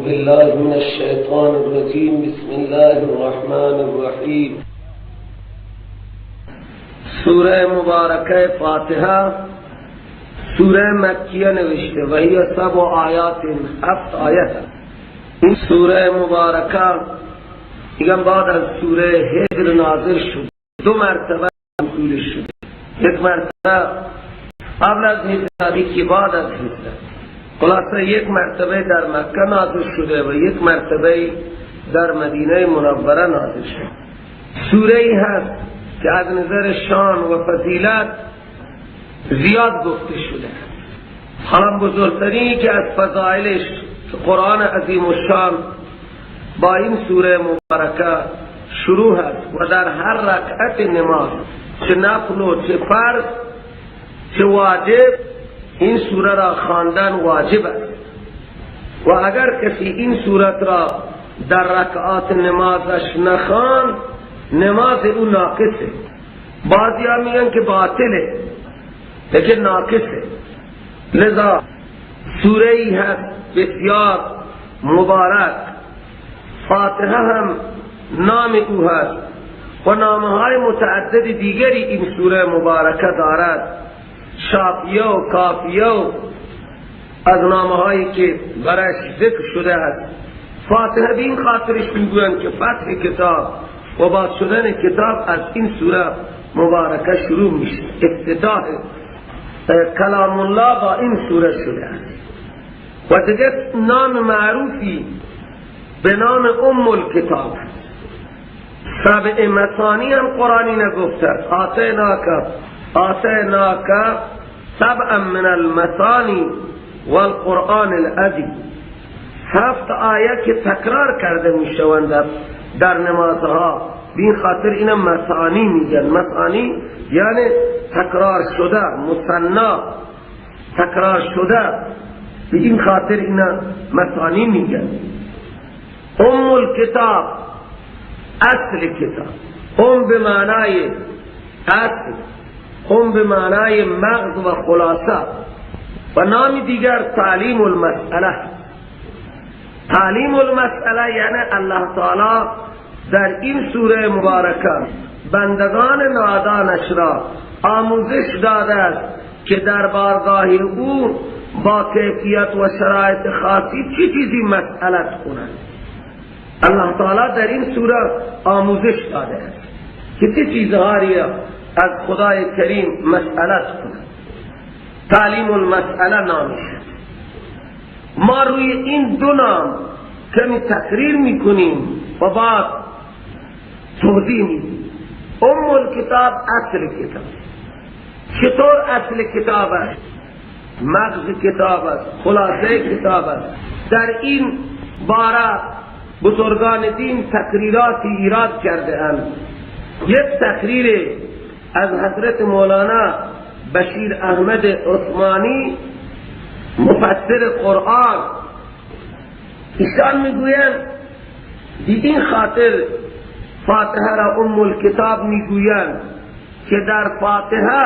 بالله من الشیطان الرجیم. بسم الله الرحمن الرحیم. سوره مبارکه فاتحه سوره مکیه نوشته و هی 7 آیات، 7 آیت. این سوره مبارکه میگم بعد از سوره هجر نازل شد. 2 مرتبه نزول شد، یک مرتبه قبل از هجرت، یکی بعد از هجرت. خلاصه یک مرتبه در مکه نازل شده و یک مرتبه در مدینه منوره نازل شده. سوره ای هست که از نظر شان و فضیلت زیاد گفته شده. حالا بزرگترینی که از فضائلش قرآن عظیم الشان با این سوره مبارکه شروع هست و در هر رکعت نماز، چه نفل و چه فرض چه واجب، این سوره را خواندن واجب است. و اگر کسی این سورت را در رکعات نمازش نخواند، نماز او ناقصه. بعضی ها میگن که باطله، لیکن ناقصه. لذا سوره ای هست بسیار مبارک. فاتحه هم نام او هست و نامهای متعدد دیگری این سوره مبارکه دارد. شافیه و کافیه و از نامهایی که برایش ذکر شده است. فاتحه به این خاطرش میگویند که فتح کتاب و باز شدن کتاب از این سوره مبارکه شروع میشه. افتتاح کلام الله با این سوره شده است. و دیگه نام معروفی به نام ام الکتاب، 7 مثانی هم قرآنی نگفته. آتیناک 7 من المثانی والقرآن العظیم. 7 آیه که تکرار کرده میشوند در نمازها، به این خاطر اینا مثانی میگن. مثانی یعنی تکرار شده، مثنا تکرار شده، به این خاطر اینا مثانی میگن. ام الکتاب اصل کتاب، ام به معنای اصل، ام به معنای مغز و خلاصه، و نام دیگر تعلیم المسئله. تعلیم المسئله یعنی الله تعالی در این سوره مبارکه بندگان نادانش را آموزش داده است که در بارگاه او با کیفیت و شرایط خاصی چی چیزی مسئلت کنند. الله تعالی در این سوره آموزش داده است که چه چیزهایی از خدای کریم مسئلت کنند. تعلیم المسئله نامش. ما روی این 2 نام کمی تقریر میکنیم و بعد توضیح میدیم. ام الکتاب اصل کتاب. چطور اصل کتاب است؟ مغز کتاب است، خلاصه کتاب است. در این باره بزرگان دین تقریراتی ایراد کرده اند. یک تقریر از حضرت مولانا بشیر احمد عثمانی مفسر قرآن، ایشان میگویند این خاطر فاتحه را ام الکتاب میگویند که در فاتحه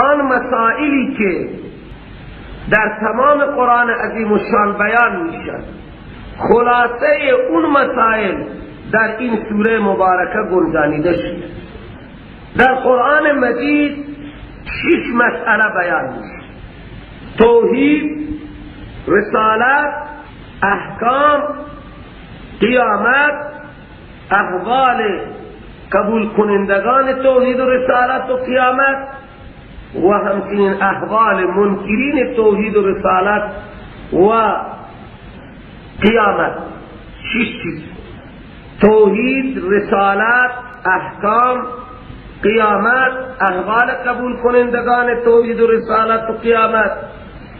آن مسائلی که در تمام قرآن عظیم الشان بیان میشن، خلاصه اون مسائل در این سوره مبارکه گنجانیده شده. در قرآن مجید 6 مسئله بیان میشه: توحید، رسالت، احکام، قیامت، احوال قبول کنندگان توحید و رسالت و قیامت، و همچنین احوال منکرین توحید و رسالت و قیامت. 6 چیز: توحید، رسالت، احکام، قیامت، احوال قبول کنندگان توحید و رسالت و قیامت.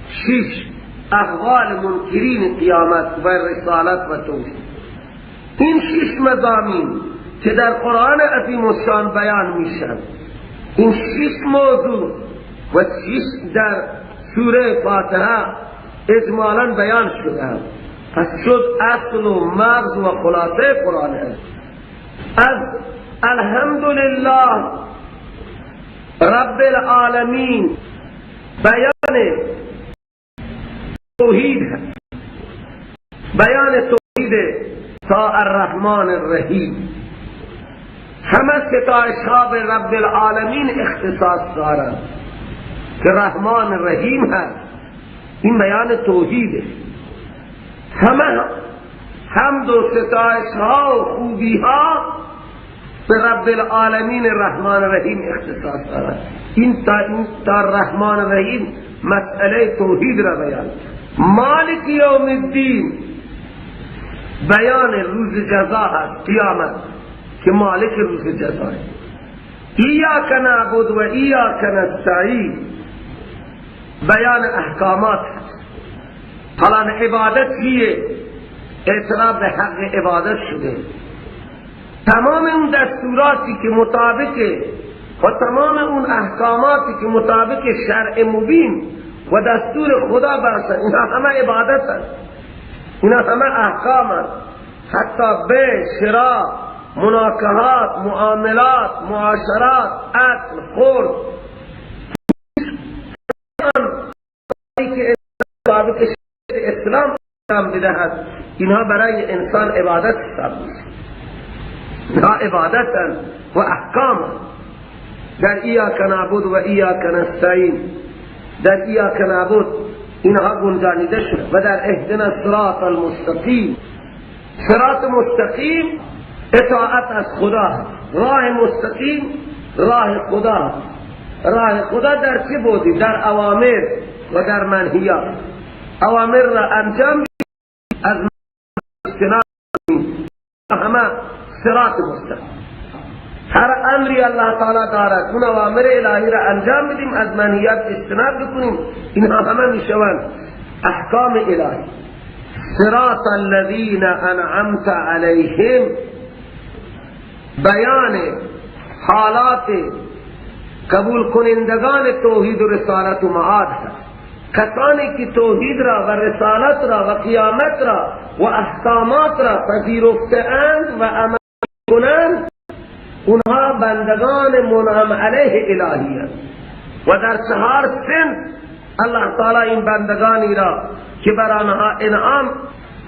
6 احوال منکرین قیامت و رسالت و توحید. این 6 مضامین که در قرآن عظیم الشان بیان میشن، این 6 موضوع و 6 در سوره فاتحه اجمالا بیان شده. پس شد اصل و مغز و خلاصه قرآن است. از الحمدلله رب العالمین بیان توحید هست. بیان توحید تا الرحمن الرحیم. همه ستایش ها به رب العالمین اختصاص دارند که رحمان رحیم هست. این بیان توحیده. همه حمد و ستایش ها و خوبی ها به رب العالمین رحمان رحیم اختصاص دارند. این تا رحمان رحیم مسئله توحید را بیان. مالک یوم الدین بیان روز جزا هست، قیامت، که مالک روز جزا ہے. ایاک نعبد و ایاک نستعین بیان احکامات هست. حالا عبادت چیه؟ اعتراف به حق عبادت شده. تمام اون دستوراتی که مطابق و تمام اون احکاماتی که مطابق شرع مبین و دستور خدا باشد، اینا همه عبادت هست، اینا همه احکام هست. حتی به شراء، مناکحات، معاملات، معاشرات، اکل، خورد، که مطابق اسلام بدهد، اینها برای انسان عبادت حساب میشه. اینها عبادت و احکام. در ایاک نعبد و ایاک نستعین، در ایاک نعبد اینها گنجانیده شد. و در اهدنا الصراط المستقیم، صراط مستقیم اطاعت از خدا، راه مستقیم راه خدا. راه خدا در چه بودی؟ در اوامر و در منهیات. اوامر را انجام از اجتناب، همه صراط مستقیم. هر امری الله تعالی دارد اون اوامر الهی را انجام بدیم، از منهیات اجتناب بکنیم، اینها همه میشوند احکام الهی. صراط الذین انعمت علیهم بیان حالات قبول کنندگان توحید و رسالت و معاد هست. کسانی که توحید را و رسالت را و قیامت را و احکامات را پذیرفته اند و عمل کنند، اونها بندگان منعم علیه الهی هست. و در چهار سن الله تعالی این بندگانی را که بر آنها انعام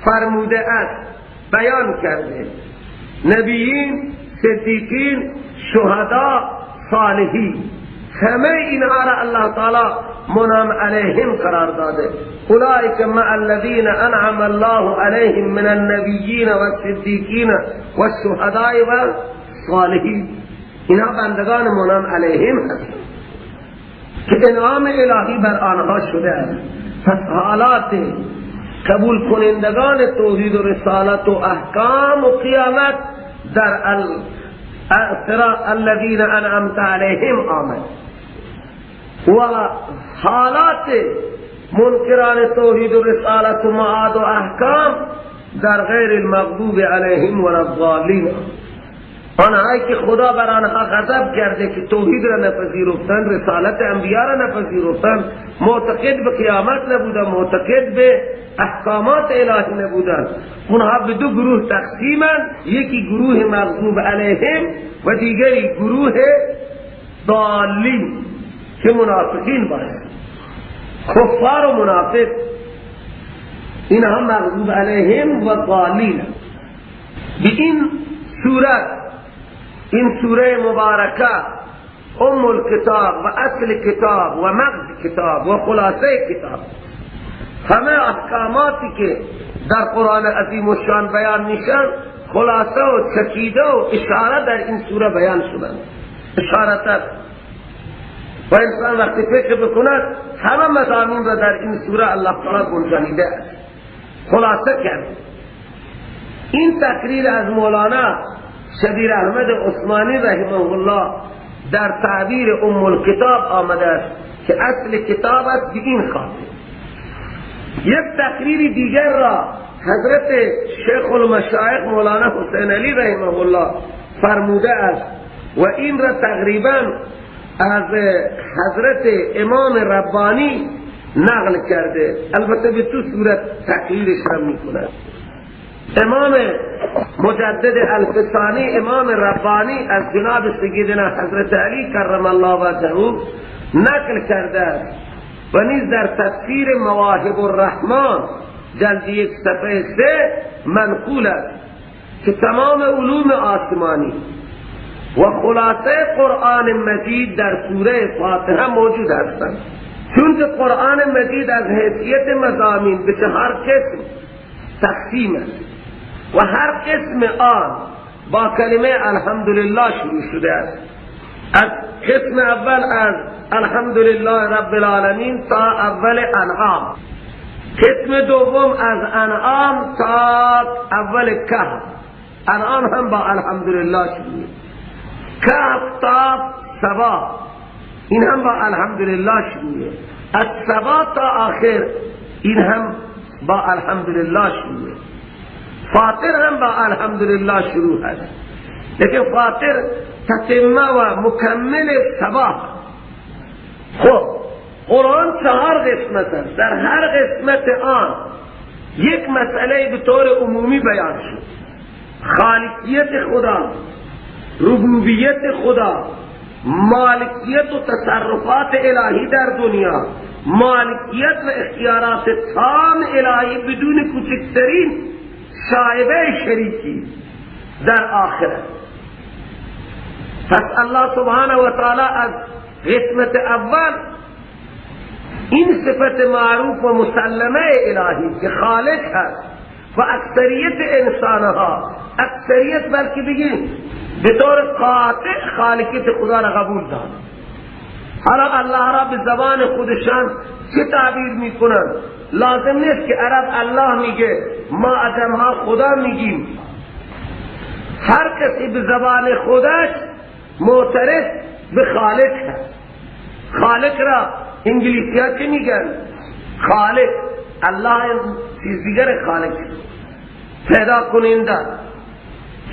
فرموده است بیان کرده: نبیین، صدیقین، شهدا، صالحین. همه اینها را الله تعالی منعم علیهم قرار داده. اولئک مع الذین انعم الله علیهم من النبیین والصدیقین والشهداء والصالحین. اینها بندگان منعم علیهم هستند که انعام الهی بر آنها شده است. پس حالات قبول کنندگان توحید و رسالت و احکام و قیامت در الذین انعمت علیهم آمد، و حالات منکران توحید و رسالت و معاد و احکام در غیر المغضوب علیهم ولا الضالین. آنهایی که خدا بر آنها غضب کرده که توحید را نپذیرفتند، رسالت انبیا را نپذیرفتند، معتقد به قیامت نبودند، معتقد به احکامات الهی نبودند، اونها به دو گروه تقسیمند: یکی گروه مغضوب علیهم و دیگری گروه ضالین که منافقین باشند، کفار و منافق. اینها مغضوب علیهم و ضالین. به این صورت این سوره مبارکه ام الکتاب و اصل کتاب و مغز کتاب و خلاصه کتاب، همه احکاماتی که در قرآن عظیم الشان بیان میشن خلاصه و چکیده و اشاره در این سوره بیان شدن، اشارتا. و انسان وقتی فکر بکند همه مضامین را در این سوره الله تعالی گنجانیده است، خلاصه کرد. این تقریر از مولانا شبیر احمد عثمانی رحمه الله در تعبیر ام الکتاب آمده است که اصل کتاب است به این خاطر. یک تقریر دیگر را حضرت شیخ المشایخ مولانا حسین علی رحمه الله فرموده است و این را تقریبا از حضرت امام ربانی نقل کرده، البته به تو صورت تقریرش را میکند. امام مجدد الفسانی، امام ربانی از جناب سیدنا حضرت علی کرم الله وجهه نقل کرده است و نیز در تفسیر مواهب الرحمن جلد 1 صفحه 3 منقول است که تمام علوم آسمانی و خلاصه قرآن مجید در سوره فاتحه موجود هستند. چون که قرآن مجید از حیثیت مضامین به 4 قسم تقسیم است و هر قسم آن با کلمه الحمدلله شروع شده است. از قسم اول از الحمدلله رب العالمین تا اول انعام، قسم دوم از انعام تا اول کهف، انعام هم با الحمدلله شروع، کهف تا سبا این هم با الحمدلله شروع، از سبا تا آخر این هم با الحمدلله شروع، فاطر هم با الحمدلله شروع هست، لیکن فاطر تتمه و مکمل سبا. خب قرآن 4 قسمت است، در هر قسمت آن یک مسئله به طور عمومی بیان شد: خالقیت خدا، ربوبیت خدا، مالکیت و تصرفات الهی در دنیا، مالکیت و اختیارات تام الهی بدون کوچکترین شایبه شریکی در آخرت. پس الله سبحانه و تعالی از قسمت اول این صفت معروف و مسلمه الهی که خالق هست و اکثریت انسانها، اکثریت بلکه بگیم به طور قاطع خالقیت خدا را قبول دارند. حالا الله را به زبان خودشان چه تعبیر میکنند؟ لازم نیست که عرب الله میگه، ما عجمها خدا میگیم. هر کسی به زبان خودش معترف به خالق هست. خالق را انگلیسی ها چه میگن؟ خالق. الله چیز دیگر خالق، پیدا کننده.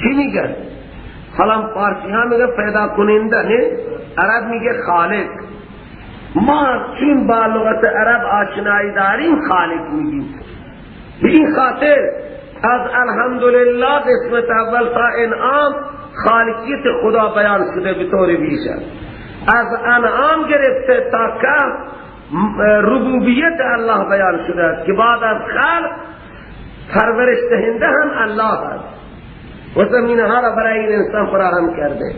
چی میگن؟ حالا فارسی ها میگه پیدا کننده، نه؟ عرب میگه خالق. ما چون با لغت عرب آشنایی داریم خالق میگیم. به این خاطر از الحمدلله قسمت اول تا انعام خالقیت خدا بیان شده به طور ویژه. از انعام گرفته تا کهف ربوبیت الله بیان شده است که بعد از خلق پرورش دهنده هم الله است و زمینها را برای این انسان فراهم کرده.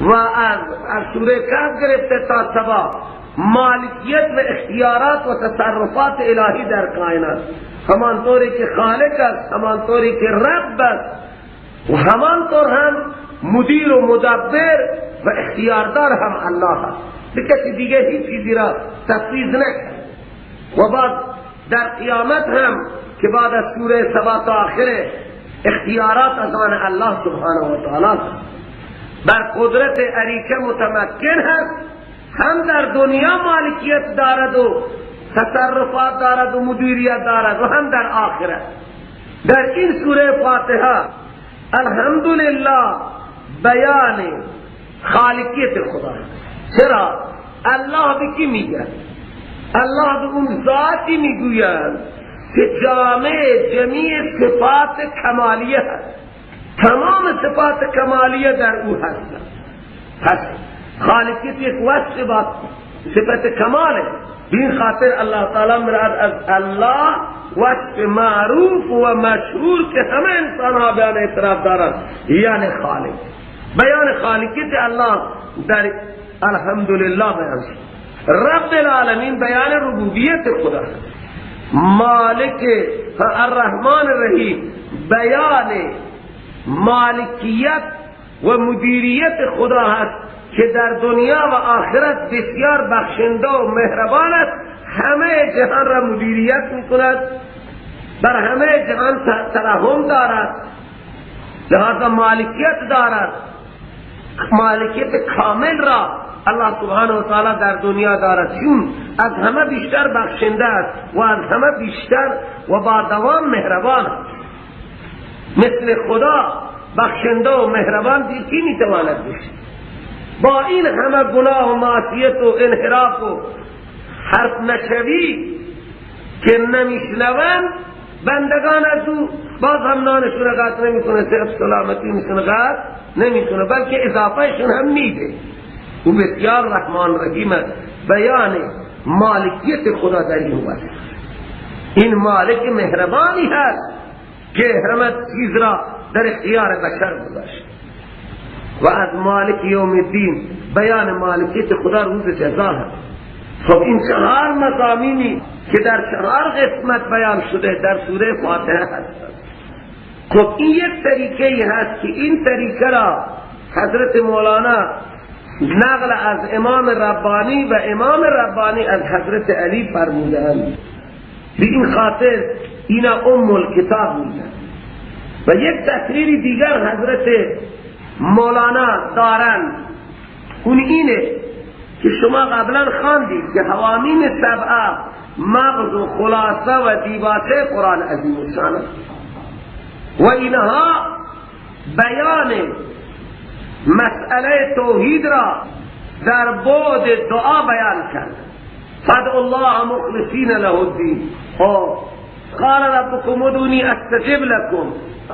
و از سوره کهف گرفته تا سبا مالکیت و اختیارات و تصرفات الهی در کائنات، همانطوری که خالق است، همانطوری که رب است و همانطور هم مدیر و مدبر و اختیاردار هم الله است. به کسی دیگه هیچ چیزی را تفویض نکرد. و بعد در قیامت هم که بعد از سوره سبا تا آخر اختیارات از آن الله سبحانه و تعالی است، بر قدرت اریکه متمکن هست، هم در دنیا مالکیت دارد و تصرفات دارد و مدیریت دارد و هم در آخرت. در این سوره فاتحه الحمدلله بیان خالقیت خدا. چرا؟ الله به کی میگه؟ الله به اون ذاتی میگوید که جامع جمیع صفات کمالیه هست، تمام صفات کمالیه در او هست. پس خالقیت یک وصف با صفت کماله. به این خاطر الله تعالی مراد از الله وصف معروف و مشهور که همه انسان ها بیان اعتراف دارند، یعنی خالق. بیان خالقیت الله در الحمدلله بیان شد. رب العالمین بیان ربوبیت خدا، مالک الرحمن الرحیم بیان مالکیت و مدیریت خدا هست که در دنیا و آخرت بسیار بخشنده و مهربان است، همه جهان را مدیریت میکند، بر همه جهان ترحم دارد، لہذا مالکیت دارد. مالکیت کامل را الله سبحانه و تعالی در دنیا دارد، چون از همه بیشتر بخشنده است و از همه بیشتر و با دوام مهربان است. مثل خدا بخشنده و مهربان کی میتواند باشد؟ با این همه گناه و معصیت و انحراف و حرف نشوی که نمیشنوند بندگان از او، باز هم نانشون قطع نمیکنه، صرف سلامتی میشون قطع نمیکنه، بلکه اضافهشون هم میده. او بسیار رحمان رحیم است. بیان مالکیت خدا در این وصف. این مالک مهربانی هست که همه چیز را در اختیار بشر گذاشت. و از مالک یوم الدین بیان مالکیت خدا روز جزا هست. خب این چهار مضامینی که در چهار قسمت بیان شده در سوره فاتحه هست. خب این یک طریقه هست که این طریقه را حضرت مولانا نقل از امام ربانی و امام ربانی از حضرت علی فرمودند. به این خاطر اینا ام الکتاب میگن. و یک تقریر دیگر حضرت مولانا دارند، اون اینه که شما قبلا خواندید که حوامیم سبعه مغز و خلاصه و دیباچه قرآن عظیم الشان و اینها بیان مسئله توحید را در بعد دعا بیان کرد. فادعوا الله مخلصین له الدین. قال ربکم ادعونی استجب لکم.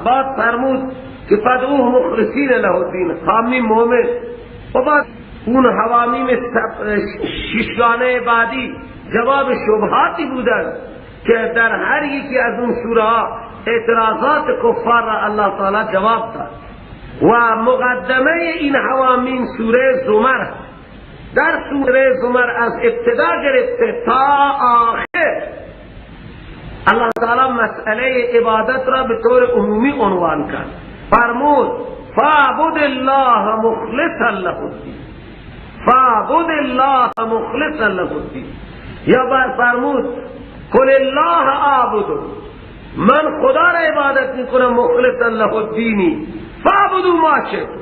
بعد فرمود که فادعوه مخلصین له الدین، حامی مومن. و بعد اون حوامیم ششگانه بعدی جواب شبهاتی بودند که در هر یکی از اون سوره ها اعتراضات کفار را الله تعالی جواب داد. و مقدمه این حوامیم سوره زمر، در سوره زمر از ابتدا گرفته تا آخر الله تعالی مسئله عبادت را به طور عمومی عنوان کرد. فرمود فاعبد الله مخلصا له الدین، فاعبد الله مخلصا له الدین. یا بعد فرمود قل الله اعبد، من خدا را عبادت میکنم مخلصا له الدینی فاعبدوا ما شئتم.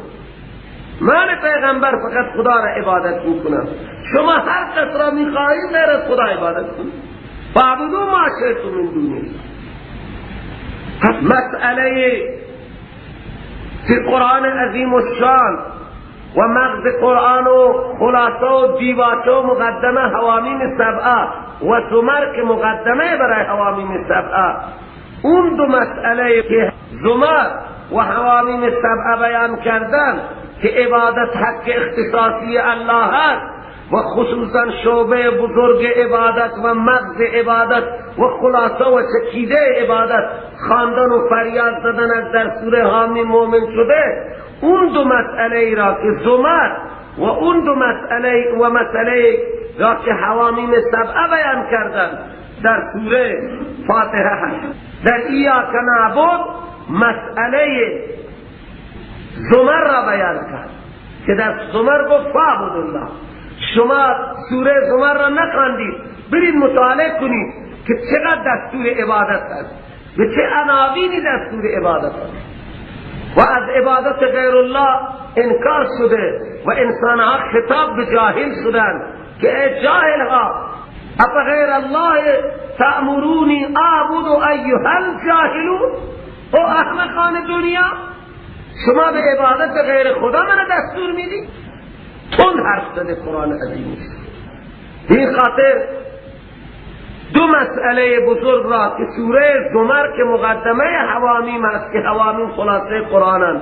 من پیغمبر فقط خدا را عبادت میکنم، شما هر کس را میخواهید غیر از خدا عبادت کنید. فاعبدوا ما شئتم من دون الله. مسئله که قرآن عظیم الشان و مغز قرآن و خلاصه و دیباچه و مقدمه حوامیم سبعه و زمر که مقدمه برای حوامیم سبعه، اون دو مسئله که زمر و حوامیم سبعه بیان کردن که عبادت حق اختصاصی الله هست و خصوصا شعبه بزرگ عبادت و مغز عبادت و خلاصه و چکیده عبادت خواندن و فریاد زدن از در سوره حامی مومن شده، اون دو مسئله ای را که زمر و اون دو مسئله و مسئله را که حوامیم سبعه بیان کردن در سوره فاتحه هست. در ایاک نعبد مسئله زمر را بیان کرد که در زمر گفت فاعبد الله. شما سوره زمر را نخواندید، برید مطالعه کنید که چقدر دستور عبادت است، به چه عناوینی دستور عبادت است و از عبادت غیر الله انکار شده و انسانها خطاب به جاهل شدند که ای جاهلها افغیر الله تأمرونی اعبد ایها الجاهلون. او احمقان دنیا، شما به عبادت غیر خدا من دستور میدی؟ تند حرف زده قرآن عظیم. این خاطر دو مسئله بزرگ را که سوره زمر که مقدمه حوامیم است که حوامیم خلاصه قرآنند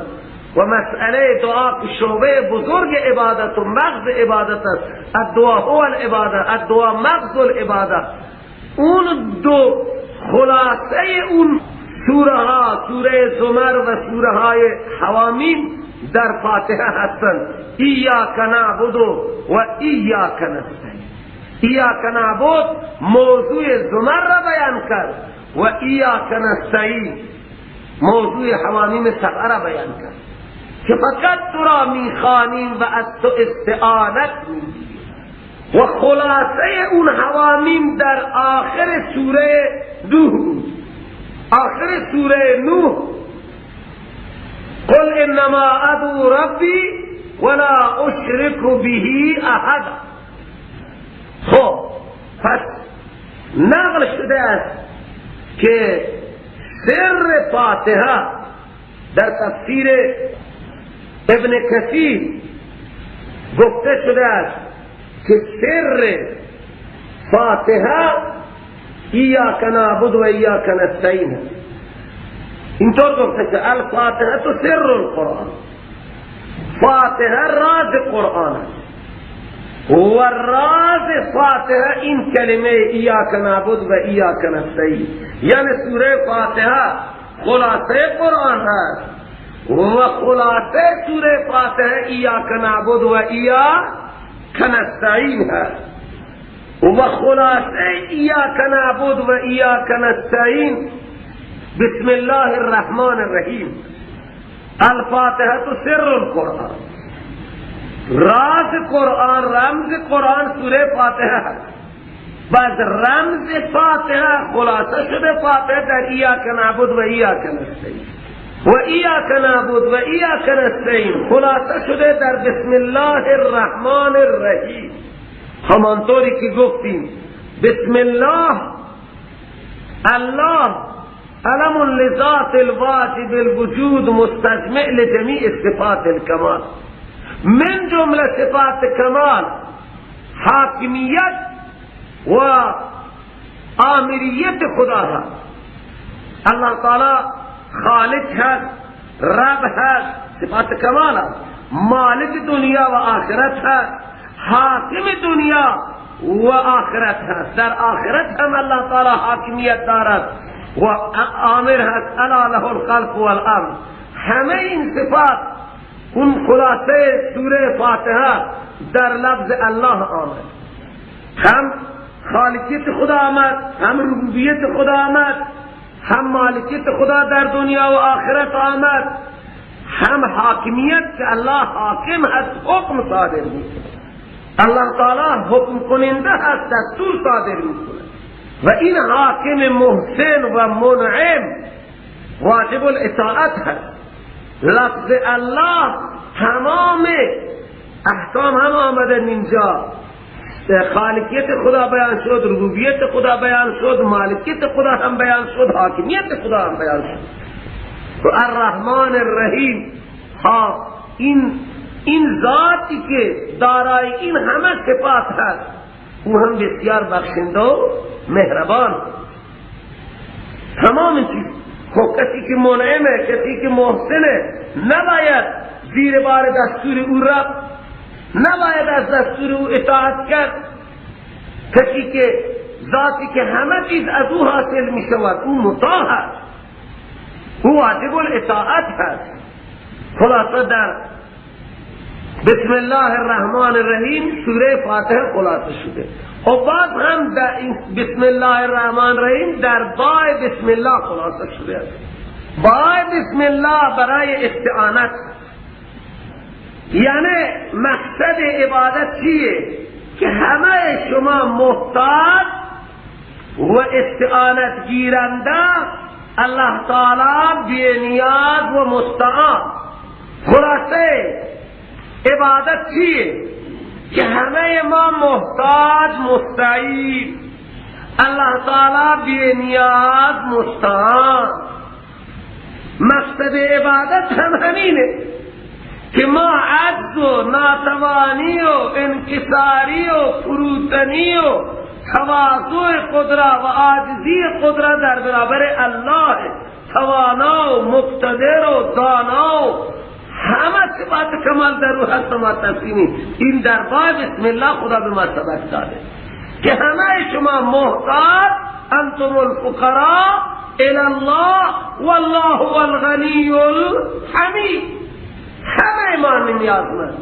و مسئله دعا که شعبه بزرگ عبادت و مغز عبادت است، الدعا هو العباده، الدعا مغز العباده، اون دو خلاصه اون سوره ها، سوره زمر و سوره های حوامیم در فاتحه هستند. ایاک نعبد و ایاک نستعین. ایاک نعبد موضوع زمر را بیان کرد و ایاک نستعین موضوع حوامیم سبعه را بیان کرد که فقط تو را میخوانیم و از تو استعانت میگیریم. و خلاصه اون حوامیم در آخر سوره نوح بود. آخر سوره نوح قل انما ادعو ربی ولا اشرک به احد. خب پس نقل شده است که سر فاتحه در تفسیر ابن کثیر گفته شده است که سر فاتحه ایاک نعبد و ایاک نستعین. اینطور گفته که الفاتحه تو سر القرآن، فاتحه راز قرآن است. و راز فاتحه این کلمه ایاک نعبد و ایاک نستعین، یعنی سوره فاتحه خلاصه قرآن هست و خلاصه سوره فاتحه ایاک نعبد و ایاک نستعین هست و خلاصه ایاک نعبد و ایاک نستعین بسم الله الرحمن الرحیم. الفاتحه سر القرآن، راز قرآن، رمز قرآن سوره فاتحه هست. بعد رمز فاتحه خلاصه شده فاتحه در ایاک نعبد و ایاک نستعین و ایاک نعبد و ایاک نستعین خلاصه شده در بسم الله الرحمن الرحیم. همانطوری که گفتیم بسم الله، الله علم لذات الواجب الوجود مستجمع لجمیع صفات الکمال، من جمله صفات کمال حاکمیت و آمریت خدا هست. الله تعالی خالق هست، رب هست، صفات کمال هست، مالک دنیا و آخرت هست، حاکم دنیا و آخرت هست. در آخرت هم الله تعالی حاکمیت دارد و آمر هست، الا له الخلق والامر. همه این صفات اون خلاصه سوره فاتحه در لفظ الله آمد. هم خالقیت خدا آمد، هم ربوبیت خدا آمد، هم مالکیت خدا در دنیا و آخرت آمد، هم حاکمیت که الله حاکم هست، حکم صادر میکنه. الله تعالی حکم کننده هست، دستور صادر میکنه و این حاکم محسن و منعم واجب الاطاعت هست. لفظ الله تمام احکام هم آمده اینجا، خالقیت خدا بیان شد، ربوبیت خدا بیان شد، مالکیت خدا هم بیان شد، حاکمیت خدا هم بیان شد. و الرحمن الرحیم، ها این ذاتی که دارای این همه صفات هست، او هم بسیار بخشنده و مهربان. تمام چیز، خب کسی که منعمه، کسی که محسنه، نباید زیر بار دستور او رفت، نباید از دستور او اطاعت کرد. کسی که ذاتی که همه چیز از او حاصل می شود، او مطاع هست، او واجب الاطاعت هست. خلاصه در بسم الله الرحمن الرحیم سوره فاتحه خلاصه شده. و بعد هم در بسم الله الرحمن الرحیم در بای بسم الله خلاصه شده. بای بسم الله برای استعانت، یعنی مقصد عبادت چیه؟ که همه شما محتاج و استعانت گیرنده، الله تعالی بی نیاز و مستعان. خلاصه عبادت چیه؟ که همه ما محتاج مستعین، الله تعالی بی نیاز مستعان. مقصد عبادت هم همینه که ما عجز و ناتوانی و انکساری و فروتنی و تواضع خود را و عاجزی خود را در برابر الله توانا و مقتدر و دانا و همه صفات کمال در او هست ما تسلیمی. این در باب بسم الله خدا به ما سبق داده که همه شما محتاج، انتم الفقراء الی الله والله هو الغنی الحمید. همه ما نیازمند،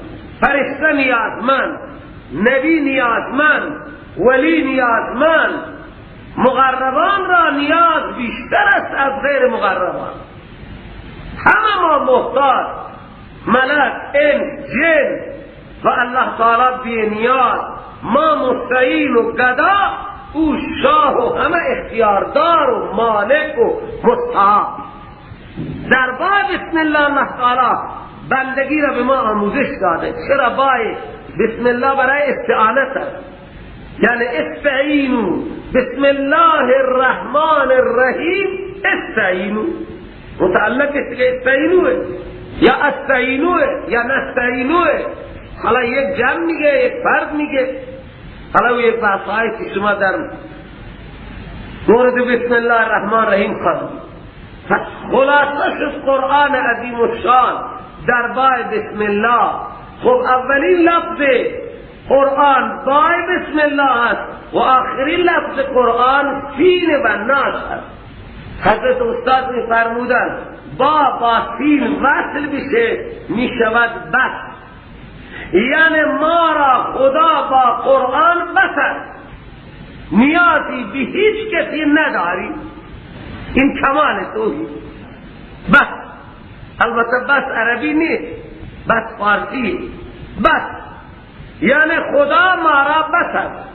فرشته نیازمند، نبی نیازمند، ولی نیازمند، مقربان را نیاز بیشتر است از غیر مقربان. همه ما محتاج، ملک، انس، جن و الله تعالی بی نیاز. ما مستعین و گدا، او شاه و همه اختیاردار و مالک و مستحق. در باب بسم الله الله تعالی بندگی را به ما آموزش داده. چرا بای بسم الله برای استعانت است؟ یعنی استعینو بسم الله الرحمن الرحیم، استعینو متعلق است که استعینوه یا استعینوه یا نستعینوه. حالا یک جمع میگه، یک فرد میگه. حالا یک بحثایی که شما در مورد بسم الله الرحمن الرحیم خواهید. پس خلاصه شد قرآن عظیم الشان در باب بسم الله. خب اولین لفظ قرآن بای بسم الله است و آخرین لفظ قرآن سین و ناس است. حضرت استاد می فرمودن با سین وصل بشه می شود بس، یعنی ما را خدا با قرآن بس است، نیازی به هیچ کسی نداری. این کمال توحید. بس، البته بس عربی نیست، بس فارسی. بس یعنی خدا ما را بس است،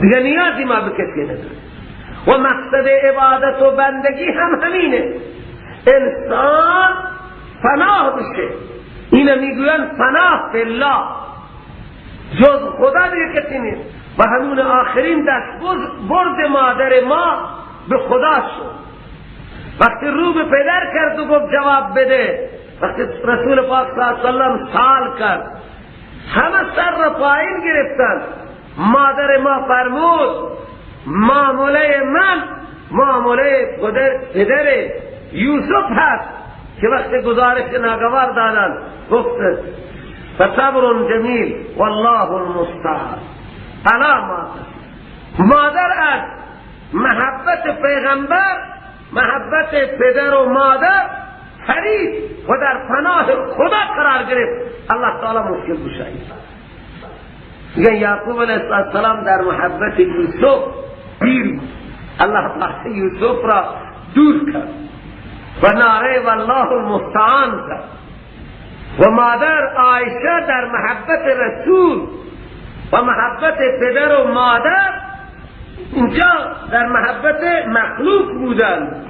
دیگه نیازی ما به کسی نداریم. و مقصد عبادت و بندگی هم همینه، انسان فناه بشه. اینو میگوین فناه فی الله، جز خدا دیگه کسی نیست. و همون آخرین دست برد مادر ما به خدا شد. وقتی رو به پدر کرد و گفت جواب بده، وقتی رسول پاک صلی الله علیه وسلم سوال کرد، همه سر را پایین گرفتن. مادر ما فرمود معامله من معامله پدر یوسف هست که وقتی گزارش ناگوار دادن گفت فصبر جمیل والله المستعان علی ما. مادر از محبت پیغمبر، محبت پدر و مادر پرید و در پناه خدا قرار گرفت. الله تعالی مشکل گشایی. میگن یعقوب علیه السلام در محبت یوسف دیر، الله تعالی یوسف را دور کرد و ناره والله المستعان کرد. و مادر عایشه در محبت رسول و محبت پدر و مادر اینجا در محبت مخلوق بودن.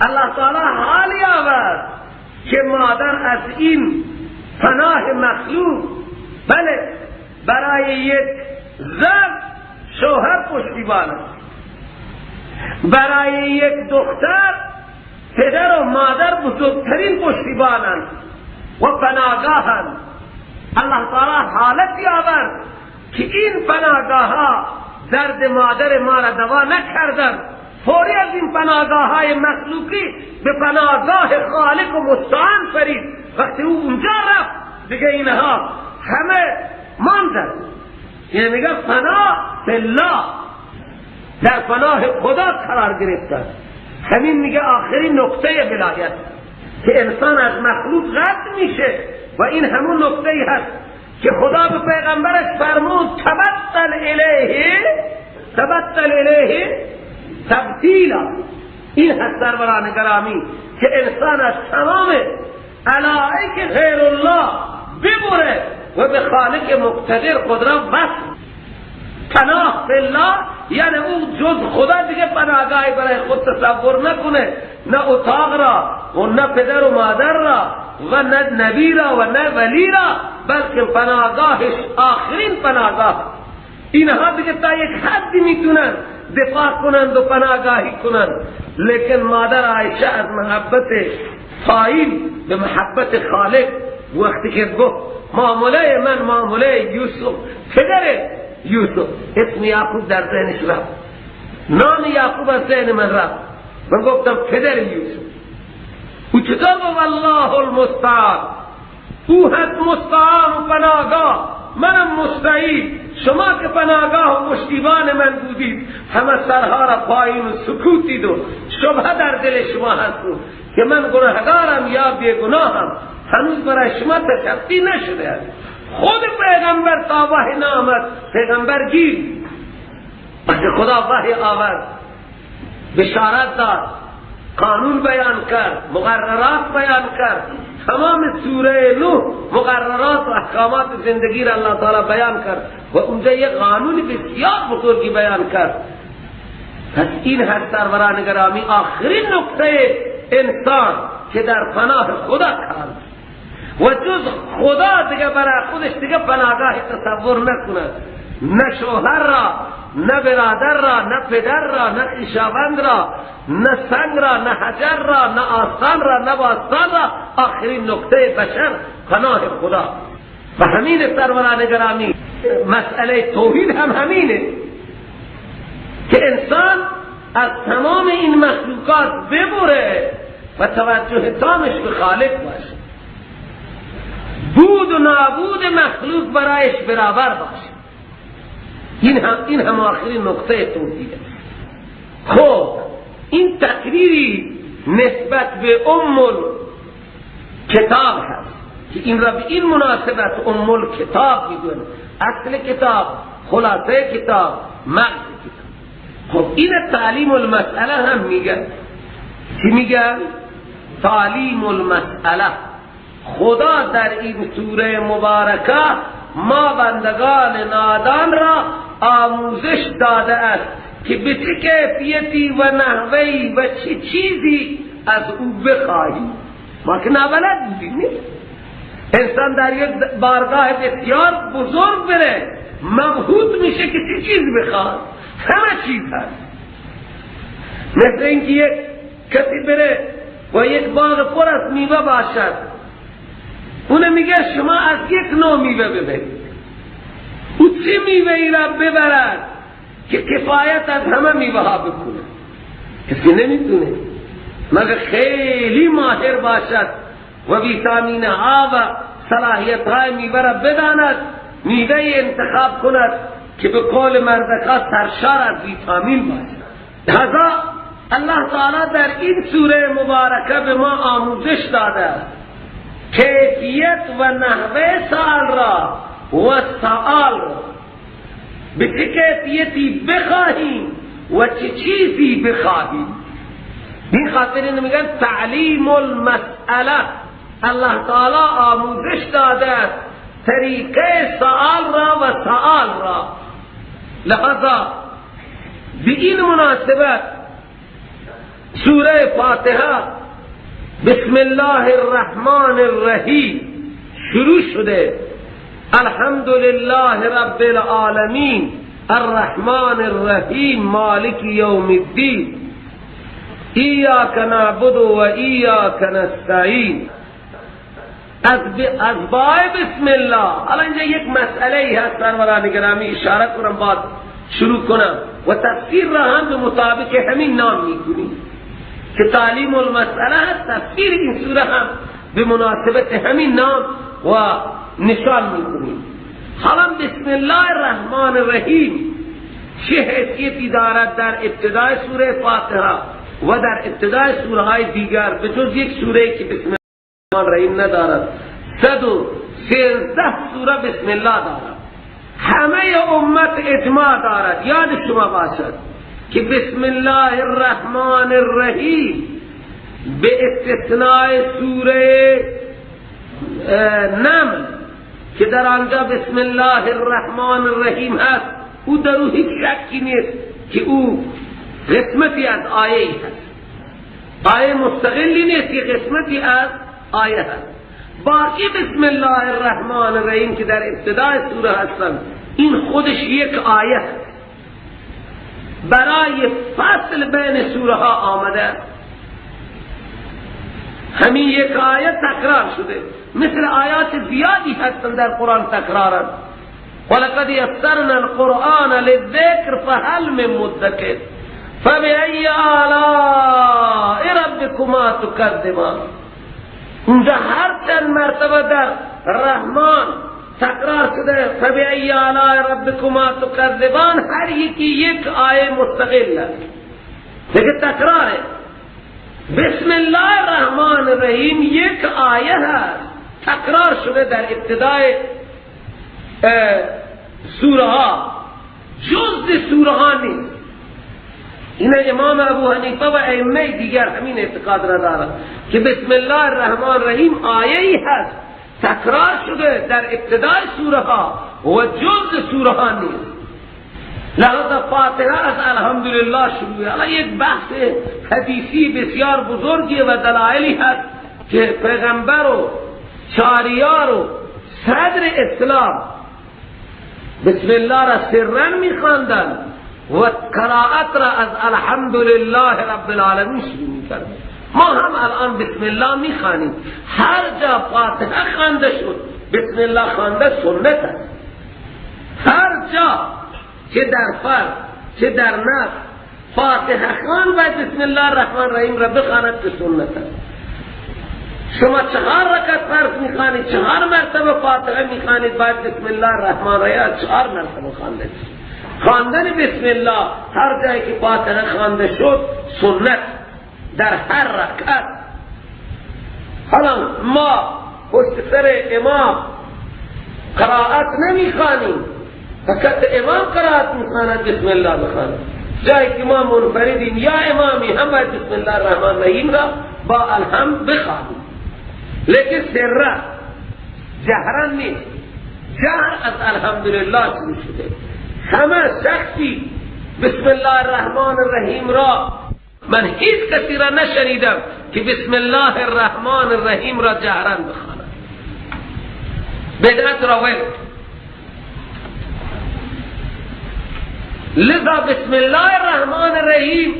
الله تعالی حالی آورد که مادر از این پناه مخلوق، بله برای یک زن شوهر پشتیبان است، برای یک دختر پدر و مادر بزرگترین پشتیبانند و پناهگاهند. الله تعالی حالتی آورد که این پناهگاه ها درد مادر ما را دوا نکردند، فوری از این پناهگاه های مخلوقی به پناهگاه خالق و مستعان فرید. وقتی او اونجا رفت دیگه اینها همه ماندن. یعنی میگه پناه بالله، در پناه خدا قرار گرفتن. همین میگه آخرین نقطه ولایت که انسان از مخلوق رد میشه و این همون نقطه ای هست که خدا به پیغمبرش فرمود تبتل الیه، تبتل الیه تبتیلا. این هست سروران گرامی که انسان از تمام علائق غیر الله ببره و به خالق مقتدر خود را وصل. پناه بالله یعنی او جز خدا دیگه پناهگاهی برای خود تصور نکنه، نه اتاق را و نه پدر و مادر را و نه نبی را و نه ولی را، بلکه پناهگاهش آخرین پناهگاه. اینها دیگه تا یک حدی میتونن دفاع کنند و پناهگاهی کنند، لیکن مادر عایشه از محبت پایین به محبت خالق وقتی که گفت معامله من معامله یوسف، پدر یوسف، اسم یعقوب در ذهنش رفت، نام یعقوب از ذهن من رفت، من گفتم پدر یوسف. او چطور گفت والله المستعان، او هست مستعان و پناهگاه، منم مستعین، شما که پناهگاه و پشتیبان من بودید، همه سرها را پایین و سکوتید و شبهه در دل شما هست که من گناهگارم یا بیگناهم، هنوز برای شما تشفی نشده است. خود پیغمبر تا وحی نامد پیغمبر گیر. وقتی خدا وحی آورد، بشارت داد، قانون بیان کرد، مقررات بیان کرد، تمام سوره نوح مقررات و احکامات زندگی را الله تعالی بیان کرد و اونجا یک قانون بسیار بزرگی بیان کرد. پس این هست سروران گرامی آخرین نقطه انسان که در پناه خدا کرد و جز خدا دیگه برای خودش دیگه پناهگاهی تصور نکند، نه شوهر را، نه برادر را، نه پدر را، نه خویشاوند را، نه سنگ را، نه حجر را، نه آسان را، نه باستان را. آخرین نقطه بشر پناه خدا. و همین سروران گرامی مسئله توحید هم همینه که انسان از تمام این مخلوقات ببره و توجه تامش به خالق باشه. بود و نابود مخلوق برایش برابر باشه. این هم آخرین نقطه توحید. خب این تقریری نسبت به ام الکتاب هست که این را به این مناسبت ام الکتاب میدونه، اصل کتاب، خلاصه کتاب، مغز کتاب. خب این تعلیم المسئله هم میگه. چی میگه؟ تعلیم المسئله. خدا در این سوره مبارکه ما بندگان نادان را آموزش داده است که به چه کیفیتی و نحوهی و چه چیزی از او بخواهیم. ما که نابلد بودیم، نیست؟ انسان در یک بارگاه بسیار بزرگ بره مبهوت میشه که چه چیز بخواد، همه چیز هست. مثل اینکه یک کسی بره و یک باغ پر از میوه باشد، اون میگه شما از یک نوع میوه ببرید. او چه میوه ای را ببرد که کفایت از همه میوه ها بکنه؟ کسی نمیتونه، مگر خیلی ماهر باشد و ویتامین ها و صلاحیت های میوه را بداند، میوه انتخاب کند که به قول مردکا سرشار از ویتامین باشد. لذا الله تعالی در این سوره مبارکه به ما آموزش داده است کیفیت و نحوه سوال را و سوال را به چه کیفیتی بخواهیم و چه چیزی بخواهیم. این خاطر اینو میگن تعلیم المسئله. الله تعالی آموزش داده است طریقه سوال را و سوال را. لذا به این مناسبت سوره فاتحه بسم الله الرحمن الرحیم شروع شده. الحمد لله رب العالمین الرحمن الرحیم مالک یوم الدین ایاک نعبد و ایاک نستعین. از بای بسم الله. حالا اینجا یک مسئله ای هست سروران گرامی، اشاره کنم بعد شروع کنم و تفسیر را هم به مطابق همین نام میکنیم که تعلیم المسئله هست. تفسیر این سوره هم به مناسبت همین نام و نشان میکنیم. حالا بسم الله الرحمن الرحیم چه حیثیتی دارد در ابتدای سوره فاتحه و در ابتدای سوره های دیگر به جز یک سوره که بسم الله الرحمن الرحیم ندارد؟ 113 سوره بسم الله دارد. همه امت اجماع دارد، یاد شما باشد که بسم الله الرحمن الرحیم به استثناء سوره نمل که در آنجا بسم الله الرحمن الرحیم هست، او در او هیچ شکی نیست که او قسمتی از آیه هست، آیه مستقلی نیست که قسمتی از آیه هست. باقی بسم الله الرحمن الرحیم که در ابتدای سوره هستند، این خودش یک آیه هست، برای فصل بین سوره ها آمده. همین یک آیه تکرار شده، مثل آیات زیادی هستند در قرآن تکرارن. ولقد یسرنا القرآن للذکر فهل من مدکر فبأی آلاء ربکما تکذبان. اونجا هر چند مرتبه در رحمان تکرار شده فبأی آلاء ربکما تکذبان، هر یکی یک آیه مستقل است، لیکن تکراره. بسم الله الرحمن الرحیم یک آیه هست، تکرار شده در ابتدای سوره ها، جز سوره ها نیست. این امام ابو حنیفه و ائمه دیگر همین اعتقاد را دارند که بسم الله الرحمن الرحیم آیه ای هست، تکرار شده در ابتدای سوره ها و جز سوره ها نیست. لذا فاتحه از الحمدلله شروع. حالا یک بحث حدیثی بسیار بزرگی و دلایلی هست که پیغمبر و چاریار و صدر اسلام بسم الله را سرا میخواندند و قرائت را از الحمدلله رب العالمین شروع میکردند. ما هم الان بسم الله میخوانیم، هر جا فاتحه خوانده شد بسم الله خوانده سنت است. هر جا چه در فرض چه در نفل فاتحه خوان و بسم الله الرحمن الرحیم را بخواند که سنت است. شما 4 رکعت فرض میخوانید، 4 مرتبه فاتحه میخوانید، باید بسم الله الرحمن الرحیم 4 مرتبه خوانده. خواندن بسم الله هر جایی که فاتحه خوانده شد سنت در هر رکعت. حالا ما پشت سر امام قرائت نمیخوانیم، فقط امام قرائت میخواند بسم الله بخواند. جایی که ما منفردیم یا امامی هم باید بسم الله الرحمن الرحیم را با الحمد بخوانیم، لیکن سره جهرا نیست. جهر از الحمدلله شروع شده. همه شخصی بسم الله الرحمن الرحیم را، من هیچ کسی را نشنیدم که بسم الله الرحمن الرحیم را جهرا بخواند. بدعت را ول. لذا بسم الله الرحمن الرحیم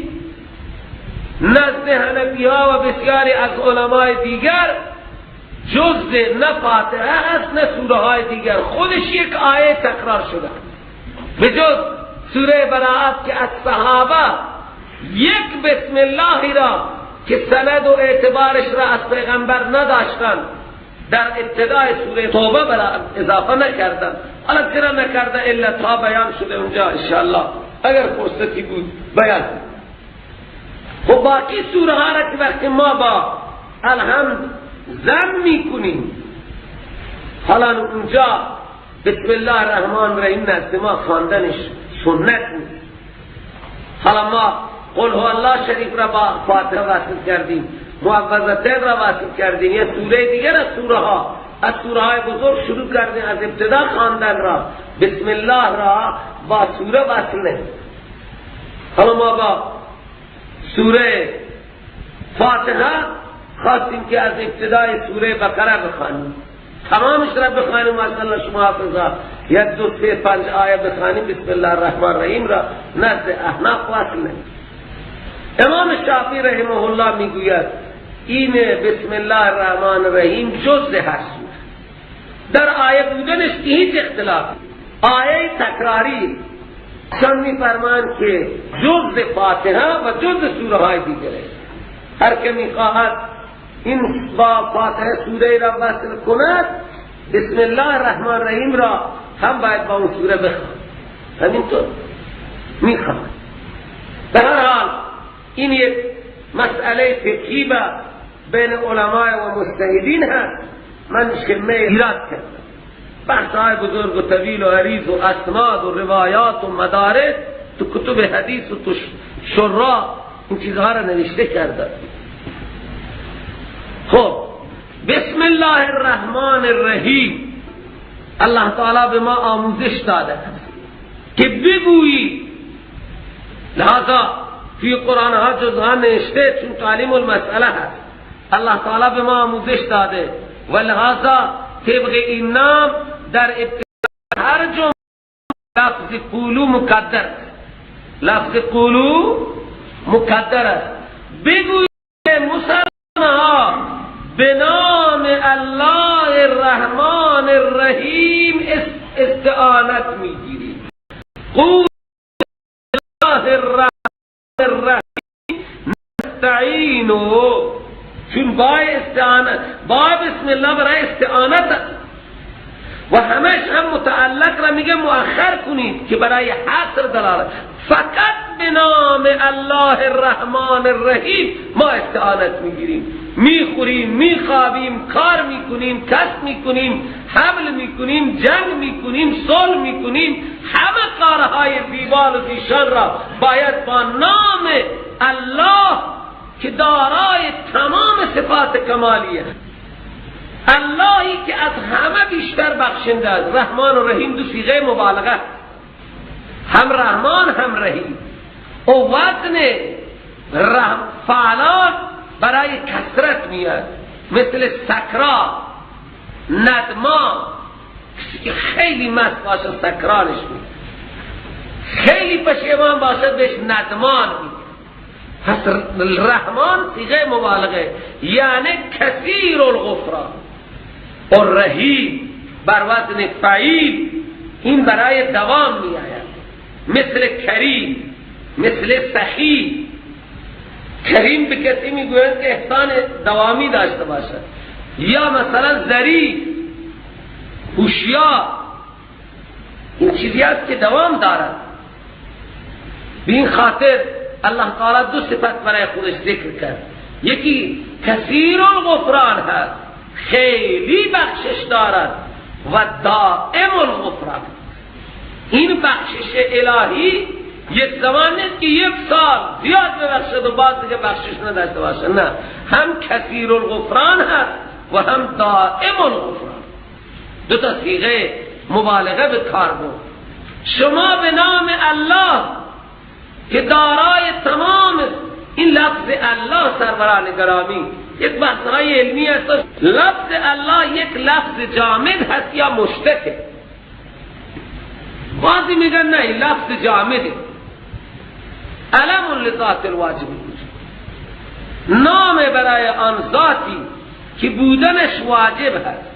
نزد حنفی ها و بسیاری از علمای دیگر جز نه فاتحه است نه سوره های دیگر، خودش یک آیه تکرار شده، به جز سوره براءت که از صحابه یک بسم الله را که سند و اعتبارش را از پیغمبر نداشتند در ابتدای سوره توبه برای اضافه نکردن. حالا چرا نکرده؟ الا تا بیان شده اونجا انشاءالله اگر فرصتی بود بیان. خب باقی سوره ها را که وقتی ما با الحمد زم میکنیم، حالا اونجا بسم الله الرحمن الرحیم نزد ما خواندنش سنت نیست. حالا ما قل هو الله شریف را با فاتحه وصل کردیم، معوذتین را وصل کردیم، یه سوره دیگر از سوره ها، از سوره های بزرگ شروع کردیم از ابتدا خواندن را، بسم الله را با سوره وصل نیست. حالا ما با سوره فاتحه خواستیم که از ابتدای سوره بقره بخوانیم، تمامش را بخوانیم، ماشاءالله شما حافظا 1 2 3 5 آیه بخوانیم بسم الله الرحمن الرحیم را نزد احناف وصل نیست. امام شافعی رحمه الله میگوید این بسم الله الرحمن الرحیم جزء هر سوره، در آیه بودنش هیچ اختلاف، آیه تکراری. چون میفرمایند که جزء فاتحه و جزء سوره های دیگره، هر که میخواهد این با فاتحه سوره را وصل کند بسم الله الرحمن الرحیم را هم باید با اون سوره بخواند، همینطور میخواهد. به هر حال این یک مسئله فقهی بین علماء و مجتهدین هست. من شمه ایراد کردم، بحث های بزرگ و طویل و عریض و اسناد و روایات و مدارس تو کتب حدیث و تو شرا این چیزها را نوشته کردم. خب بسم الله الرحمن الرحیم الله تعالی به ما آموزش داده که بگویی، لہذا فی قرآن ها جزها نوشته چون تعلیم المسئله هست، الله تعالی به ما آموزش داده و لہذا طبق این نام در ابتدا هر جمله لفظ قولو مقدر، لفظ قولو مقدر است. بگویی مسلمان ها به نام الله الرحمن الرحیم استعانت میگیریم. قول الله الرحمن الرحیم نستعین، چون با استعانت، با بسم الله برای استعانت و همش هم متعلق را میگه مؤخر کنید که برای حصر دلالت. فقط به نام الله الرحمن الرحیم ما استعانت میگیریم، میخوریم، میخوابیم، کار میکنیم، کسب میکنیم، حمل میکنیم، جنگ میکنیم، صلح میکنیم، همه کارهای زیبال و زیشان را باید با نام الله که دارای تمام صفات کمالیه، اللهی که از همه بیشتر بخشنده است. رحمان و رحیم دو صیغه مبالغه، هم رحمان هم رحیم. و وزن فعلان برای کثرت میاد، مثل سکرا، ندما، کسی که خیلی مست باشه سکرانش میاد، خیلی پشیمان باشد بهش ندمان میاد. پس رحمان صیغه مبالغه یعنی کثیر الغفران، و رحیم بر وزن فعیل این برای دوام می آید، مثل کریم، مثل سخی. کریم به کسی میگویند که احسان دوامی داشته باشد، یا مثلا ظریف، هوشیار. این چیزی است که دوام دارد. به این خاطر الله تعالی دو صفت برای خودش ذکر کرد. یکی کثیر الغفران هست، خیلی بخشش دارد، و دائم الغفران. این بخشش الهی یک زمان نیست که یک سال زیاد ببخشد و بعد دیگه بخشش نداشته باشه، نه، هم کثیر الغفران هست و هم دائم الغفران. دو تا صیغه مبالغه به کار برد. شما به نام الله که دارای تمام این لفظ الله، سروران گرامی، یک بحث‌های علمی است. لفظ الله یک لفظ جامد هست یا مشتقه؟ بعضی میگن نه، این لفظ جامده، علم لذات الواجب، نام برای آن ذاتی که بودنش واجب هست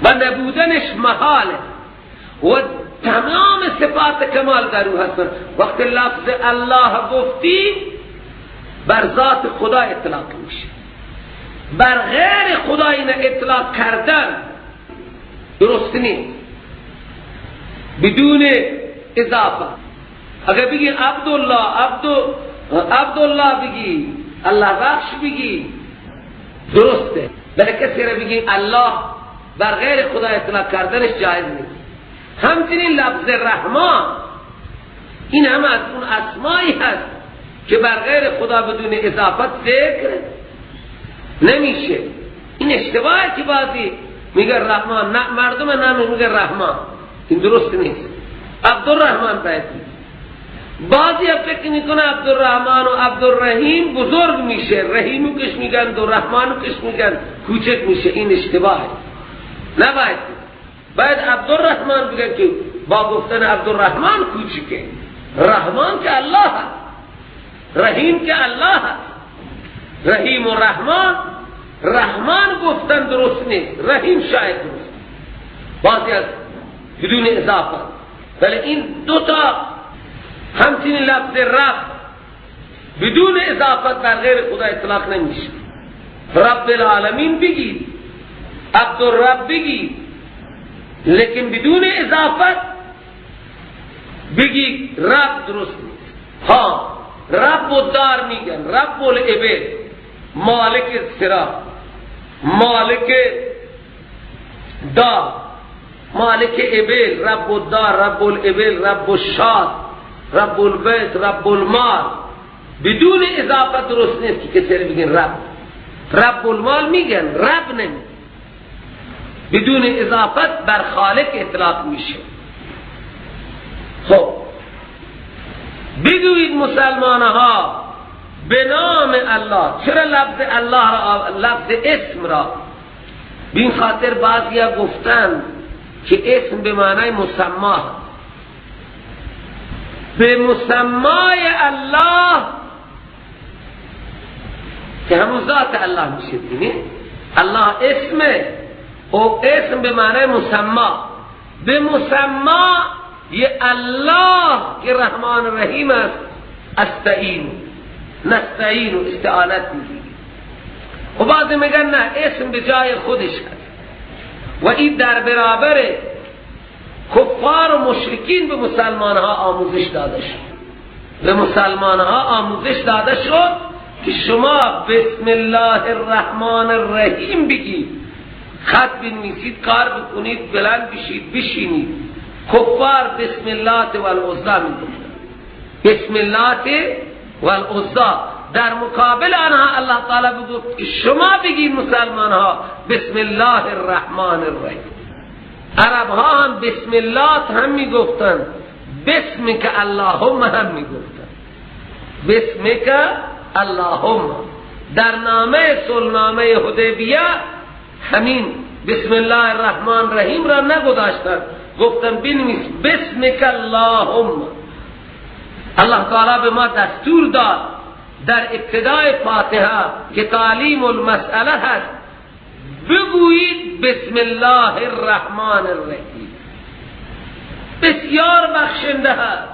و نبودنش محاله و تمام صفات کمال در او هستند. وقت لفظ الله گفتی بر ذات خدا اطلاق میشه، بر غیر خدا این اطلاق کردن درست نیست بدون اضافه. اگر بگی عبدالله، عبدالله بگی، الله بخش بگی، درسته، ولی کسی را بگی الله بر غیر خدا اطلاق کردنش جایز نیست. همچنین لفظ رحمان، این هم از اون اسمایی هست که بر غیر خدا بدون اضافت ذکر نمیشه. این اشتباهه که بعضی میگه رحمان، نه مردم نمیگه، میگه رحمان، این درست نیست. عبدالرحمن باید. بعضی فکر میکنه عبدالرحمن و عبدالرحیم بزرگ میشه، رحیمو کش میگن و رحمانو کش میگن کوچک میشه. این اشتباهه، نباید. باید عبدالرحمن بگن که با گفتن عبدالرحمن کوچکه، رحمان که الله هست، رحیم که الله هست. رحیم و رحمان، رحمان گفتن درست نیست، رحیم شاید درست، بعضی از بدون اضافه. ولی این دوتا، همچنین لفظ رب بدون اضافت بر غیر خدا اطلاق نمیشه. رب العالمین بگید، عبدالرب بگید، لیکن بدون اضافت بگی رب درست نیست. ها، رب الدار میگن، رب الابل، مالک سرا، مالک دار، مالک ابل، رب الدار، رب الابل، رب الشاد، رب البیت، رب المال. بدون اضافه درست نیست که کسی رو بگن رب. رب المال میگن، رب نمیگن. بدون اضافت بر خالق اطلاق میشه. خب بگویید مسلمان ها به نام الله. چرا لفظ الله را، لفظ اسم را؟ به این خاطر بعضیا گفتن که اسم به معنای مسما، به مسمای الله که همون ذات الله میشه دیگه. الله اسمه و اسم به معنای مسما، به مسما یه الله که رحمان رحیم است، استعین، نستعین و استعانت میگیریم. و بعضی میگن نه، اسم به جای خودش هست و این در برابر کفار و مشرکین به مسلمان ها آموزش داده شد. به مسلمان ها آموزش داده شد که شما بسم الله الرحمن الرحیم بگید، خط بنویسید، کار بکنید، بلند بشید، بشینید. کفار بسم الله والعزی میگفتند، بسم الله والعزی. در مقابل آنها الله تعالی بگفت که شما بگید مسلمان ها بسم الله الرحمن الرحیم. عرب ها هم بسم الله هم میگفتند، بسمک اللهم هم میگفتند، بسمک اللهم. در نامه صلحنامه حدیبیه همین بسم الله الرحمن الرحیم را نگذاشتند، گفتن بنویس بسمک اللهم. الله تعالی به ما دستور داد در ابتدای فاتحه که تعلیم المسئله هست، بگویید بسم الله الرحمن الرحیم. بسیار بخشنده هست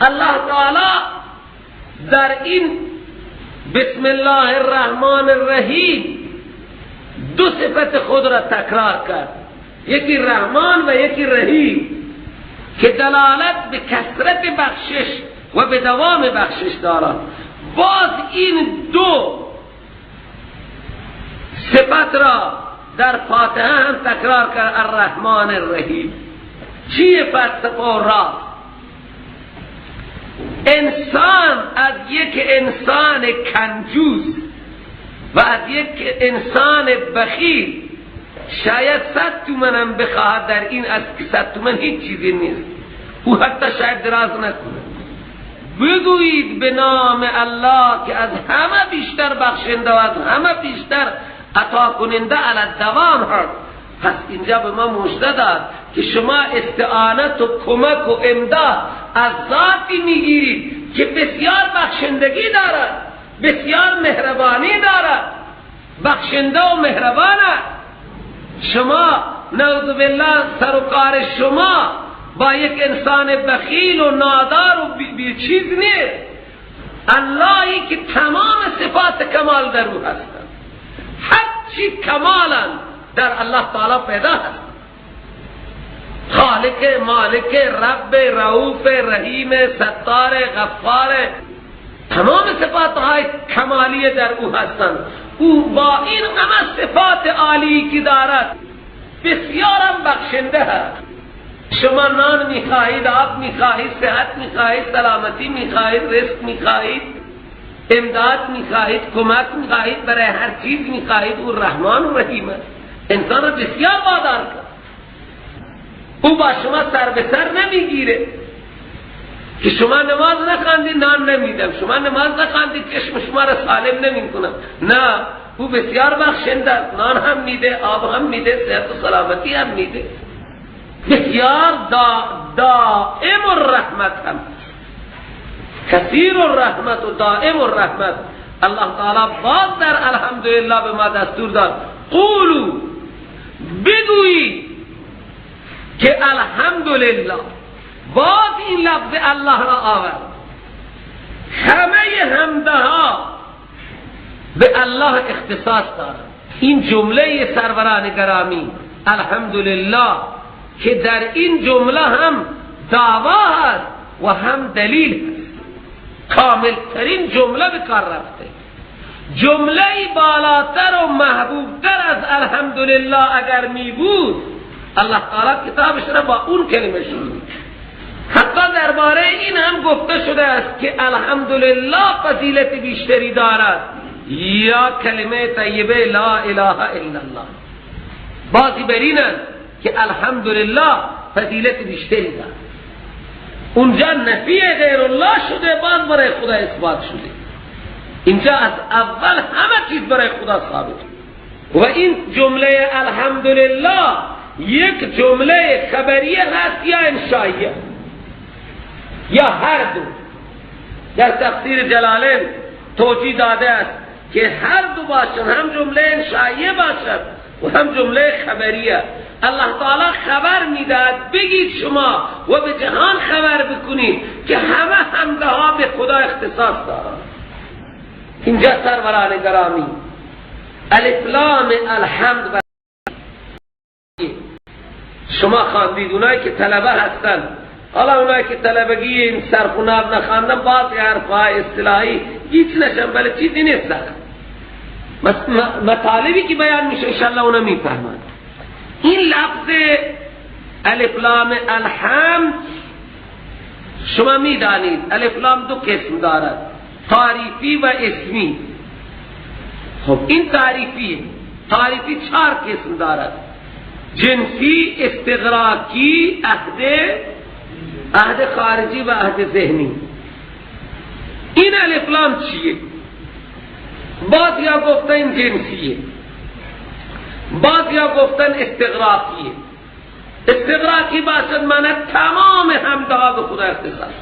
الله تعالی. در این بسم الله الرحمن الرحیم دو صفت خود را تکرار کرد، یکی رحمان و یکی رحیم، که دلالت به کثرت بخشش و به دوام بخشش دارد. باز این دو صفت را در فاتحه هم تکرار کرد، الرحمن الرحیم. چیه فلسفه و راز؟ انسان از یک انسان کنجوس و از یک انسان بخیل شاید 100 تومن هم بخواهد، در این از 100 تومن هیچ چیزی نیست، او حتی شاید دراز نکنه. بگویید به نام الله که از همه بیشتر بخشنده و از همه بیشتر عطا کننده علی دوام هست. پس اینجا به ما مژده داد که شما استعانت و کمک و امداد از ذاتی میگیرید که بسیار بخشندگی دارد، بسیار مهربانی دارد، بخشنده و مهربان است. شما نعوذ بالله سر و کار شما با یک انسان بخیل و نادار و بی چیز نیست. اللهی که تمام صفات کمال در او هستند، هر چی کمالند در الله تعالی پیدا هست. خالق، مالک، رب، رؤوف، رحیم، ستار، غفار، تمام صفات های کمالی در او هستند. او با این همه صفات عالی که دارد بسیارم بخشنده هست. شما نان میخواهید، آب میخواهید، صحت میخواهید، سلامتی میخواهید، رزق میخواهید، امداد میخواهید، کمک میخواهید، برای هر چیز میخواهید، او رحمان و رحیم است. انسان را بسیار وادار کرد. او با شما سر به سر نمیگیره که شما نماز نخواندی نان نمیدم، شما نماز نخواندی چشم شما را سالم نمیکنم. نه، او بسیار بخشنده است، نان هم میده، آب هم میده، صحت و سلامتی هم میده. بسیار دائم الرحمت هم، کثیر الرحمت و دائم الرحمت. الله تعالی باز در الحمدلله به ما دستور داد، قولو، بگویید که الحمدلله. باز این لفظ الله را آورد. همه حمدها به الله اختصاص دارد. این جمله سروران گرامی الحمدلله که در این جمله هم دعوا هست و هم دلیل هست، کامل ترین جمله به کار رفته. جمله بالاتر و محبوبتر از الحمدلله اگر می بود، الله تعالی کتابش را با اون کلمه شروع. حتی درباره این هم گفته شده است که الحمدلله فضیلت بیشتری دارد یا کلمه طیبه لا اله الا الله. بعضی برینند که الحمدلله فضیلت بیشتری دارد. اونجا نفی غیر الله شده، باز برای خدا اثبات شده. اینجا از اول همه چیز برای خدا ثابت. و این جمله الحمدلله یک جمله خبریه هست یا انشائیه یا هر دو. در تفسیر جلالین توجیه داده است که هر دو باشد، هم جمله انشائیه باشد و هم جمله خبریه. الله تعالی خبر میدهد، بگید شما و به جهان خبر بکنید که همه حمدها به خدا اختصاص دارند. اینجا سروران گرامی الف لام الحمد و شما خواندید. اونایی که طلبه هستند، حالا اونایی که طلبگی این صرف و نحو نخواندن، بعضی حرفهای اصطلاحی هیچ نشن، بله چیزی نیست. مطالبی که بیان میشه انشالله اونا میفهمند. این لفظ الف لام الحمد شما میدانید الف لام دو قسم دارد، تعریفی و اسمی. خب این تعریفیه. تعریفی 4 قسم دارد: جنسی، استغراقی، عهد خارجی و عهد ذهنی. این الف لام چیه؟ بعضیا گفتن جنسیه، بعضیا گفتن استغراقیه. استغراقی باشد معنی تمام حمدها به خدا اختصاص دارد،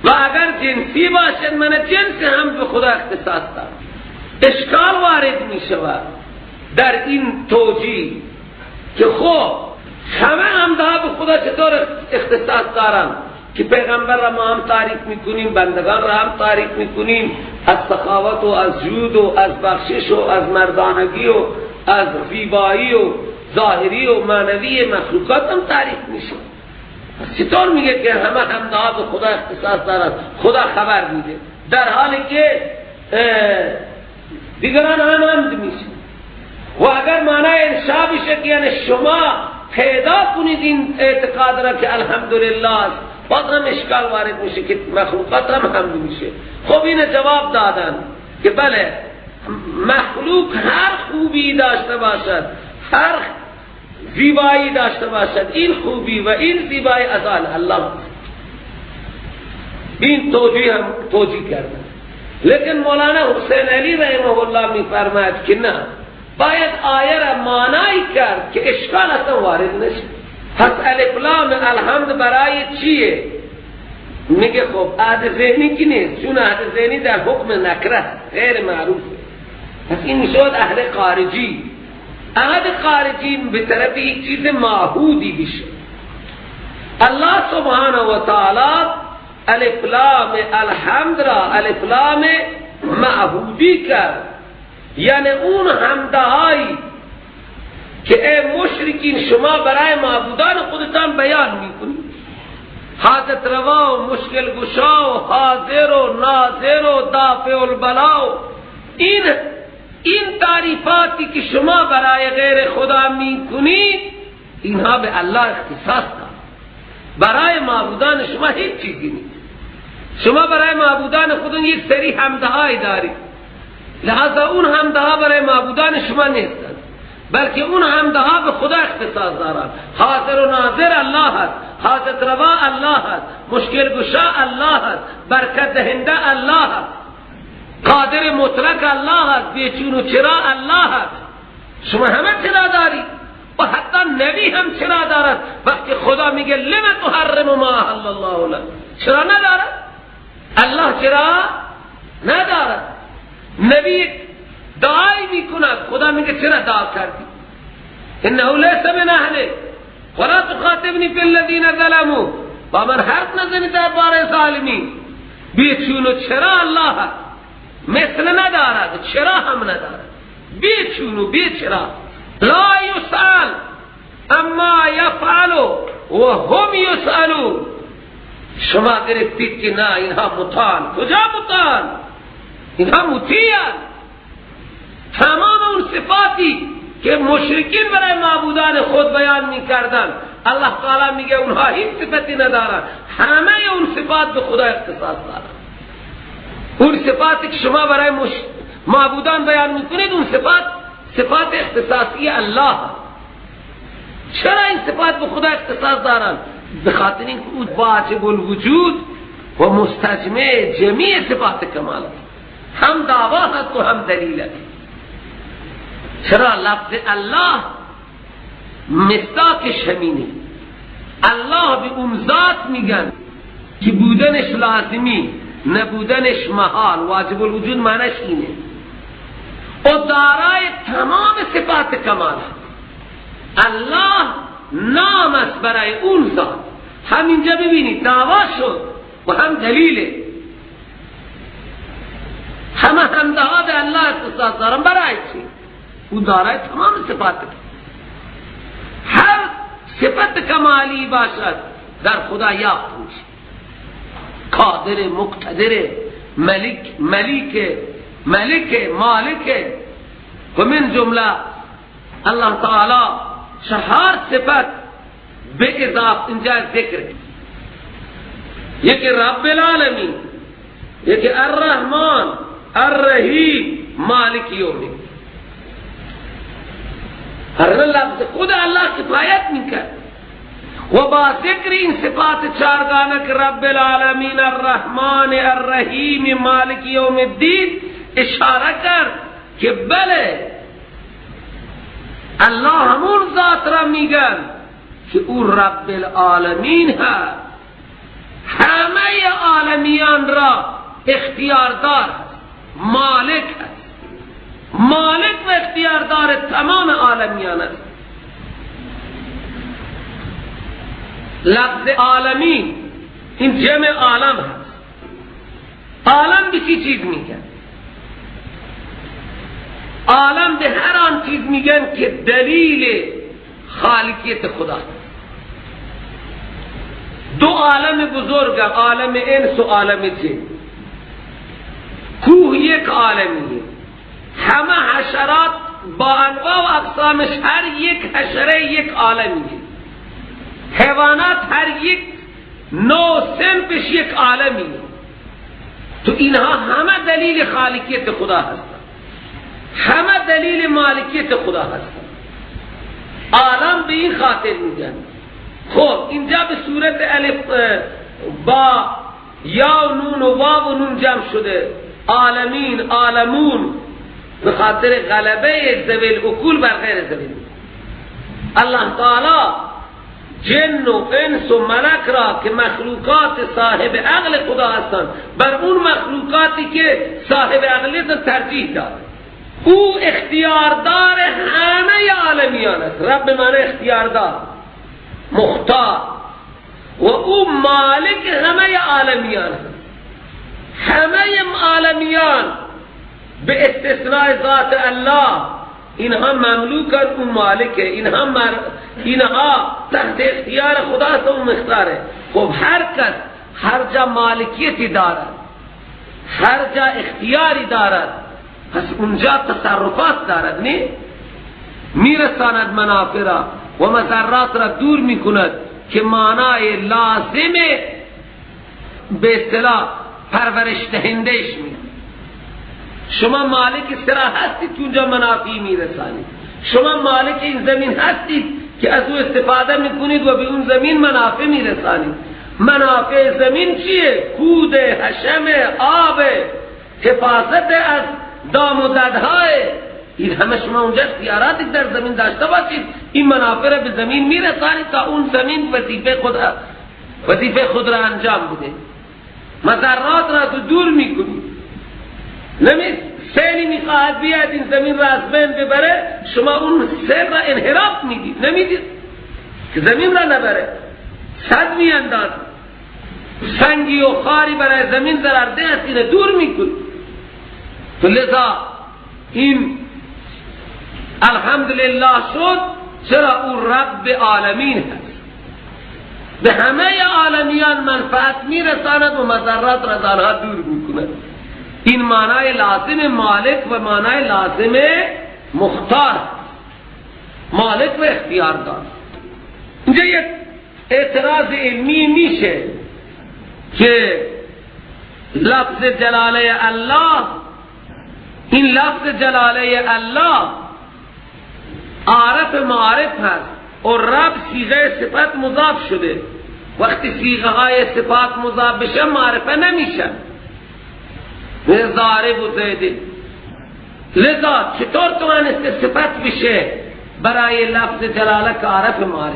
و اگر جنسی باشد معنی جنس هم به خدا اختصاص دارد. اشکال وارد می شود در این توجیه که خب همه حمدها به خدا چطور اختصاص دارند؟ که پیغمبر را ما هم تعریف میکنیم، بندگان را هم تعریف میکنیم، از سخاوت و از جود و از بخشش و از مردانگی و از زیبایی و ظاهری و معنوی مخلوقات هم تعریف میشه. چطور میگه که همه حمدها به خدا اختصاص دارد، خدا خبر میده، در حالی که دیگران هم حمد میشه؟ و اگر معنای انشاء بشه که یعنی شما پیدا کنید این اعتقاد را که الحمدلله است، باز هم اشکال وارد میشه که مخلوقات هم حمد میشه. خب این جواب دادن که بله، مخلوق هر خوبی داشته باشد، هر زیبایی داشته باشد، این خوبی و این زیبایی از آن الله. این توجیه هم توجیه کردن. لیکن مولانا حسین علی رحمه الله میفرماید که نه، باید آیه را معنای کرد که اشکال اصلا وارد نشه. پس الف لام الحمد برای چیه؟ میگه خب عهد ذهنی که نیست، چون عهد ذهنی در حکم نکره غیر معروف. پس این میشود عهد خارجی. عهد خارجی به طرف یک چیز معهودی بشه. الله سبحانه و تعالی الف لام الحمد را الف لام معهودی کرد، یعنی اون حمدهایی که ای مشرکین شما برای معبودان خودتان بیان میکنید، حاجت روا و مشکل گشا و حاضر و ناظر و دافع البلا، این تعریفاتی که شما برای غیر خدا میکنید، اینها به الله اختصاص دارد. برای معبودان شما هیچ چیزی نیست. شما برای معبودان خودتون یک سری حمدهایی دارید، لہذا اون حمدها برای معبودان شما نیستند، بلکه اون حمدها به خدا اختصاص دارند. حاضر و ناظر الله هست، حاجت روا الله هست، مشکل گشا الله هست، برکت دهنده الله هست، قادر مطلق الله هست، بیچون و چرا الله هست. شما همه چرا دارید و حتی نبی هم چرا دارد. وقتی خدا میگه لم تحرم ما احل الله لك، چرا ندارد؟ الله چرا ندارد؟ نبی دعای میکند، خدا میگه چرا دعا کردی؟ انه لیس من اهله ولا تخاطبنی فی الذین ظلموا، با من حرف نزنی درباره ظالمین. بیچون و چرا الله مثل ندارد، چرا هم ندارد، بیچون و بیچرا. لا یسأل اما یفعل و هم یسألون. شما گرفتید که نه اینها مطان. کجا مطان؟ اینها مطیعن. تمام اون صفاتی که مشرکین برای معبودان خود بیان میکردن، الله تعالی میگه اونها هیچ صفتی ندارن، همه اون صفات به خدا اختصاص دارن. اون صفاتی که شما برای معبودان بیان میکنید، اون صفات صفات اختصاصی الله. چرا این صفات به خدا اختصاص دارن؟ به خاطر اینکه او واجب الوجود و مستجمع جمیع صفات کمال، هم دعوا هست و هم دلیل است. چرا لفظ الله مصداقش همینه. الله به اون ذات میگن که بودنش لازمی، نبودنش محال. واجب الوجود معنیش اینه. او دارای تمام صفات کمال. الله نام است برای اون ذات. همینجا ببینید دعوا شد و هم دلیله. همه حمدها به الله اختصاص دارن. برای چی؟ او دارای تمام صفات. هر صفت کمالی باشد در خدا یافت میشه. قادر، مقتدر، ملک، ملک، ملک، مالک. و من جمله الله تعالی چهار صفت به اضافه اینجا ذکر. یکی رب العالمین، یکی الرحمن، الرحیم، مالک یوم الدین. هر لفظ خود الله کفایت میکرد و با ذکر این صفات چارگانه که رب العالمین، الرحمن، الرحیم، مالک یوم الدین اشاره کرد که بله الله همون ذات را میگن که او رب العالمین هست، همه عالمیان را اختیاردار هست، مالک هست، مالک و اختیاردار تمام عالمیان است. لفظ عالمین این جمع عالم هست. عالم به چی چیز میگن؟ عالم به هر آن چیز میگن که دلیل خالقیت خدا. دو عالم بزرگ، عالم انس و عالم جن. کوه یک عالمیه، همه حشرات با انواع و اقسامش، هر یک حشره یک عالمیه. حیوانات هر یک نوع صنفش یک عالمیه. تو اینها همه دلیل خالقیت خدا هستند، همه دلیل مالکیت خدا هستند. عالم به این خاطر میگن. خب اینجا به صورت الف با یا نون و واو و نون جمع شده، عالمین، عالمون، به خاطر غلبه ذوی العقول بر غیر ذوی العقول. الله تعالی جن و انس و ملک را که مخلوقات صاحب عقل خدا هستند بر اون مخلوقاتی که صاحب عقلیت ترجیح داد. او اختیاردار همه عالمیان است. رب معنی اختیاردار، مختار، و او مالک همه عالمیان است. همه عالمیان به استثناء ذات الله اینها مملوکن، او مالکه، اینها تحت اختیار خدا است، او مختاره. خب هر کس هر جا مالکیتی دارد، هر جا اختیاری دارد، پس اونجا تصرفات دارد، نه؟ میرساند منافع را و مضرات را دور میکند که معنای لازم به اصطلاح پرورش دهندهش می. شما مالک سرا هستید که اونجا منافعی میرسانید، شما مالک این زمین هستید که از او استفاده میکنید و به اون زمین منافع میرسانید. منافع زمین چیه؟ کود، حشم، آب، حفاظت از دام و ددهای، این همه شما اونجا اختیاراتی در زمین داشته باشید، این منافع را به زمین میرسانید تا اون زمین وظیفه خود را انجام بده. مضرات را تو دور میکنید. نمی سیلی میخواهد بیاد این زمین را از بین ببره، شما اون سیل را انحراف میدید، نمیدید که زمین را نبره، صد میانداز، سنگی و خاری برای زمین ضررده است، اینه دور میکنید. تو لذا این الحمدلله شد. چرا؟ او رب عالمین هست، به همه عالمیان منفعت میرساند و مضرات را از آنها دور میکند. این معنای لازم مالک و معنای لازم مختار، مالک و اختیار دار. اینجا یک اعتراض علمی میشه که لفظ جلاله الله، این لفظ جلاله الله عارف معارف هست اور رب صیغه صفت مضاف شده. وقتی صیغه های صفات مضاف بشه معرفه نمیشه، ضارب و زیده. لذا چطور توانسته صفت بشه برای لفظ جلاله که عارف معارف؟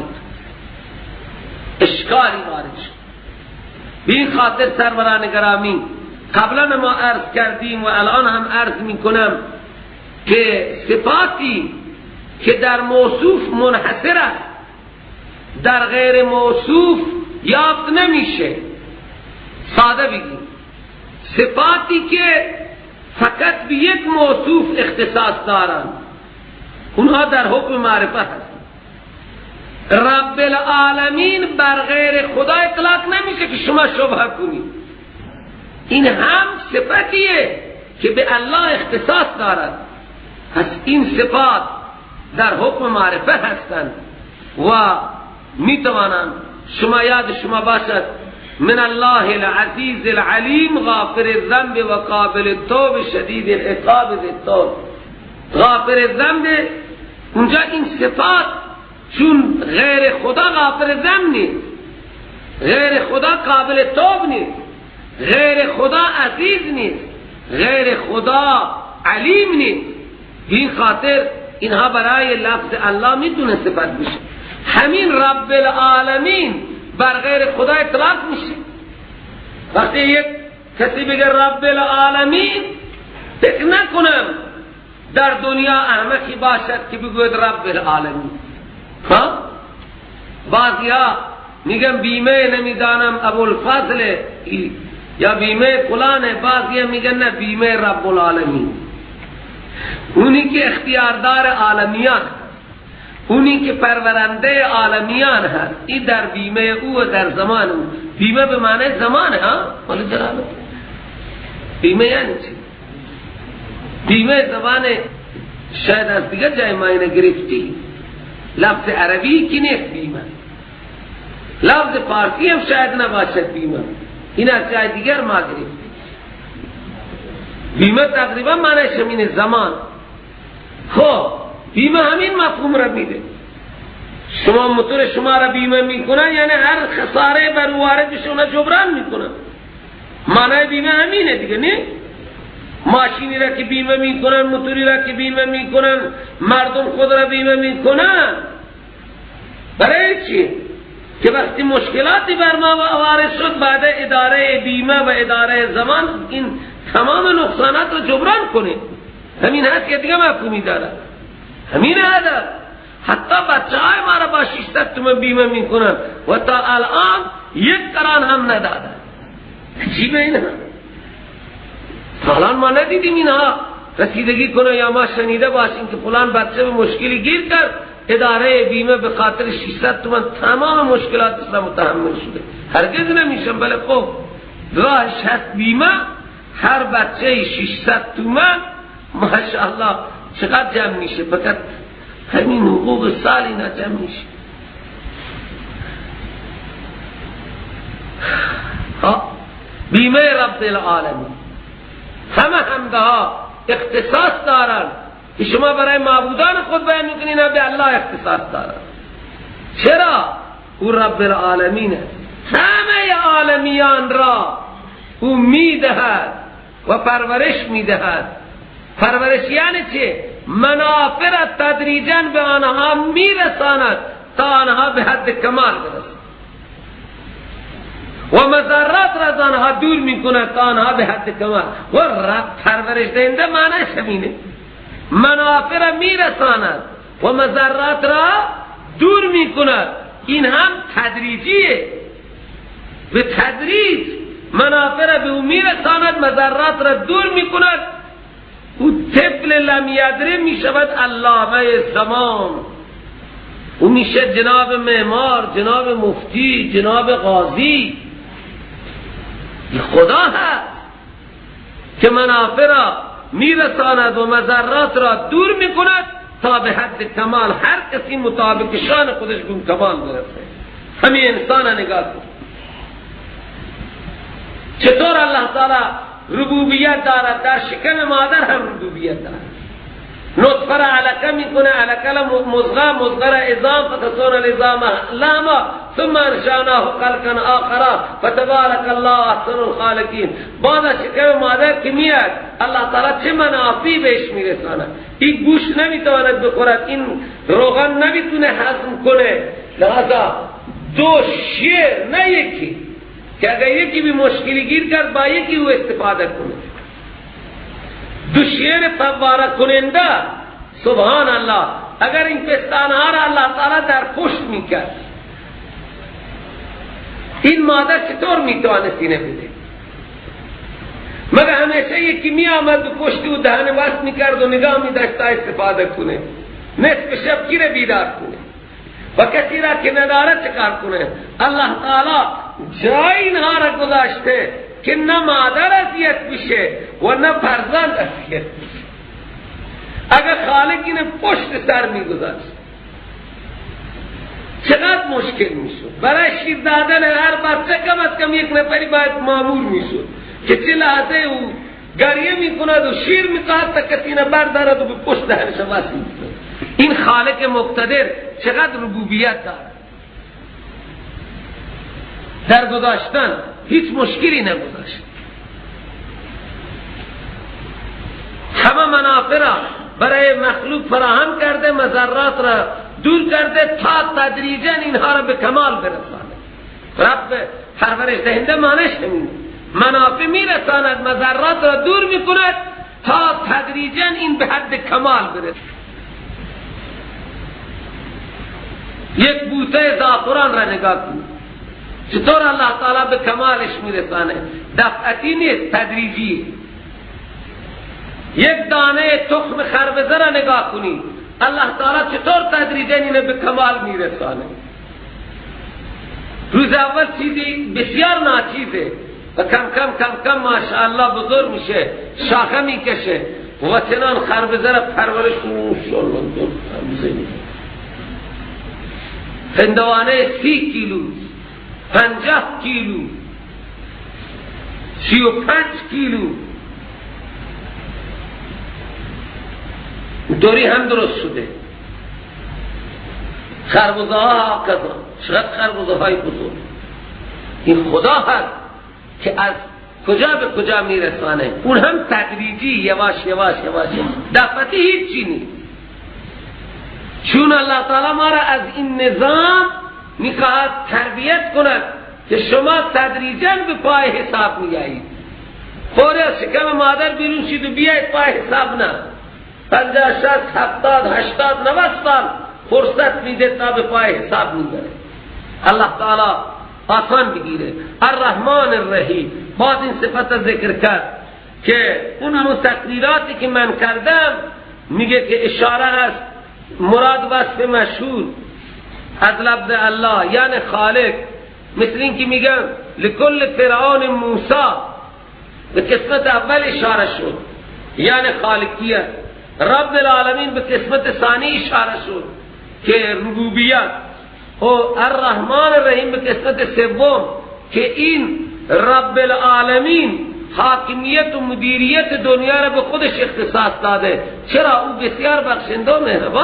اشکالی وارد شد. به این خاطر سروران گرامی قبلا ما عرض کردیم و الان هم عرض میکنم که صفاتی که در موصوف منحصر است در غیر موصوف یافت نمیشه. ساده بگیم صفاتی که فقط به یک موصوف اختصاص دارند اونها در حکم معرفه هست. رب العالمین بر غیر خدا اطلاق نمیشه که شما شبهه کنید. این هم صفتیه که به الله اختصاص دارد، پس این صفات در حکم معرفه هستند و میتوانند. شما یاد شما باشد من الله العزیز العلیم غافر الذنب و قابل التوب شدید العقاب ذی الطول. غافر الذنب اونجا این صفات چون غیر خدا غافر ذنب نیست، غیر خدا قابل توب نیست، غیر خدا عزیز نیست، غیر خدا علیم نیست، این خاطر اینها برای لفظ الله میتونه صفت بشه. همین رب العالمین بر غیر خدا اطلاق میشه. وقتی یک کسی بگه رب العالمین، فکر نکنم در دنیا احمقی باشد که بگوید رب العالمین. ها؟ بعضیا میگن بیمه نمیدانم ابوالفضل یا بیمه فلانه، بعضی میگن نه بیمه رب العالمین، اونی که اختیاردار عالمیان، اونی که پرورنده عالمیان هست، این در بیمه او و در زمان او. بیمه به معنی زمان ها، مال جلاله بیمه یعنی چی؟ بیمه زبان شاید از دیگر جای معنی گرفتی، لفظ عربی کی نیست بیمه، لفظ فارسی هم شاید نباشد بیمه، این از جای دیگر ما گرفتی. بیمه تقریبا معنیش همین زمان. خب بیمه همین مفهوم را میده. شما موتور شما را بیمه میکنن، یعنی هر خساره بر وارد بشه اونا جبران میکنن. معنی بیمه همینه دیگه، نه؟ ماشینی را که بیمه میکنن، موتوری را که بیمه میکنن، مردم خود را بیمه میکنن. برای چی؟ که وقتی مشکلاتی بر ما وارد شد، بعد اداره بیمه و اداره زمان این تمام نقصانات را جبران کنه. همین هست که دیگه مفهومی داره، همین هدف. حتی بچه های ما را با 600 تومن بیمه میکنن و تا الان یک قران هم ندادن. عجیبه اینها. تا الان ما ندیدیم اینها رسیدگی کنه یا ما شنیده باشیم که فلان بچه به مشکلی گیر کرد، اداره بیمه به خاطر 600 تومن تمام مشکلات اسلام متحمل شده. هرگز نمیشم. بله خب راهش هست بیمه، هر بچه 600 تومن ماشاءالله چقدر جمع میشه، فقط همین حقوق سال اینا جمع میشه. بیمه رب العالمین همه حمده ها اختصاص دارن که شما برای معبودان خود بیان میکنین، به الله اختصاص دارن. چرا؟ او رب العالمین است، همه عالمیان را او میدهد و پرورش میدهد. پرورش یعنی چه؟ منافع را تدریجاً به آنها میرساند تا آنها به حد کمال برسند و مضرات را از آنها دور میکند تا آنها به حد کمال. و رب پرورش دهنده معنیش همینه، منافع را میرساند و مضرات را دور میکند. این هم تدریجیه، به تدریج منافع را به او میرساند، مضرات را دور میکند. او طفل لم یدره میشود علامه زمان، او میشه جناب معمار، جناب مفتی، جناب قاضی. خدا هست که منافع را میرساند و مضرات را دور میکند تا به حد کمال هر کسی مطابق شان خودش به کمال برسه. همین انسان نگاه کن چطور الله تعالی ربوبیت دارد، در شکم مادر هم ربوبیت دارد. نطفه را علقه میکنه، علقه را مضغه، مضغه را عظام، فتصون العظام لحما ثم انشأناه خلقا آخر فتبارک الله احسن الخالقین. بعد از شکم مادر که میاد الله تعالی چه منافعی بهش میرسانه. این گوش نمیتواند بخورد، این روغن نمیتونه هضم کنه، لذا دو شیر نه یکی، که اگر یکی بھی مشکلی گیر کرد با یکی او استفاده کنه. دو شیر فواره کننده، سبحان الله، اگر این پستانها را الله تعالی در پشت میکرد، این مادر چطور میتوانست اینه بده؟ مگر همیشه یکی میآمد و پشت او دهن وصل میکرد و نگاه میداشت تا استفاده کنه. نصف شب کی را بیدار کنه و کسی را که نداره چکار کنه؟ الله تعالی جای اینها را گذاشته که نه مادر اذیت بشه و نه فرزند اذیت بشه. اگر خالق اینه پشت سر میگذاشت چقدر مشکل میشد. برای شیر دادن هر بچه کم از کم یک نفری باید مامور میشد که چه لحظه او گریه میکند و شیر میخواهد تا کسی نه بردارد و به پشت دهنش وصل میکند. این خالق مقتدر چقدر ربوبیت دارد در گذاشتن، هیچ مشکلی نگذاشت. همه منافع را برای مخلوق فراهم کرده، مضرات را دور کرده تا تدریجا اینها را به کمال برساند. رب پرورش دهنده معنیش همین، منافع میرساند، مضرات را دور میکند تا تدریجا این به حد کمال برسد. یک بوته زعفران را نگاه کن، چطور الله تعالی به کمالش میرسانه؟ دفعتی نیست، تدریجی. یک دانه تخم خربزه را نگاه کنی، الله تعالی چطور تدریجا اینه به کمال میرسانه. روز اول چیزی بسیار ناچیزه و کم کم کم کم ماشاءالله بزرگ میشه، شاخه میکشه و چنان خربزه را پرورش ماشاءالله. هندوانه 30 کیلو، 50 کیلو، 35 کیلو دوری هم درست شده. خربزه ها هکذا، چقدر خربزه های بزرگ. این خدا هست که از کجا به کجا میرسانه، اون هم تدریجی، یواش یواش یواش، دفعتی هیچی نیست. چون الله تعالی ما را از این نظام میخواهد تربیت کند که شما تدریجاً به پای حساب میایید. فوری از شکم مادر بیرون شید و بیایید پای حساب نه، 50 60 70 80 90 سال فرصت میده تا به پای حساب میبره. الله تعالی آسان بگیره. الرحمن الرحیم، باز این صفت ذکر کرد که اون همون تقریراتی که من کردم، میگه که اشاره است، مراد وصف مشهور از لفظ الله یعنی خالق. مثل این که میگم لکل فرعون موسی، به قسمت اول اشاره شد یعنی خالقیت. رب العالمین به قسمت ثانی اشاره شد که ربوبیت. و الرحمن الرحیم به قسمت سوم که این رب العالمین حاکمیت و مدیریت دنیا را به خودش اختصاص داده. چرا؟ او بسیار بخشنده و مهربان.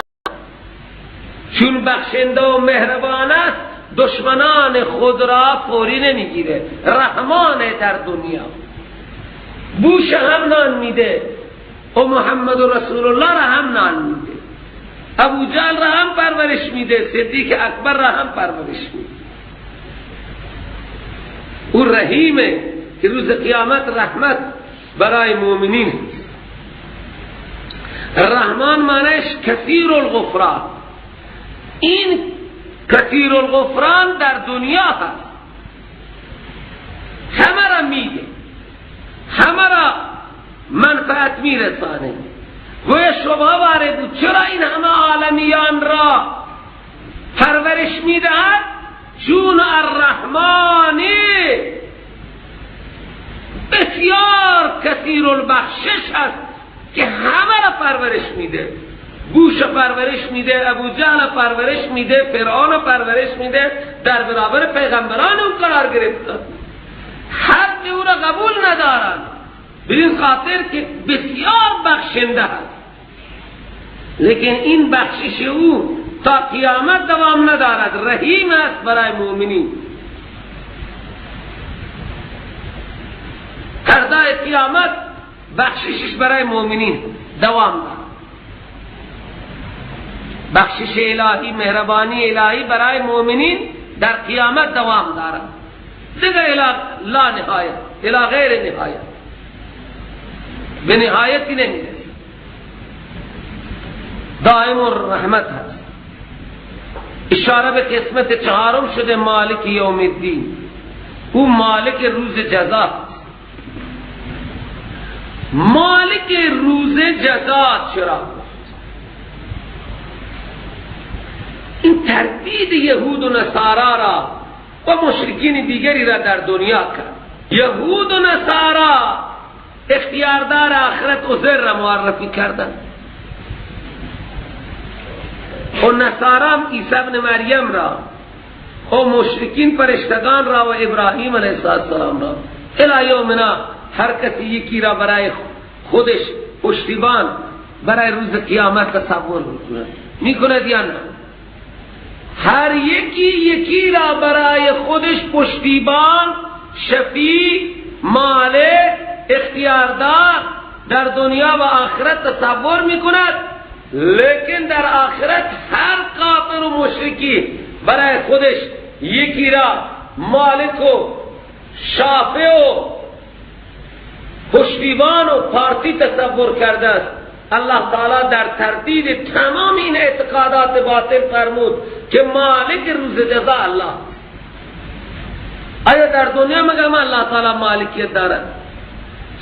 چون بخشنده و مهربان است، دشمنان خود را فوری نمیگیره. رحمان در دنیا بوش هم نان میده و محمد رسول الله را هم نان میده، ابو جهل را هم پرورش میده، صدیق اکبر را هم پرورش میده. او رحیمه که روز قیامت رحمت برای مؤمنین. الرحمن معنیش کثیر الغفران. این کثیر الغفران در دنیا هست، همه را میده، همه را منفعت میرسانه. گویا شبهه وارد بود چرا این همه عالمیان را پرورش میدهد؟ چون الرحمن بسیار کثیر البخشش هست که همه را پرورش میده. گوش پرورش میده، ابو جهل پرورش میده، فرعون پرورش میده، در برابر پیغمبران او قرار گرفته. حق او را قبول ندارند به این خاطر که بسیار بخشنده هست، لیکن این بخشش او تا قیامت دوام ندارد. رحیم است برای مؤمنین. فردای قیامت بخششش برای مؤمنین دوام دارد. بخشش الهی، مهربانی الهی برای مؤمنین در قیامت دوام دارد، دیگر الی لا نهایت، الی غیر نهایت، به نهایتی نمیرسد. دائم الرحمت هست. اشاره به قسمت چهارم شده، مالک یوم الدین. او مالک روز جزا. مالک روز جزا چرا؟ این تردید یهود و نصارا را و مشرکین دیگری را در دنیا کرد. یهود و نصارا اختیاردار آخرت عزیر را معرفی کردند و نصارا هم عیسی ابن مریم را و مشرکین فرشتگان را و ابراهیم علیه السلام را. الی یومنا هر کسی یکی را برای خودش پشتیبان برای روز قیامت تصور میکند یا نه؟ هر یکی یکی را برای خودش پشتیبان، شفیع، مالک، اختیاردار در دنیا و آخرت تصور میکند، لیکن در آخرت هر کافر و مشرکی برای خودش یکی را مالک و شافع و پشتیبان و پارتی تصور کرده است. الله تعالی در تردید تمام این اعتقادات باطل فرمود که مالک روز جزا الله. آیا در دنیا مگه الله تعالی مالکیت دارد؟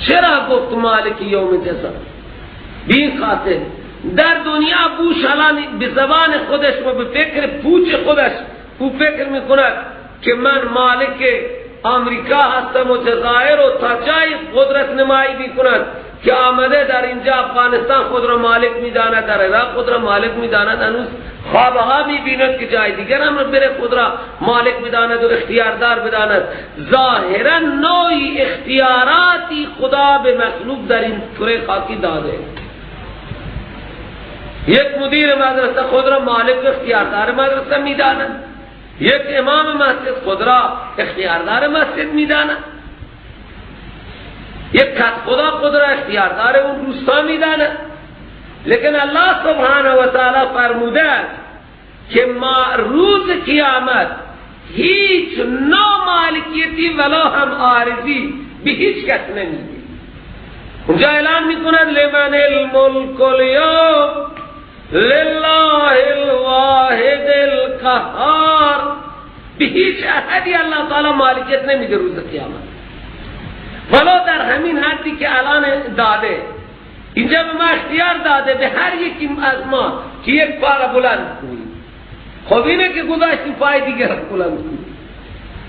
چرا گفت مالک یوم جزا؟ بی خاطر در دنیا بوش الان به زبان خودش و به فکر پوچ خودش او فکر میکند که من مالک آمریکا هستم و جزایر و تا جای قدرت نمایی میکند که آمده در اینجا افغانستان خود را مالک میداند، در عراق خود را مالک میداند، هنوز خوابها میبیند که جای دیگر هم بره خود را مالک میداند و اختیاردار بداند. ظاهرا نوعی اختیاراتی خدا به مخلوق در این کره خاکی داده. یک مدیر مدرسه خود را مالک و اختیاردار مدرسه میداند، یک امام مسجد خود را اختیاردار مسجد میداند، یک کت خدا خود را اختیاردار اون روستا میداند. لیکن الله سبحانه و تعالی فرموده که ما روز قیامت هیچ نوع مالکیتی ولا هم عارضی به هیچ کس نمیده. اونجا اعلان میکند لمن الملک اليوم لله الواحد القهار. به هیچ احدی الله تعالی مالکیت نمیده روز قیامت، ولا در همین حدی که الان داده. اینجا به ما اختیار داده به هر یکی از ما که یک پا را بلند کنیم. خب اینه که گذاشتیم پای دیگر را بلند کنیم،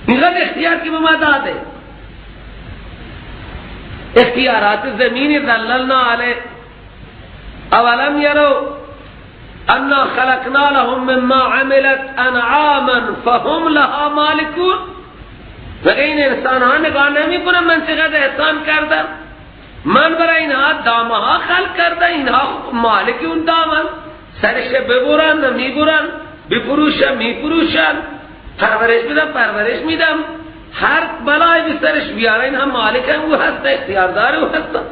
اینقدر اختیار که به ما داده. اختیارات زمین ذللنا علیه اولم یروا انا خلقنا لهم مما عملت انعاما فهم لها مالکون. و این انسان ها نگاه نمی کنن من چقدر احسان کردم، من برای اینها دامه ها خلق کرده، اینها مالک اون دامن، سرش ببرن میبرن، بفروشن میفروشن، پرورش میدم پرورش میدم، هر بلای به سرش بیاره اینها مالک هم او هست، اختیاردار او هست.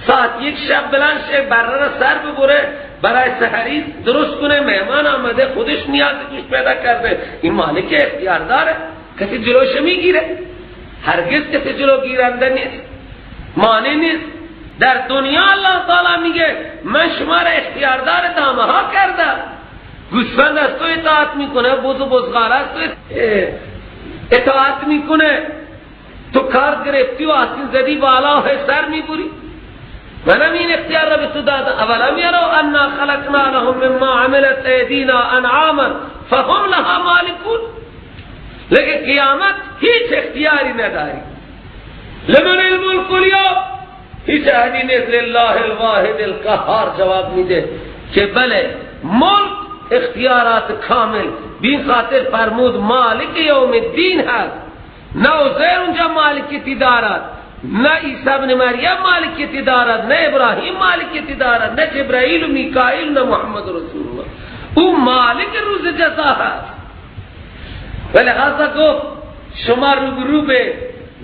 ساعت یک شب بلند شه بره را سر ببره برای سحری درست کنه، مهمان آمده خودش نیاز گوش پیدا کرده، این مالک اختیارداره، کسی جلوش میگیره؟ هرگز کسی جلو گیرنده نیست، مانع نیست. در دنیا الله تعالی میگه من شما را اختیاردار دامه ها کردم، گوسفند از تو اطاعت میکنه، بز و بزغاله از تو اطاعت میکنه، تو کار گرفتی و آستین زدی بالا و سر میبری، منم این اختیار را به تو دادم. اولم یروا انا خلقنا لهم مما عملت ایدینا انعاما فهم لها مالکون. لیکن قیامت هیچ اختیاری نداری. لمن الملک اليوم، هیچ احدی نیست. لله الواحد القهار جواب میده که بله ملک اختیارات کامل، بین خاطر فرمود مالک یوم الدین هست. نه عزیر اونجا مالکیتی دارد، نه عیسی ابن مریم مالکیتی دارد، نه ابراهیم مالکیتی دارد، نه جبرائیل و میکائیل، نه محمد رسول الله. او مالک روز جزا هست. ولی لہذا گفت شما روبرو به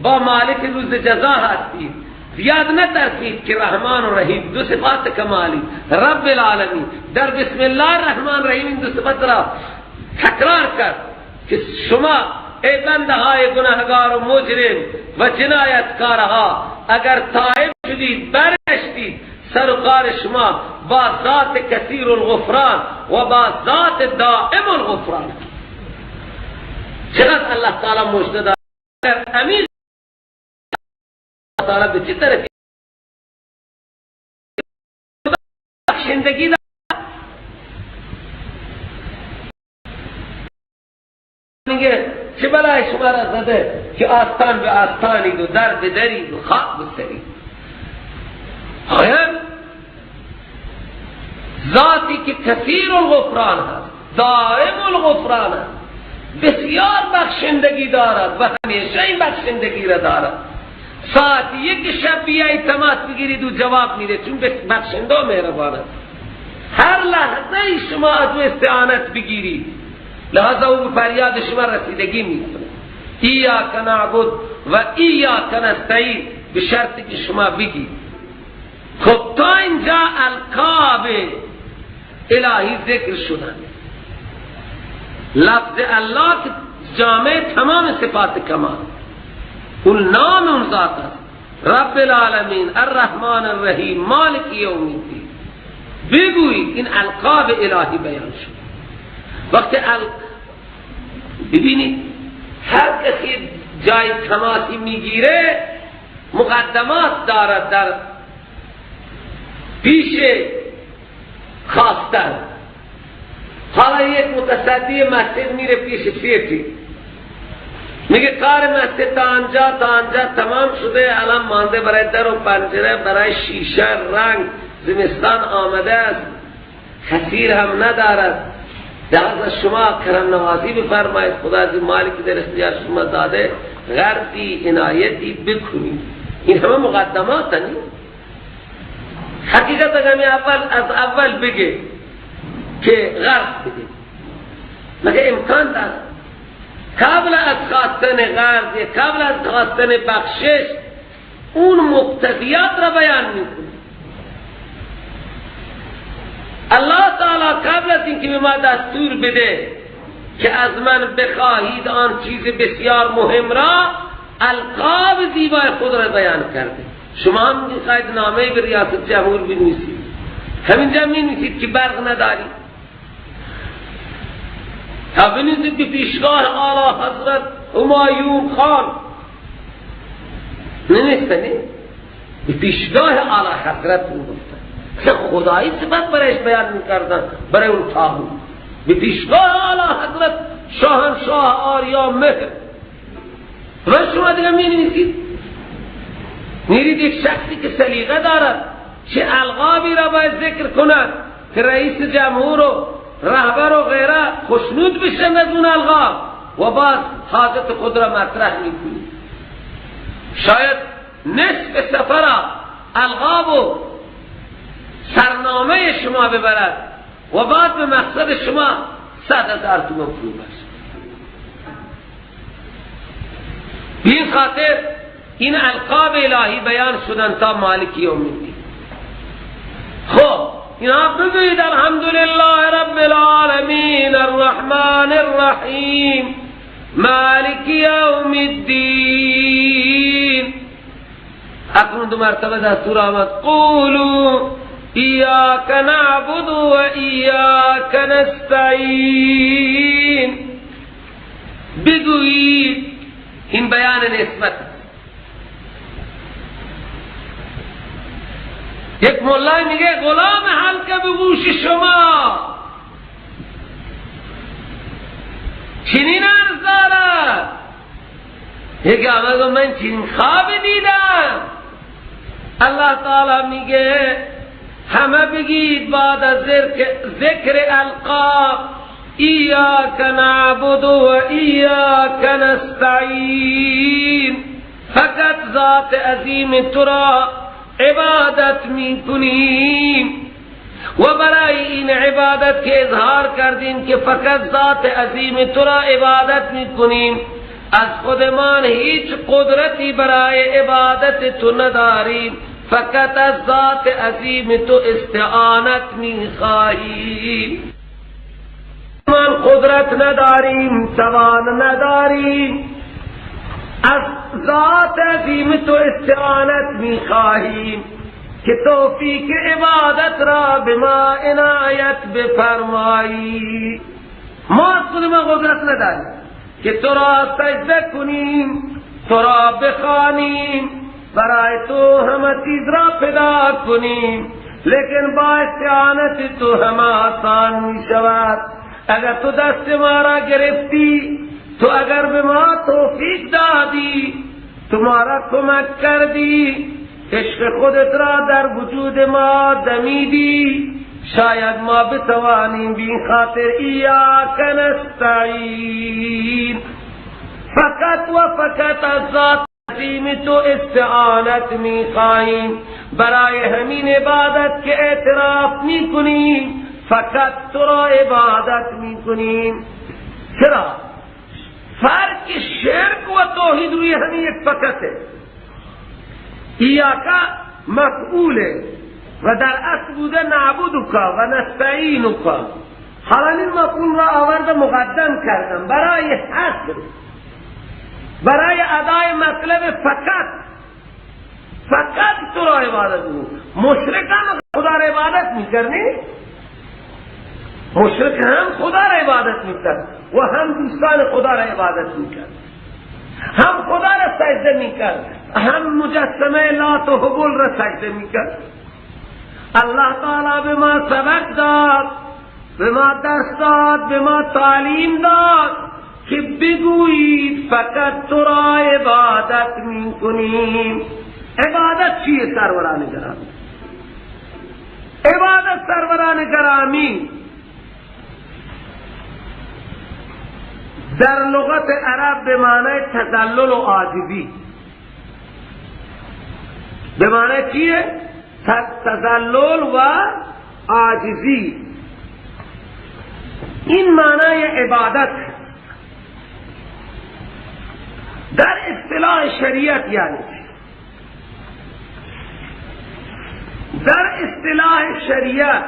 با مالک روز جزا هستید، زیاد نترسید که رحمان و رحیم دو صفات کمالی رب العالمین. در بسم الله الرحمن الرحیم این دو صفات را تکرار کرد که شما ای بنده های گناهگار و مجرم و جنایتکارها اگر تائب شدید برگشتید، سر و کار شما با ذات کثیر الغفران و با ذات دائم الغفران. چقدر الله تعالی مژده داد. امیر تعالی به چه طرفی بخشندگی داد. میگه چه بلای شما را زده که آستان به آستانید و در به درید و خاک به سرید. آیا ذاتی که کثیر الغفران هست، دائم الغفران هست، بسیار بخشندگی دارد و همیشه این بخشندگی را دارد. ساعت یک شب بیایی تماس بگیرید و جواب میده، چون بخشنده و مهربان است. هر لحظه شما از او استعانت بگیرید، لحاظا او به فریاد شما رسیدگی میکنه. ایاک نعبد و ایاک نستعین، به شرطی که شما بگید. خب تا اینجا القاب الهی ذکر شدن. لفظ الله که جامع تمام صفات کمال، اون نام اون ذات است، رب العالمین، الرحمن الرحیم، مالک یوم الدین. بگویید این القاب الهی بیان شد. وقتی ببینید هر کسی جای تماسی میگیره مقدمات دارد در پیش خواستن. حالا یک متصدی مسجد میره پیش سیتی، میگه کار مسجد تا آنجا تا آنجا تمام شده، الان مانده برای در و پنجره، برای شیشه، رنگ، زمستان آمده است، حصیر هم ندارد، لحاظا شما کرم نوازی بفرمایید، خدا از این مالی که در اختیار شما داده غرضی عنایتی بکنید. این همه مقدمات هنی. حقیقت اگر اول از اول بگه که غرض بده، مگه امکان دارد قبل از خواستن غرض، قبل از خواستن بخشش اون مقتضیات را بیان میکنه؟ الله تعالی قبل از اینکه به ما دستور بده که از من بخواهید آن چیز بسیار مهم را، القاب زیبای خود را بیان کرده. شما هم میخواید نامه به ریاست جمهور بنویسید، همینجا می نویسید که برق نداری، تا بنویسید که پیشگاه اعلی حضرت همایون خان ننویسته، به پیشگاه اعلی حضرت گفتن، خدایی صفت برایش بیان میکردن برای اون طاغوت. به پیشگاه اعلی حضرت شاهنشاه آریا مهر. و شما دیگه می نویسید، میرید یک شخصی که سلیقه دارد چه القابی را باید ذکر کند که رئیس جمهور و رهبر و غیره خوشنود بشن از اون القاب، و بعد حاجت خود را مطرح میکنید. شاید نصف سفر القاب و سرنامه شما ببرد و بعد به مقصد شما 100,000 تومان پول باشه. به این خاطر این القاب الهی بیان شدن تا مالک یوم الدین. خب اینا بگویید الحمدلله رب العالمین الرحمن الرحیم مالک یوم الدین. اکنون دو مرتبه دستور آمد، قولوا ایاک نعبد و ایاک نستعین. بگویید، این بیان نسبت. یک مولای میگه غلام حلقه به گوش شما چنین عرض دارد. یک آمد من چنین خواب دیدم. الله تعالی میگه همه بگید بعد از ذکر القاب ایاک نعبد و ایاک نستعین، فقط ذات عظیم تو را عبادت میکنیم و برای این عبادت که اظهار کردیم که فقط ذات عظیم تو را عبادت میکنیم، از خودمان هیچ قدرتی برای عبادت تو نداریم، فقط از ذات عظیم تو استعانت میخواهیم. من قدرت نداریم، توان نداریم، از ذات عظیم تو استعانت میخواهیم که توفیق عبادت را به ما عنایت بفرمایی. ما از خود ما قدرت نداریم که تو را سجده کنیم، تو را بخوانیم، برای تو همه چیز را پیدا کنیم، لیکن با استعانت تو همه آسان می شود. اگر تو دست ما را گرفتی، تو اگر به ما توفیق دادی، تو ما را کمک کردی، عشق خودت را در وجود ما دمیدی، شاید ما بتوانیم بی خاطر ایاک نستعین. فقط و فقط از ذات عظیم تو استعانت میخواهیم، برای همین عبادت که اعتراف میکنیم فقط تو را عبادت میکنیم. چرا؟ فرق شرک و توحید روی همین یک فقطه. ایاکا مفعوله و در اصل بوده نعبدک و نستعینک. حالا این مفعول را آورده مقدم کردم برای حصر، برای ادای مطلب فقط، فقط تو را عبادت بود. مشرکان خدا را عبادت میکردی، مشرک هم خدا را عبادت میکرد و هم دوستان خدا را عبادت میکرد. هم خدا را سجده میکرد، هم مجسمه لات و هبل را سجده میکرد. الله تعالی به ما سبق داد، به ما درس داد، به ما تعلیم داد که بگویید فقط تو را عبادت میکنیم. عبادت چیه سروران گرامی؟ عبادت سروران گرامی در لغت عرب به معنی تذلل و عاجزی. به معنی چیه؟ تذلل و عاجزی. این معنای عبادت در اصطلاح شریعت یعنی چی؟ در اصطلاح شریعت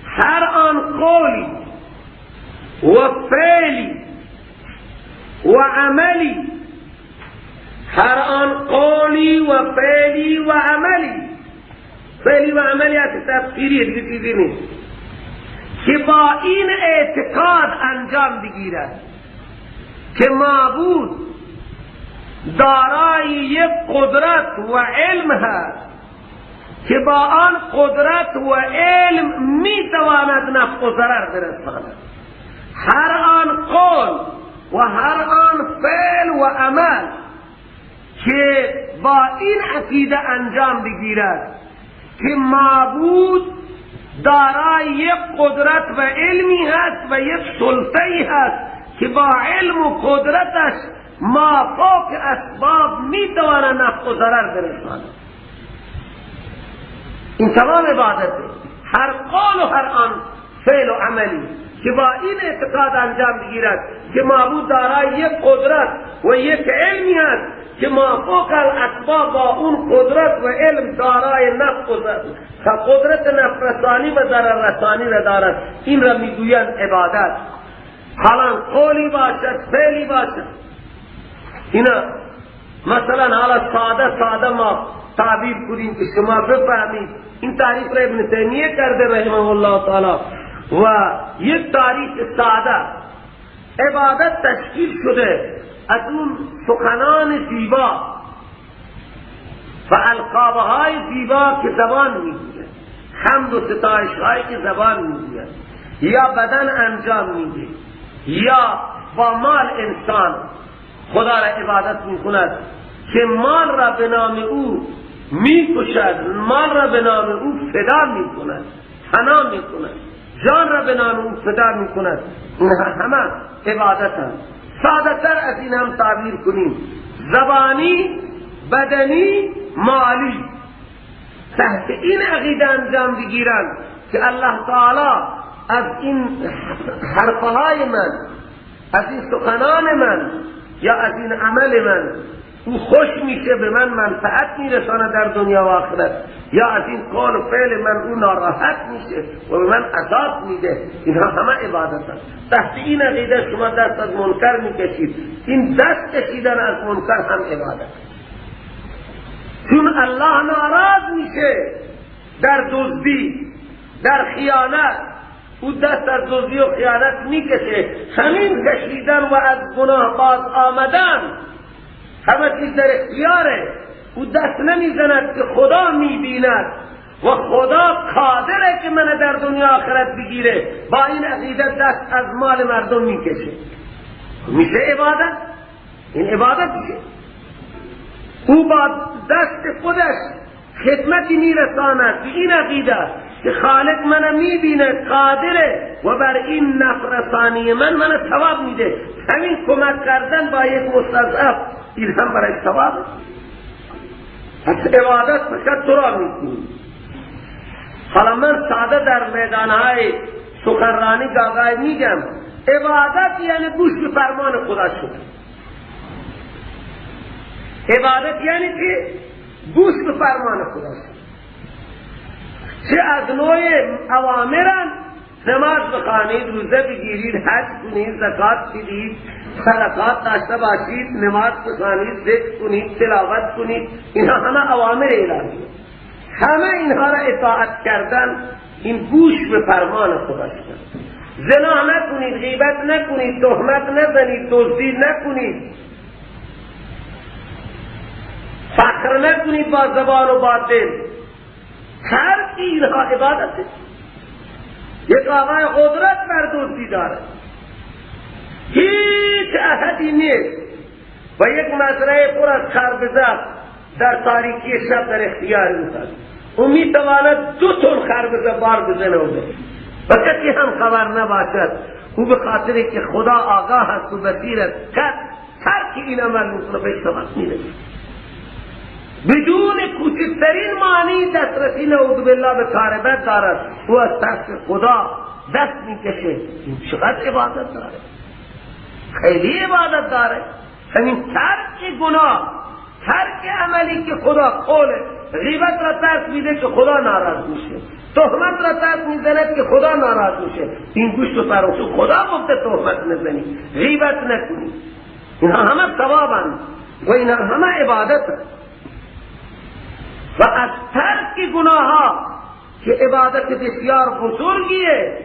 هر آن قولی و فعلی و عملی، هر آن قولی و فعلی و عملی، فعلی و عملی از تفسیریه دیگه چیزی نیست، که با این اعتقاد انجام بگیرد که معبود دارای یک قدرت و علم هست که با آن قدرت و علم میتواند نفع و ضرر برساند. هر آن قول و هر آن فعل و عمل که با این عقیده انجام بگیرد که معبود دارای یک قدرت و علمی هست و یک سلطه‌ای هست که با علم و قدرتش ما فوق اسباب میتواند نفع و ضرر برساند، این تمام عبادته. هر قول و هر آن فعل و عملی که با این اعتقاد انجام بگیرد که معبود دارای یک قدرت و یک علمی هست که ما فوق الاسباب با اون قدرت و علم دارای نفع و قدرت نفع رسانی و ضرر رسانی را دارد، این را میگویند عبادت. حالا قولی باشد فعلی باشد، اینا مثلا حالا ساده ساده ما تعبیر کنیم که شما بفهمید. این تعریف را ابن تیمیه کرده رحمه الله تعالی و یک تعریف ساده عبادت تشکیل شده از اون سخنان زیبا و القابهای زیبا که زبان میگوید، حمد و ستایشهایی که زبان میگوید، یا بدن انجام میده، یا با مال انسان خدا را عبادت میکند که مال را به نام او میکشد، مال را به نام او فدا میکند، فنا میکند، جان را به نام او فدا میکند. اینها همه عبادت هست. ساده تر از این هم تعبیر کنیم، زبانی، بدنی، مالی. تحت این عقیده انجام بگیرند که الله تعالی از این حرفهای من، از این سخنان من یا از این عمل من او خوش میشه، به من منفعت میرسانه در دنیا و آخرت، یا از این قول و فعل من او ناراحت میشه و به من عذاب میده. اینها همه عبادت هست. تحت این عقیده شما دست از منکر میکشید، این دست کشیدن از منکر هم عبادت، چون الله ناراض میشه در دزدی، در خیانت، او دست از دزدی و خیانت میکشه. همین کشیدن و از گناه باز آمدن همه چیز در اختیاره، او دست نمیزند که خدا میبیند و خدا قادره که من در دنیا آخرت بگیره. با این عقیده دست از مال مردم میکشه، میشه عبادت. این عبادت میشه. او با دست خودش خدمتی میرساند به این عقیده که خالق من میبینه، قادره و بر این نفرسانی من ثواب میده. همین کمک کردن با یک مستضعف، این هم برای ثواب. پس عبادت فقط تو را میکنی. حالا من ساده در میدانهای سخنرانی گاهی میگم عبادت یعنی گوش به فرمان خدا شد. عبادت یعنی که گوش به فرمان خدا شد، چه از نوع اوامرن، نماز بخوانید، روزه بگیرید، حج کنید، زکات بدید، صدقات داشته باشید، نماز بخوانید، ذکر کنید، تلاوت کنید، اینها همه اوامر الهی، همه اینها را اطاعت کردن، این گوش به فرمان خدا شدن. زنا نکنید، غیبت نکنید، تهمت نزنید، دزدی نکنید، فخر نکنید با زبان و با دل. ترک اینها عبادت. یک آقای قدرت بر دزدی داره، هیچ احدی نیست و یک مزرعه پر از خربزه در تاریکی شب در اختیار او هست. او میتواند 2 تن خربزه بار بزنه و بره و کسی هم خبر نباشد. او به خاطر که خدا آگاه است و بصیر است ترک این عمل میکنه، به ثواب میرسه بدون کوچکترین معنی دسترسی نعوذ بالله به کار بد دارد. او از ترس خدا دست میکشه. این چقدر عبادت داره، خیلی عبادت داره. همین ترک گناه، ترک عملی که خدا قوله، غیبت را ترک میده که خدا ناراض میشه، تهمت را ترک میزند که خدا ناراض میشه. این گوشت و فراموش خدا گفته تهمت نزنی، غیبت نکنی. اینها همه ثوابند و اینها همه عبادت. و از ترک گناه ها که عبادت بسیار بزرگیه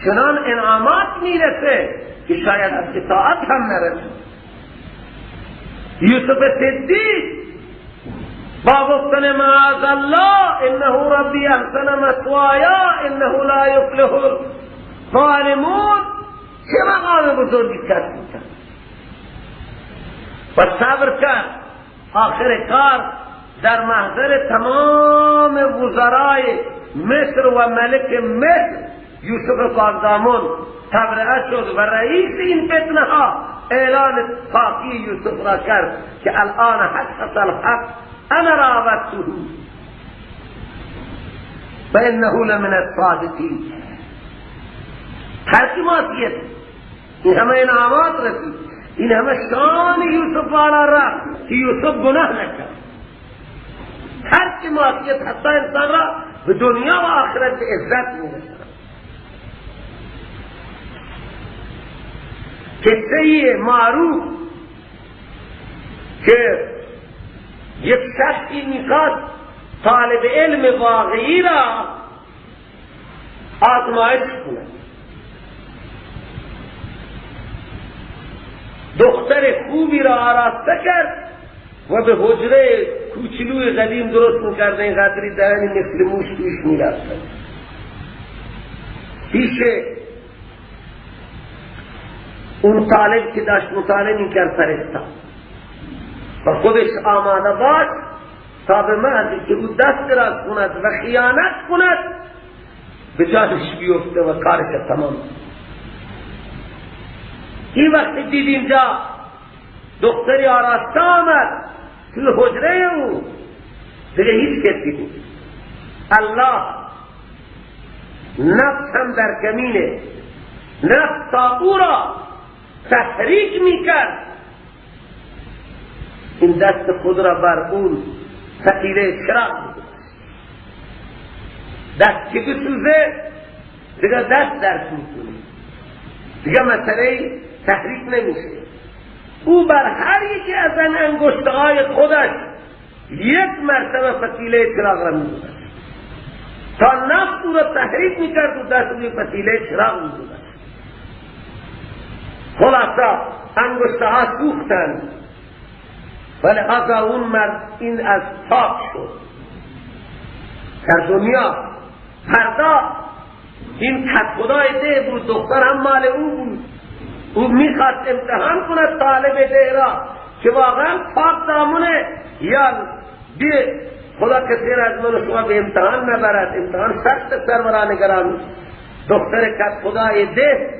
چنان انعامات میرسه که شاید از اطاعت هم نرسه. یوسف صدیق با گفتن معاذ الله انه ربی احسن مثوایا انه لا یفلح الظالمون چه مقام بزرگی کسب کرد و صبر کرد. آخر کار در محضر تمام وزرای مصر و ملک مصر یوسف پاکدامن تبرئه شد و رئیس این فتنه ها اعلان پاکی یوسف را کرد که الان حق الحق انا راودته و انه لمن الصادقین. ترک معصیت، این همه انعامات رسید، این همه شان یوسف بالا رفت که یوسف گناه نکرد. ترک معصیت حتی انسان را به دنیا و آخرت به عزت میرساند. قصه معروف که یک شخصی میخواد طالب علم واقعی را آزمایش کند. دختر خوبی را آراسته کرد و به حجره کوچولوی قدیم درست میکرده، این قدری دهنی مثل موش توش میرفتن. پیش اون طالب که داشت مطالعه میکرد فرستاد و خودش آماده باش تا به محض که او دست دراز کند و خیانت کند به جانش بیفته و کارش تمام. این وقتی دید اینجا دختری آراسته آمد توی حجره او، دیگه هیچ کسی بود. الله نفس هم در کمینه، نفس تا او را تحریک میکرد این دست خود را بر اون فتیله چراغ میگذاشت. دست که بسوزه دیگه دست درک میکنه، دیگه مسئله تحریک نمیشه. او بر هر یکی از این انگشتهای خودش یک مرتبه فتیله چراغ را میگذاشت تا نفس او را تحریک میکرد و دست روی فتیله چراغ میگذاشت. خلاصه انگشتها سوختند، ولی آقا اون مرد این از پاک شد در دنیا. فردا این کت خدای ده بود، دختر هم مال او بود. او میخواست امتحان کند طالب ده را که واقعا پاک دامونه یا بی خدا کسی را از من و شما به امتحان نبرد، امتحان سخت سروران گرامی. دختر کت خدای ده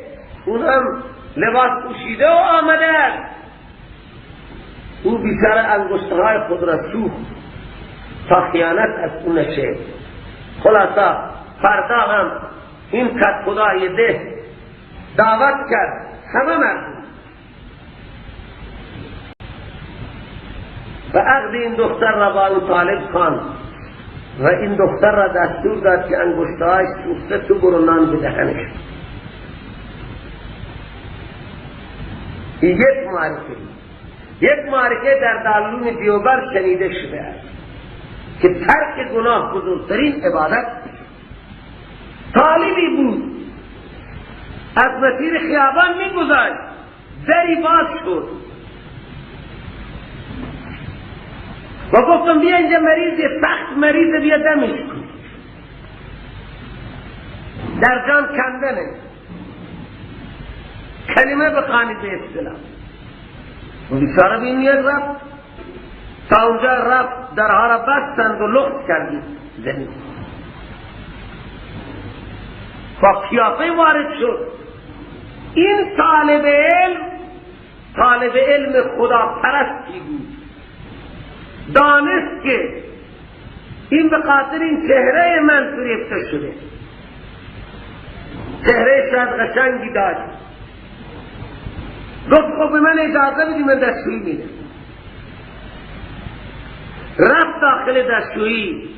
اون هم لباس پوشیده و آمده است. او بیچاره انگشتهای خود را سوخت تا خیانت از او نشه. خلاصه فردا هم این کت خدای ده دعوت کرد همه مردم و عقد این دختر را با او طالب خواند و این دختر را دستور داد که انگشتهایش سوخته تو برو نان به دهنش. این یک معرکه، یک معرکه در دارالعلوم دیوبند شنیده شده است که ترک گناه بزرگترین عبادت. طالبی بود از مسیر خیابان میگذشت، دری باز شد، و گفتم بیا اینجا مریض، سخت مریض، بیا دمش کن. در جان کندنه، کلمه بخوانید به اصطلاح. و بیچاره به این نیت رفت، تا اونجا رفت درها را بستند و لخت کردید زمین. با قیافه وارد شد. این طالب علم، طالب علم خدا پرستی بود، دانست که این به خاطر این چهره من فریفته شده، چهره شاید قشنگی داشت. گفت خب به من اجازه بدی من دستشویی میرم. رفت داخل دستشویی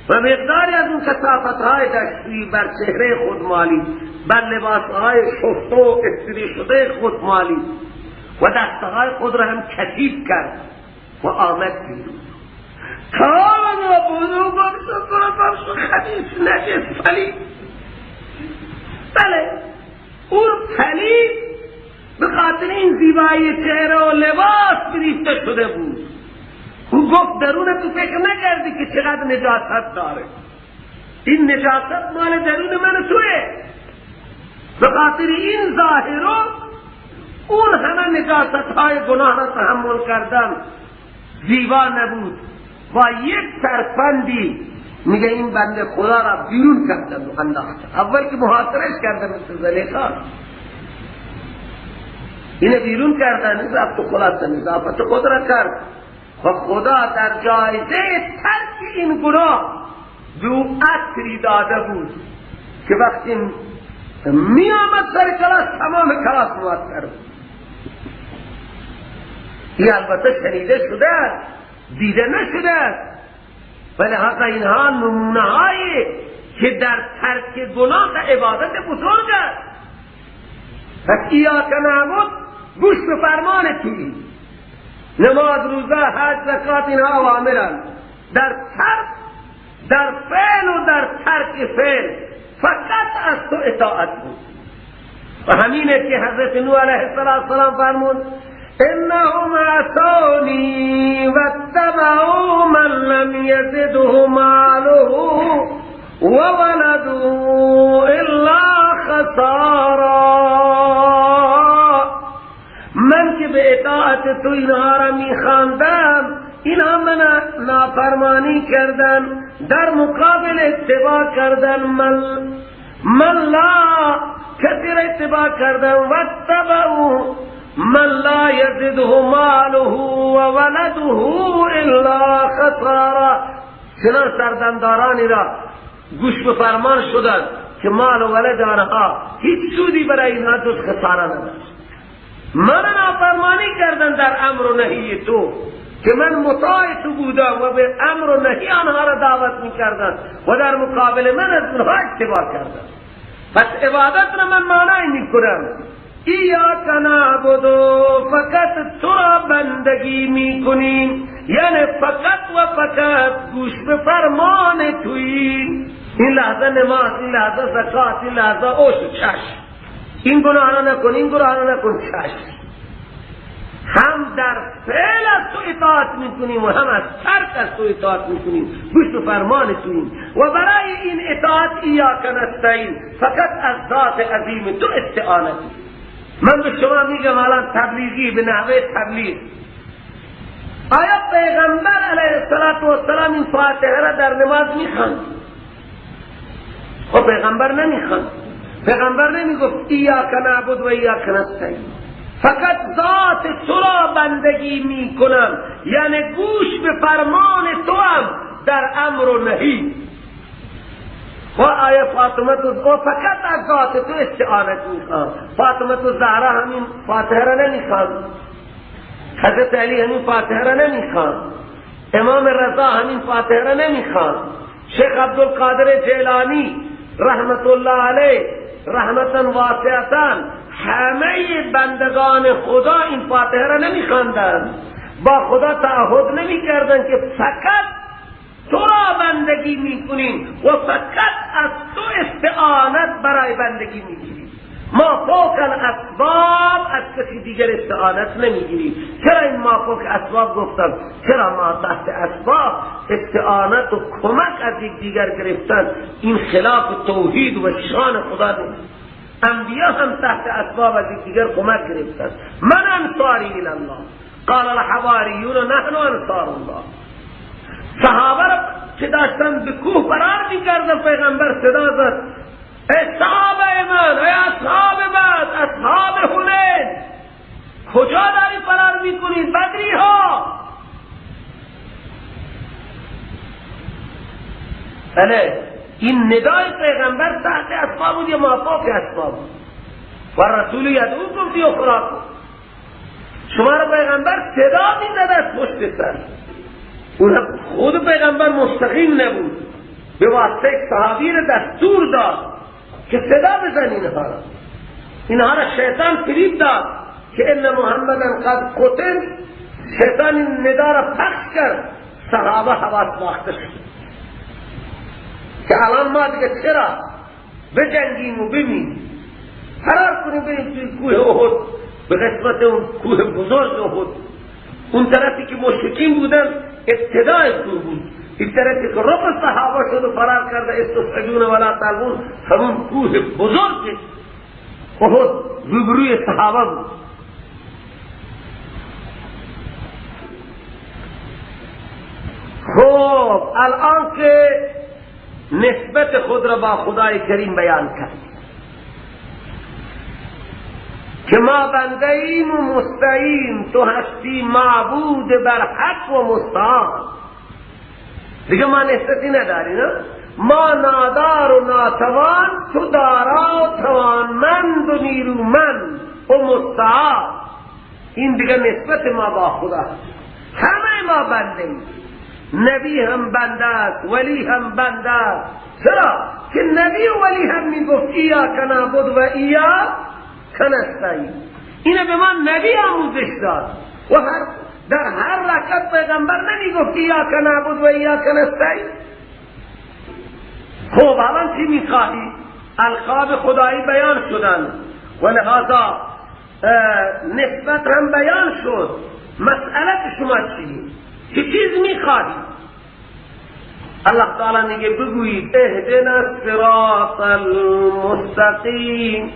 و مقداری از اون کثافت‌های دستشویی بر چهره خود مالید، بر لباسهای شفته و استری شده خود مالید و دستهای خود را هم کثیف کرد و آمد بیرون. تا آمد و بودو گفت شد خبیث، نجس، پلید. بله، اون پلید به خاطر این زیبایی چهره و لباس فریفته شده بود. او گفت درون تو فکر نکردی که چقدر نجاست داره، این نجاست مال درون من توه. به خاطر این ظاهر اون همه نجاست های گناه را تحمل کردن زیبا نبود. با یک ترفندی میگه این بنده خدا را بیرون کردن و انداختن. اول که محاصرش کردن مثل زلیخا، اینه بیرون کردن، رفت و خلاص نظافت خود را کرد و خدا در جایزه ترک این گناه دو عطری داده بود که وقتی می آمد سر کلاس تمام کلاس معطر بود. این البته شنیده شده است، دیده نشده است، ولی حقا اینها نمونه هایی که در ترک گناه عبادت بزرگ است. پس ایاک نعبد گوش به فرمان تویی، نماز، روزه، حج، زکات، اینها اوامرند. در ترک، در فعل و در ترک فعل فقط از تو اطاعت بود. و همینه که حضرت نوح علیه السلام فرمود انهم عصونی واتبعوا من لم یزده ماله وولده الا خسارا. من که به اطاعت تو اینها را میخواندم، اینها من نافرمانی کردن، در مقابل اتباع کردن من لا کسی را اتباع کردن، واتبعوا من لا یزده ماله و ولده الا خسارا. چنان سردمدارانی را گوش به فرمان شدند که مال و ولد آنها هیچ سودی برای اینها جز خساره نداشت. من نافرمانی کردن در امر و نهی تو که من مطاع تو بودم و به امر و نهی آنها را دعوت می کردن و در مقابل من از اونها اتباع کردن. پس عبادت را من معنی می کنم ایاک نعبد، فقط تو را بندگی می کنیم، یعنی فقط و فقط گوش به فرمان تویی. این لحظه نماز، این لحظه زکات، این لحظه اوش و چشم، این گناه را نکن، این گناه را نکن، چشم. هم در فعل از تو اطاعت میکنیم و هم از ترک از تو اطاعت میکنیم، گوش به فرمان توییم و برای این اطاعت ایاک نستعین، فقط از ذات عظیم تو استعانت. من به شما میگم الان تبلیغی به نحوه تبلیغ، آیا پیغمبر علیه السلام این فاتحه را در نماز میخواند؟ خب پیغمبر نمیخواند. پیغمبر نمیگفت ایاک نعبد و ایاک نستعین، فقط ذات تو را بندگی میکنم، یعنی گوش به فرمان تو هم در امر و نهی. و آیا فاطمه و فقط از ذات تو استعانت میخوام. فاطمه زهرا همین فاتحه را نمیخوام، حضرت علی همین فاتحه را نمیخوام، امام رضا همین فاتحه را نمیخوام، شیخ عبدالقادر جیلانی رحمت الله علیه رحمتا واسعتا همه بندگان خدا این فاتحه را نمیخواندند، با خدا تعهد نمیکردند که فقط تو را بندگی میکنیم و فقط از تو استعانت برای بندگی میگیریم. ما فوق الاسباب از کسی دیگر استعانت نمیگیریم. چرا این ما فوق اسباب گفتم؟ چرا ما تحت اسباب استعانت و کمک از یک دیگر گرفتن این خلاف توحید و شان خدا نیست. انبیا هم تحت اسباب از یک دیگر کمک گرفتن. من انصاری الی الله قال الحواریون نحن انصار الله. صحابه را که داشتن به کوه فرار میکردن، پیغمبر صدا زد ای صحابه من، ای اصحاب بدر، اصحاب حنین، کجا داری فرار میکنید بدری ها؟ بله، این ندای پیغمبر تحت اسباب بود یا مافوق اسباب بود؟ و رسول یدعوکم فی اخراکم. شما را پیغمبر صدا میزد از پشت سر. اون خود پیغمبر مستقیم نبود، به واسطه صحابی را دستور داد که صدا بزن اینها را. اینها را شیطان فریب داد که ان محمدن قد قتل. شیطان این ندا را پخش کرد، صحابه حواس باخته شد که الان ما دیگه چرا بجنگیم و بمیریم، فرار کنیم بریم توی کوه احد، به قسمت اون کوه بزرگ احد. اون طرفی که مشرکین بودن ابتدای کوه بود، این طرفی که رب صحابه شد و فرار کرده استصعدون ولا تلوون، همون کوه بزرگ احد روبروی صحابه بود. خب الان که نسبت خود را با خدای کریم بیان کرد که ما بنده ایم و مستعین، تو هستی معبود بر حق و مستعان. دیگه ما نسبتی نداری، نه؟ ما نادار و ناتوان، تو دارا و توانمند و نیرومند و مستعان. این دیگه نسبت ما با خدا. همه ما بنده ایم، نبی هم بنده است، ولی هم بنده است. چرا؟ که نبی و ولی هم میگفت ایاک نعبد و ایاک نستعین. اینه به ما نبی آموزش داد و در هر رکعت پیغمبر نمیگفت ایاک نعبد و ایاک نستعین. خب الان چی میخواهی؟ القاب خدایی بیان شدن و لهذا نسبت هم بیان شد. مسئله شما چیه؟ چه چیز میخواهی؟ الله تعالی میگه بگویید اهدنا الصراط المستقیم.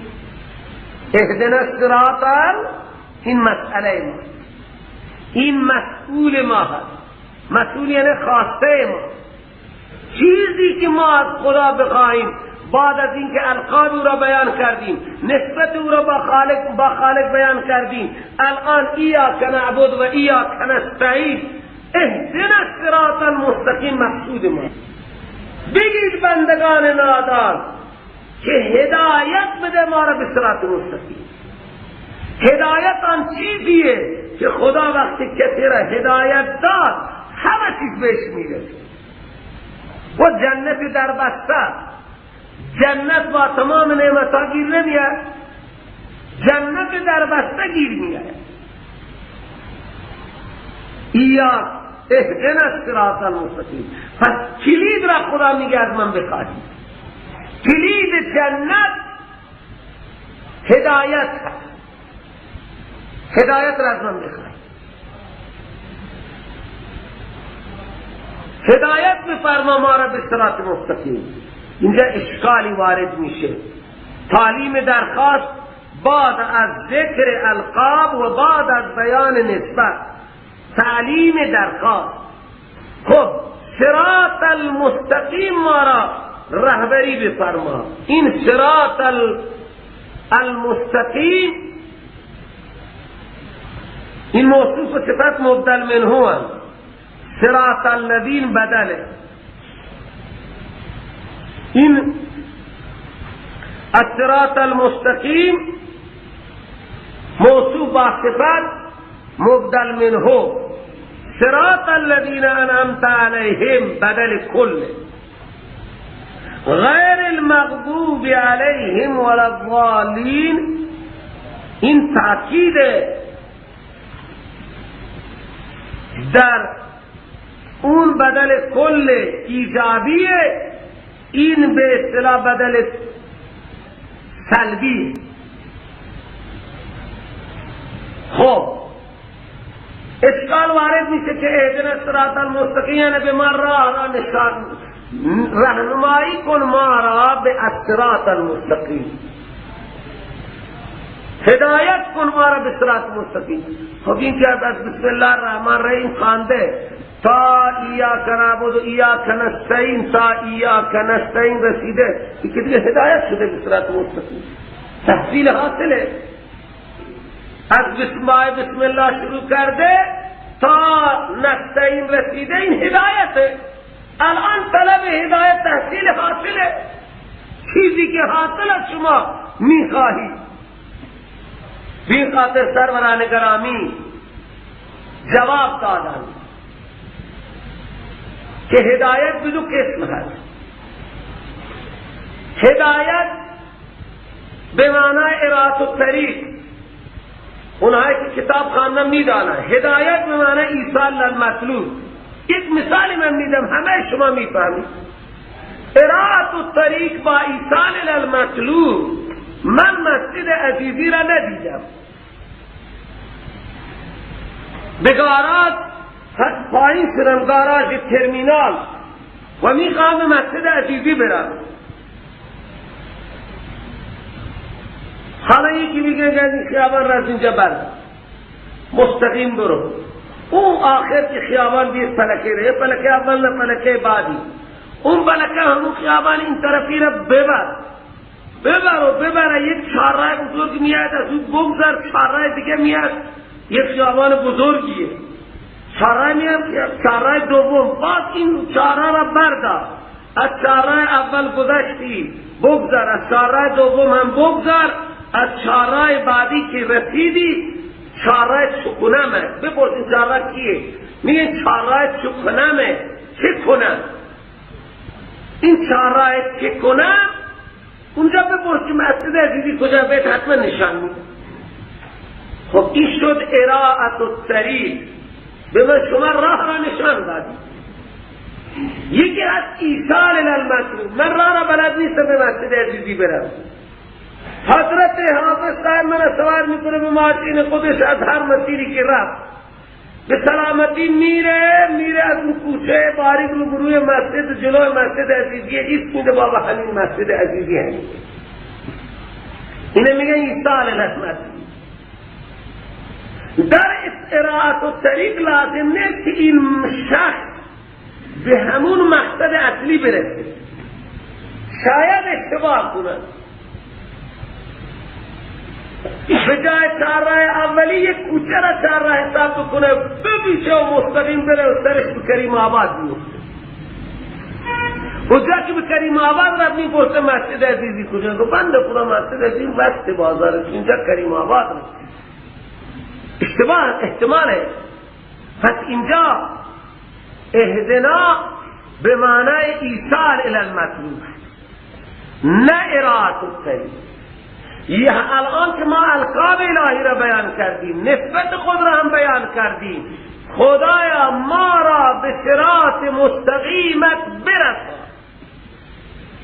اهدنا الصراط، این مسئله ما، این مسئول ما هست. مسئول یعنی خواسته ما، چیزی که ما از خدا بخواهیم بعد از اینکه القاب او را بیان کردیم، نسبت او را با خالق بیان کردیم، الان ایاک نعبد و ایاک نستعین، اهدنا الصراط المستقیم مقصود ما. بگید بندگان نادان که هدایت بده ما را به صراط مستقیم. هدایت آن چیزیه که خدا وقتی کسی را هدایت داد همه چیز بهش میرسه و جنت در بسته، جنت با تمام نعمتها گیر نمیاد، جنت در بسته گیر میاد. ایاک اهدنا الصراط المستقیم. پس کلید را خدا میگه از من بخواهی. کلید جنت هدایت هست، هدایت را از من بخواهی. هدایت بفرما ما را به صراط مستقیم. اینجا اشکالی وارد میشه. تعلیم درخواست بعد از ذکر القاب و بعد از بیان نسبت، تعلیم درخواست. خب صراط المستقیم ما را رهبری بفرما. این صراط المستقیم این موصوف و صفت مبدل منه هم. صراط الذین بدله. این الصراط المستقیم موصوف با صفت مبدل منه، صراط الذین انعمت علیهم بدل کل، غیر المغضوب علیهم ولا الضالین. این تأکید در اون بدل کل ایجابیه، این به اصطلاح بدل سلبی. خب اشکال وارد میشه که اهدنا الصراط المستقیم یعنی به ما راه را نشان، رهنمایی کن ما را به الصراط المستقیم، هدایت کن ما را به صراط مستقیم. خب این که از بسم الله الرحمن الرحیم خوانده تا ایاک نعبد و ایاک نستعین، تا ایاک نستعین رسیده، که دیگه هدایت شده به صراط مستقیم، تحصیل حاصله. از بسم الله شروع کرده تا نستعین رسیده، این هدایته. الان طلب هدایت تحصیل حاصله، چیزی که حاصل از شما میخواهی. بی خاطر سروران گرامی جواب دادن که هدایت به دو قسم هست. هدایت به معنای ارائه الطریق، اونهایی که کتاب خواندن میدانند. هدایت به معنای ایصال للمطلوب. یک مثال من میدم همه شما میفهمید. ارائه الطریق با ایصال للمطلوب. من مسجد عزیزی را ندیدم، به گاراژ پایین شدم، گاراژ ترمینال، و میخوام به مسجد عزیزی برم. حالا یکی میگه که این خیابان را از اینجا بر مستقیم برو، اون آخر که خیابان بیه پلکه ره، پلکه اول نه پلکه بعدی، اون پلکه همون خیابان این طرفی را ببر ببر و ببر، یک چهارراه بزرگ میاد، از اون بگذر چهارراه دیگه میاد، یک خیابان بزرگیه، چهارراه میاد، چهارراه دوم، باز این چهارراه را بردار، از چهارراه اول گذشتی بگذر، از چهارراه دوم هم بگذر، از چهارراه بعدی که رسیدی چهارراه چکنمه. بپرس این چهارراه کیه؟ میگه چهارراه چکنمه. چه کنم؟ این چهارراه چه کنم؟ اونجا بپرس که مسجد عزیزی کجا، بهت حتما نشان میده. خب این شد ارائه الطریق، به من شما راه را نشان دادی. یکی از ایصال للمطلوب، من راه را بلد نیستم به مسجد عزیزی برم، حضرت حافظ صاحب من سوار میکنه به ماشین خودش، از هر مسیری که رفت به سلامتی میره، میره از اون کوچه باریک رو روی مسجد، جلوی مسجد عزیزیه، ایست میده بابا همین مسجد عزیزی همین. اینه میگن ایصال للمطلوب. در ارائه الطریق لازم نیست که این شخص به همون مقصد اصلی برسه، شاید اشتباه کنه، به جای چهارراه اولی یک کوچه را چهارراه حساب بکنه، بپیچه و مستقیم بره و سرش به کریم آباد میفته. اونجا که به کریم آباد رفت میپرسه مسجد عزیزی کجا؟ گفت بنده خدا مسجد عزیزی وسط بازار است، اینجا کریم آباد رفت. اشتباه احتماله. پس اینجا اهدنا به معنای ایصال الی المطلوب، نه ارائه الطریق. یه الان که ما القاب الهی را بیان کردیم، نسبت خود را هم بیان کردیم، خدایا ما را به صراط مستقیمت برسان.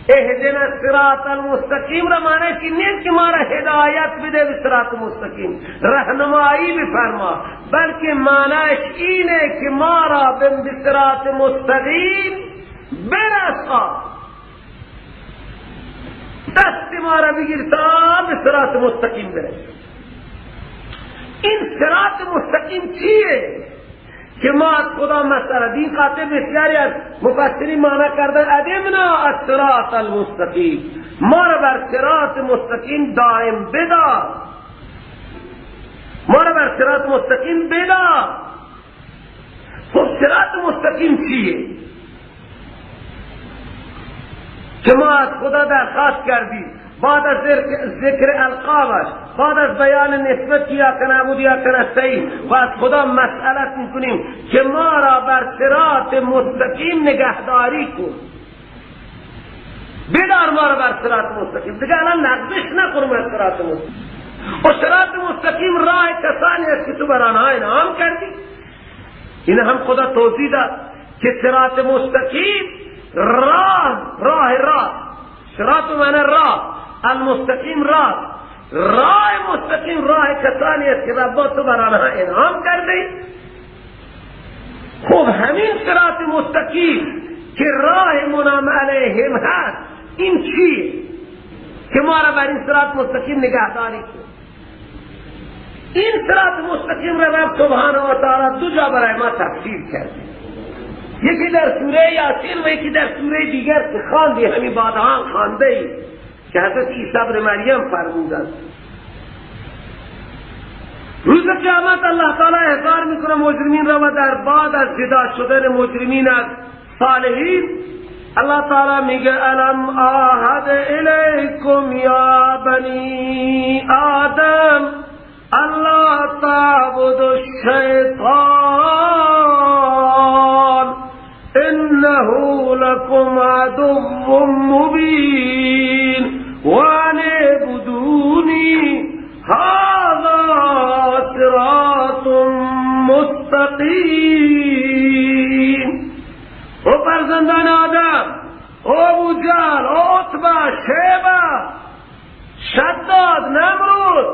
اهدنا الصراط المستقیم را معنیش این نیست که ما را هدایت بده به صراط مستقیم، رهنمایی بفرما، بلکه معنیش اینه که ما را به صراط مستقیم برسان، دست ما را بگیر تا به صراط مستقیم برسیم. این صراط مستقیم چیه که ما از خدا مسئله دین خاطر بسیاری از مفسرین معنی کردن ادمنا الصراط المستقیم، ما را بر صراط مستقیم دائم بدار، ما را بر صراط مستقیم بدار. خب صراط مستقیم چیه که ما از خدا درخواست کردیم بعد از ذکر القابش، بعد از بیان نسبت یا کنعبد یا کنستعین، و از خدا مسئلت میکنیم که ما را بر صراط مستقیم نگهداری کن، بدار ما را بر صراط مستقیم. دیگه الان نقدش نکنم از صراط مستقیم. و صراط مستقیم راه کسانی است که تو بر آنها انعام کردی. این هم خدا توضیح داد که صراط مستقیم راه، راه راست، صراط معنی راه، المستقیم راه، راه مستقیم راه کسانی است که ربا تو بر آنها انعام کرده. خب همین صراط مستقیم که راه منعم علیهم هست، این چیه که ما را بر این صراط مستقیم نگهداری کرد؟ این صراط مستقیم را رب سبحانه و تعالی دو جا برای ما تفسیر کرده، یکی در سوره یاسین و یکی در سوره دیگر که خواندی، همین بعدها خوانده ای که حضرت عیسی ابن مریم فرمودند. روز قیامت الله تعالی احضار میکنه مجرمین را و در بعد از جدا شدن مجرمین از صالحین الله تعالی میگه الم آهد الیکم یا بنی آدم الله تعبد الشیطان انه لکم عدو مبین وان اعبدونی هذا صراط مستقیم. او فرزندان آدم، او ابو جهل، او عتبه، شیبه، شداد، نمرود،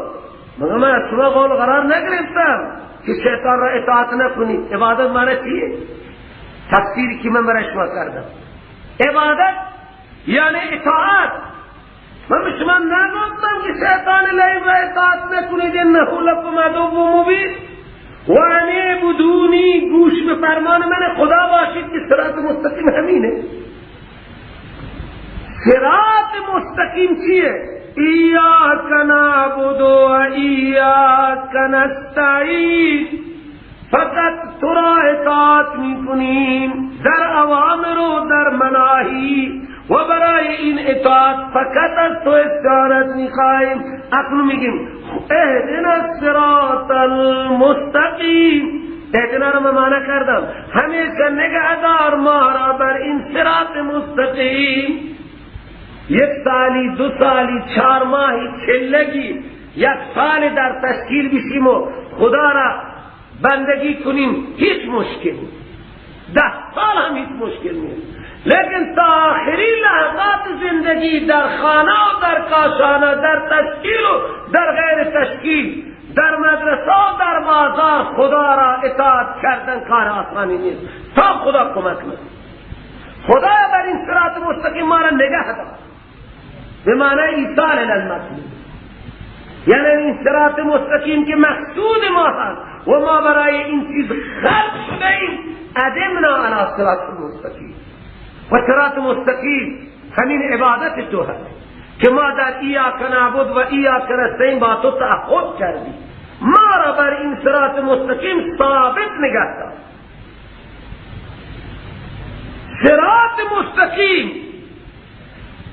مگر من از شما قول قرار نگرفتم که شیطان را اطاعت نکنید؟ عبادت معنی چیه؟ تفسیری که من برای شما کردم، عبادت یعنی اطاعت. من به شما نگفتم که شیطان لعین را اطاعت نکنید، انه لکم عدو مبین و ان اعبدونی، گوش به فرمان من خدا باشید که صراط مستقیم همینه. صراط مستقیم چیه؟ ایاک نعبد و ایاک نستعین، فقط تو را اطاعت میکنیم در اوامر و در مناهی و برای این اطاعت فقط از تو استعانت میخواهیم. اکنون میگیم اهدنا الصراط المستقیم، اهدنا رو من معنی کردم، همیشه نگهدار ما را بر این صراط مستقیم. یک سالی، دو سالی، 4 ماهی، چلگی، یک سال در تشکیل بشیم و خدا را بندگی کنیم، هیچ مشکل نیست. 10 سال هم هیچ مشکل نیست، لیکن تا آخری لحظات زندگی در خانه و در کاشانه، در تشکیل و در غیر تشکیل، در مدرسه و در بازار خدا را اطاعت کردن کار آسانی نیست تا خدا کمک نکند. خدا بر این صراط مستقیم ما را نگه دار، به معنی ایصال المطلوب، یعنی این صراط مستقیم که مقصود ما هست و ما برای این چیز خلق شده ایم، ادمنا علی صراط مستقیم. و صراط مستقیم همین عبادت تو هست که ما در ایاک نعبد و ایاک نستعین با تو تعهد کردیم، ما را بر این صراط مستقیم ثابت نگه دار. صراط مستقیم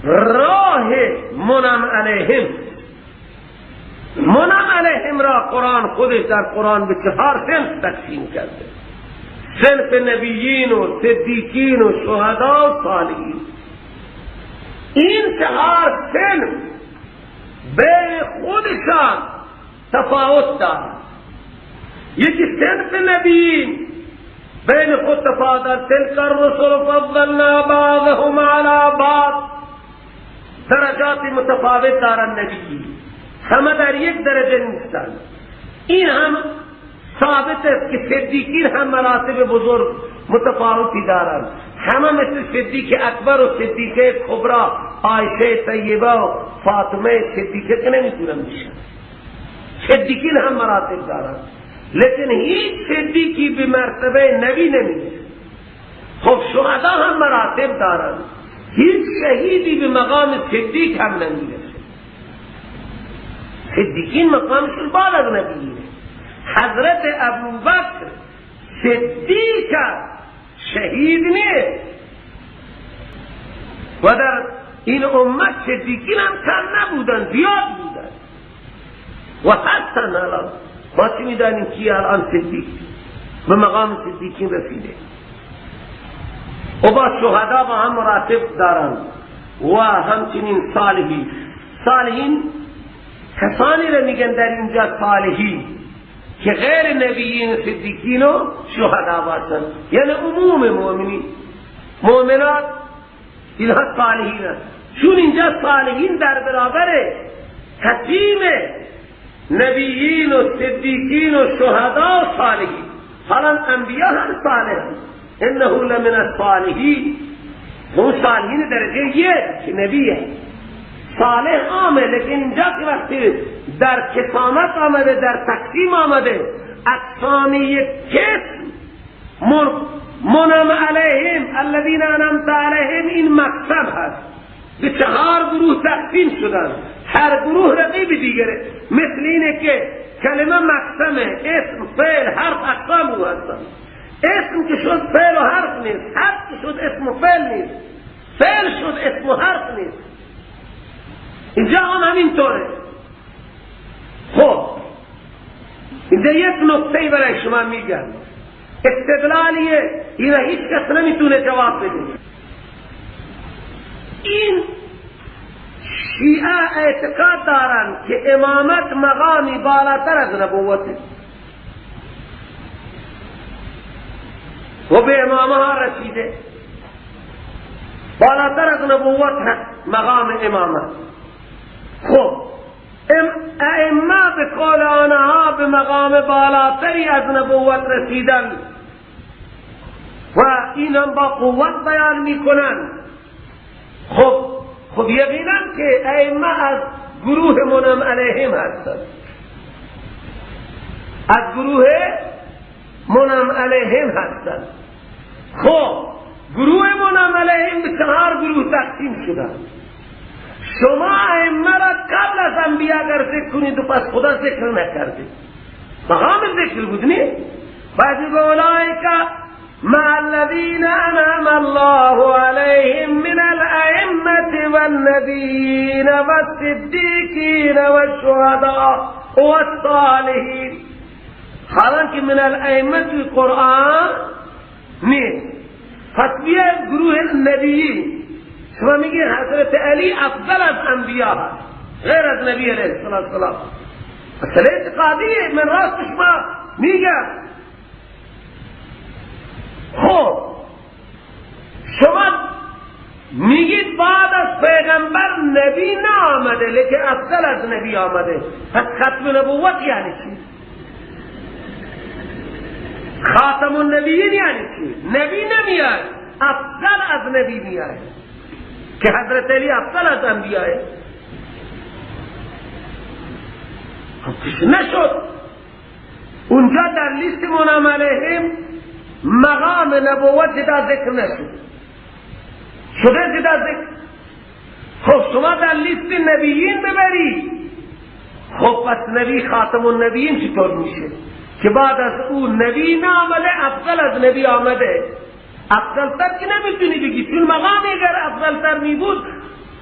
راه منعم علیهم، منعم علیهم را قرآن خودش در قرآن به 4 صنف تقسیم کرده: صنف نبیین و صدیقین و شهدا و صالحین. این 4 صنف بین خودشان تفاوت دارند. یکی صنف نبیین بین خود تفاوت دارند، تلک الرسل فضلنا بعضهم علی بعض، درجات متفاوت دارند نبیین، همه در یک درجه نیستند. این هم ثابت است که صدیقین هم مراتب بزرگ متفاوتی دارند، همه مثل صدیق اکبر و صدیقه کبرا، عایشه طیبه و فاطمه صدیقه که نمیتونن بشن. صدیقین هم مراتب دارند، لیکن هیچ صدیقی به مرتبه نبی نمیرسه. خب شهدا هم مراتب دارند، هیچ شهیدی به مقام صدیق هم نمیرسه. صدیقین مقامشون بعد از نبیینه. حضرت ابوبکر صدیق شهید نیست و در این امت صدیقین هم کم نبودن، زیاد بودن و هستن. الان ما چی میدانیم کی الان صدیق به مقام صدیقین رسیده؟ و با شهدا با هم مراتب دارند و همچنین صالحین. صالحین کسانی را میگن در اینجا صالحین که غیر نبیین صدیقین و شهدا باشند، یعنی عموم مؤمنین مؤمنات اینها صالحین است. چون اینجا صالحین در برابر تقسیم نبیین و صدیقین و شهدا و صالحین. حالا انبیا هم صالح، انه لمن الصالحین، اون صالحین درجه یک که نبیه، صالح عامه. لیکن اینجا که وقتی در کسامت آمده، در تقسیم آمده، اقسام یک قسم منعم علیهم الذین انعمت علیهم، این مقسم هست، به 4 گروه تقسیم شدن، هر گروه رقیب دیگره. مثل اینه که کلمه مقسمه، اسم، فعل، حرف اقسام او هستن. اسم که شد فعل و حرف نیست، حرف که شد اسم و فعل نیست، فعل شد اسم و حرف نیست. اینجا هم همینطوره. خب اینجا یک نکته برای شما میگم، استدلالیه، اینه هیچ کس نمیتونه جواب بده. این شیعه اعتقاد دارن که امامت مقامی بالاتر از نبوته و به امامه ها رسیده، بالاتر از نبوت مقام امامت. خب ائمه به قول آنها به مقام بالاتری از نبوت رسیدن و این هم با قوت بیان میکنن. خب یقینا که ائمه از گروه منعم علیهم هستند، از گروه منعم علیهم هستند. خب گروه منعم علیهم به 4 گروه تقسیم شدند. شما ائمه را قبل از انبیا اگر ذکر کنید و پس خدا ذکر نکرده، مقام ذکر بود نه؟ بعضی اولئک مع الذین انعم الله علیهم من الائمة والنبیین والصدیقین والشهداء والصالحین. حالانکه من الائمه توی قرآن نیست. پس بیا گروه نبیین، شما میگید حضرت علی افضل از انبیا هست غیر از نبی علیه السلام. مسئله اعتقادیه، من راست شما میگم. خب شما میگید بعد از پیغمبر نبی نآمده، لیکن افضل از نبی آمده. پس ختم نبوت یعنی چی؟ خاتم النبیین یعنی چی؟ نبی نمیاد، افضل از نبی میاد که حضرت علی افضل از انبیاء. خب نشد. اونجا در لیست منعم علیهم مقام نبوت جدا ذکر نشد، شده جدا ذکر. خب شما در لیست نبیین ببری، خب پس نبی خاتم النبیین چطور میشه که بعد از او نبی نآمده، افضل از نبی آمده؟ افضلتر که نمیتونی بگی، چون مقام اگر افضلتر میبود.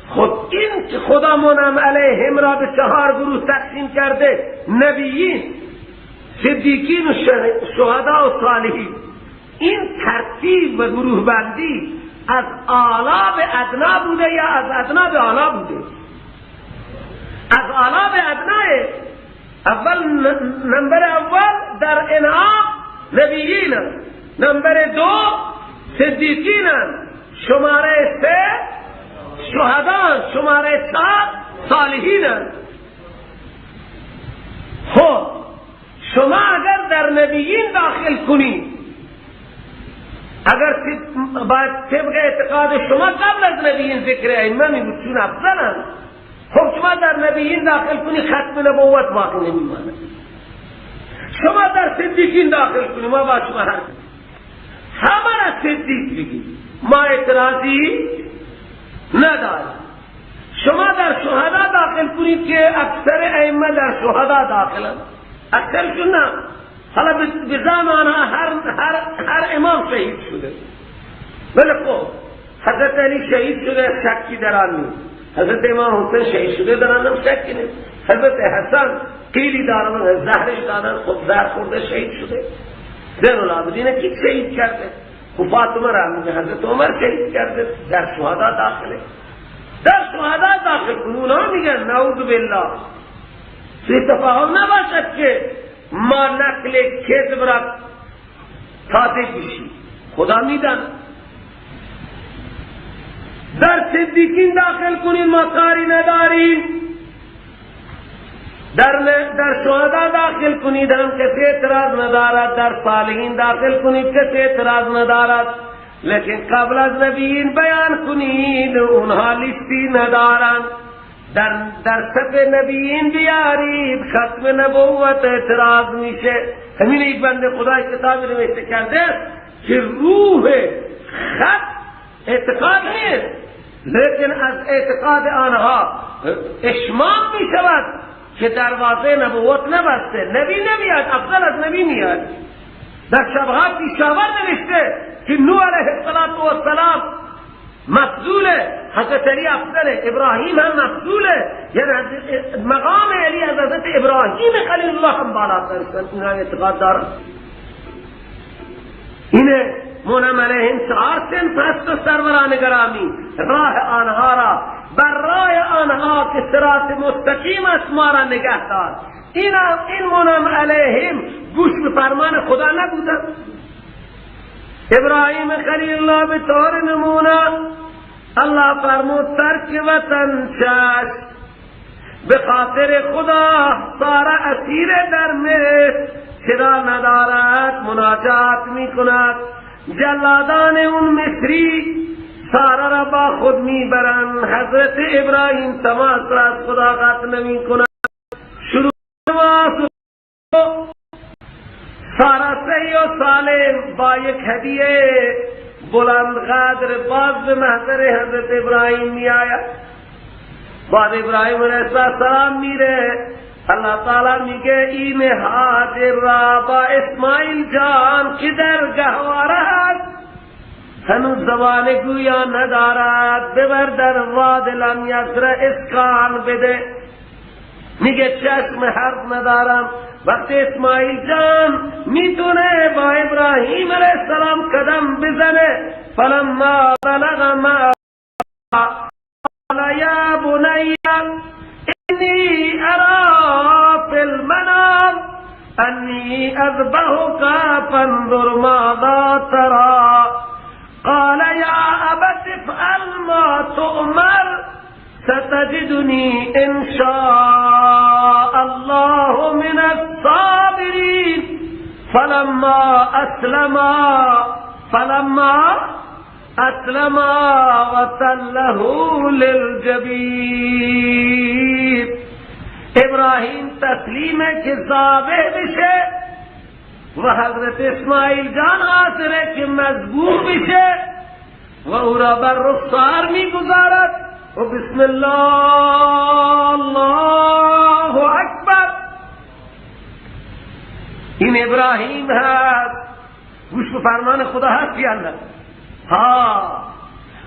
خب این که خدا منعم علیهم را به 4 گروه تقسیم کرده، نبیین، صدیقین و شهدا و صالحین، این ترتیب و گروه بندی از اعلی به ادنا بوده یا از ادنا به اعلی بوده؟ از اعلی به ادناه. اول نمبر اول در انعام نبیین، نمبر 2 صدیقین، شماره 3 شهدان، شماره 4 صالحین. خب شما اگر در نبیین داخل کنید، اگر باید طبق اعتقاد شما قبل از نبیین ذکر ائمه می بود چون افضلند. خب شما در نبیین داخل کنی ختم نبوت باقی نمیماند. شما در صدیقین داخل کنی، ما با شما هر همه را صدیق بگید، ما اعتراضی نداریم. شما در شهدا داخل کنید که اکثر ائمه در شهدا داخلند، اکثرشون نه. حالا به زمان هر امام شهید شده، ولی خب حضرت علی شهید شده شکی در آن نیست، حضرت امام حسین شهید شده در آن هم شکی نیست، حضرت حسن قیلی دارن زهرش دارن، خب زهر خورده شهید شده، زین العابدین کی شهید کرده، خب فاطمه را میگه حضرت عمر شهید کرده، در شهدا داخله، در شهدا داخل کنون. اونا میگن نعوذ بالله. سوء تفاهم نباشد که ما نقل کذب را کاذب بشیم، خدا میدن. در صدیقین داخل کنین ما کاری نداریم. در شهدا داخل کنید هم کسی اعتراض ندارد، در صالحین داخل کنید کسی اعتراض ندارد، لیکن قبل از نبیین بیان کنید اونها لیستی ندارند. در صف نبیین بیارید ختم نبوت اعتراض میشه. همین یک بنده خدای کتاب نوشته کرده که روح خط اعتقاد نیست، لیکن از اعتقاد آنها اشمام میشود که دروازه نبوت نبسته، نبی نمیاد، افضل از نبی میاد. در شبها پیشاور نوشته که نوح علیه السلام مفضوله، حضرت علی افضله، ابراهیم هم مفضوله، یعنی مقام علی از حضرت ابراهیم خلیل الله هم بالاتر است. اینها اعتقاد دارن. اینه منعم علیهم چهار صنف هست و سروران گرامی، راه آنها را بر راه آنها که صراط مستقیم است ما را نگه دار. این منعم علیهم گوش به فرمان خدا نبودن. ابراهیم خلیل الله به طور نمونه الله فرمود ترک وطن چشم، به خاطر خدا سارا اسیر در مصر چرا ندارد مناجات می کند. جلادان اون مصری سارا را با خود می برند، حضرت ابراهیم تماس را از خدا قطع نمی کند. شروع سارا صحیح و سالم با یک هدیه بلند قدر باز به محضر حضرت ابراهیم می آید. بعد ابراهیم علیه السلام میره، اللہ تعالی میگه این هاجر را با اسماعیل جان که در گهواره هست هنوز زبان گویا ندارد، ببر در واد لم یزرع اسکان بده. میگه چشم حرف ندارم. وقتی اسماعیل جان میتونه با ابراهیم علیه السلام قدم بزنه، فلما بلغ ما قال یا بنی انی ارا فی المنام انی اذبحک فانظر ماذا ترى قال یا ابت افعل ما تؤمر ستجدنی ان شاء الله من الصابرین. فلما اسلما وتله للجبین. ابراهیم تسلیمه که ذابح بشه و حضرت اسماعیل جان حاضره که مذبوح بشه و او را بر رخسار میگذارد و بسم الله الله اکبر. این ابراهیم هست، گوش به فرمان خدا هست یا نه؟ ها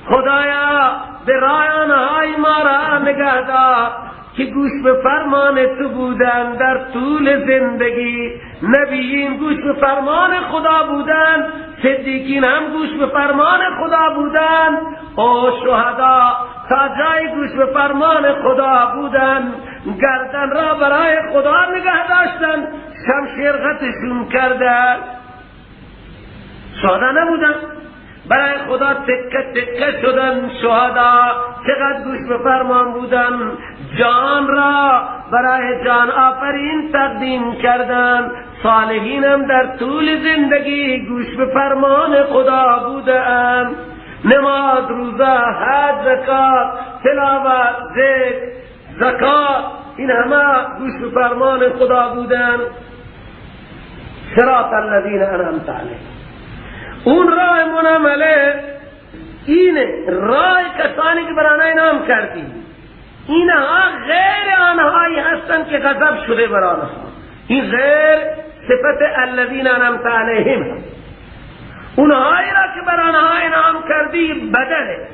خدایا به راه آنهای ما را نگه دار که گوش به فرمان تو بودن در طول زندگی. نبیین گوش به فرمان خدا بودن، صدیقین هم گوش به فرمان خدا بودن، او شهدا تا جای گوش به فرمان خدا بودن، گردن را برای خدا نگه داشتن، شمشیر غتشون کردن. شهدا نبودن، برای خدا تکه تکه شدن. شهدا چقدر گوش به فرمان بودن، جان را برای جان آفرین تقدیم کردن. صالحین هم در طول زندگی گوش به فرمان خدا بودن، نماز، روزه، حج، زکات، تلاوت، ذکر، زکات، این همه گوش به فرمان خدا بودن. صراط الذین انعمت علیهم. اون راه منعمله اینه، راه کسانی که بر آنها انعام کردی، اینها غیر آنهایی هستند که غضب شده بر آنها. این غیر صفت الذین انعمت علیهم هست. اونهایی را که بر آنها انعام کردی بدله،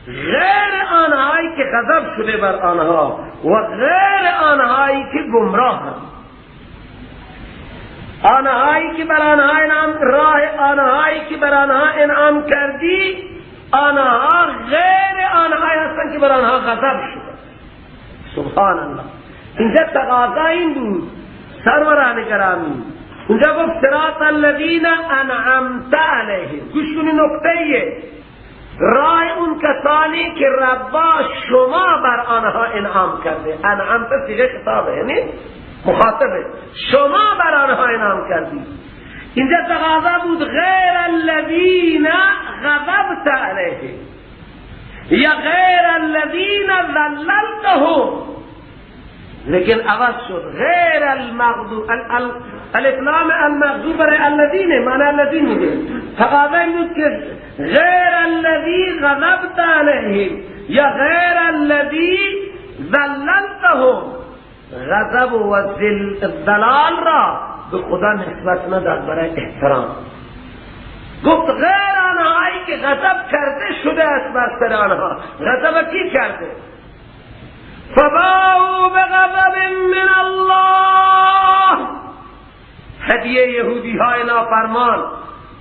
غیر آنهایی که غضب شده بر آنها و غیر آنهایی که گمراه هست. آنهایی که بر آنها انعام، راه آنهایی که بر آنها انعام کردی، آنها غیر آنهایی هستند که بر آنها غضب شده. سبحان الله. اینجا تقاضا این بود سروران گرامی. اونجا گفت صراط الذین انعمت علیهم. گوش کنی نکته ایه. راه اون کسانی که ربا شما بر آنها انعام کرده. انعمت صیغه خطابه، یعنی مخاطبه، شما بر آنها انعام کردی. اینجا تقاضا بود غیر الذین غضبت علیهم یا غیر الذین ذللتهم، لیکن عوض شد غیر المغضوب. الاسلام المغضوب برای الذین، معنی الذین میده. تقاضا این بود که غیر الذی غضبت علیهم یا غیر الذی ذللتهم. غضب و ذلال را به خدا نسبت نداد برای احترام. گفت غیر آنهایی که غضب کرده شده است بر سر آنها. غضب کی کرده؟ فباءوا بغضب من الله. هدیه یهودی های نافرمان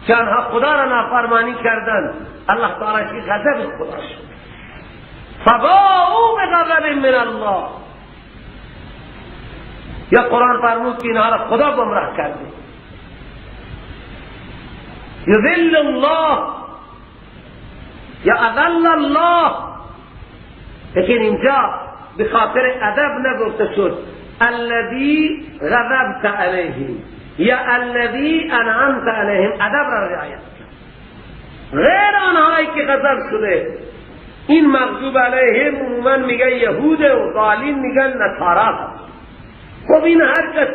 که آنها خدا را نافرمانی کردند، الله تعالی که غضب خدا شد. فباءوا بغضب من الله. یا قرآن فرمود که اینها را خدا گمراه کرده. یذل الله یا اذل الله. لیکن اینجا به خاطر ادب نگفته شد الذی غضبت علیهم یا الذی انعمت علیهم، ادب را رعایت کرد. غیر آنهایی که غضب شده، این مغضوب علیهم عموما میگن یهود و ضالین میگن نصارا. خب این هر کس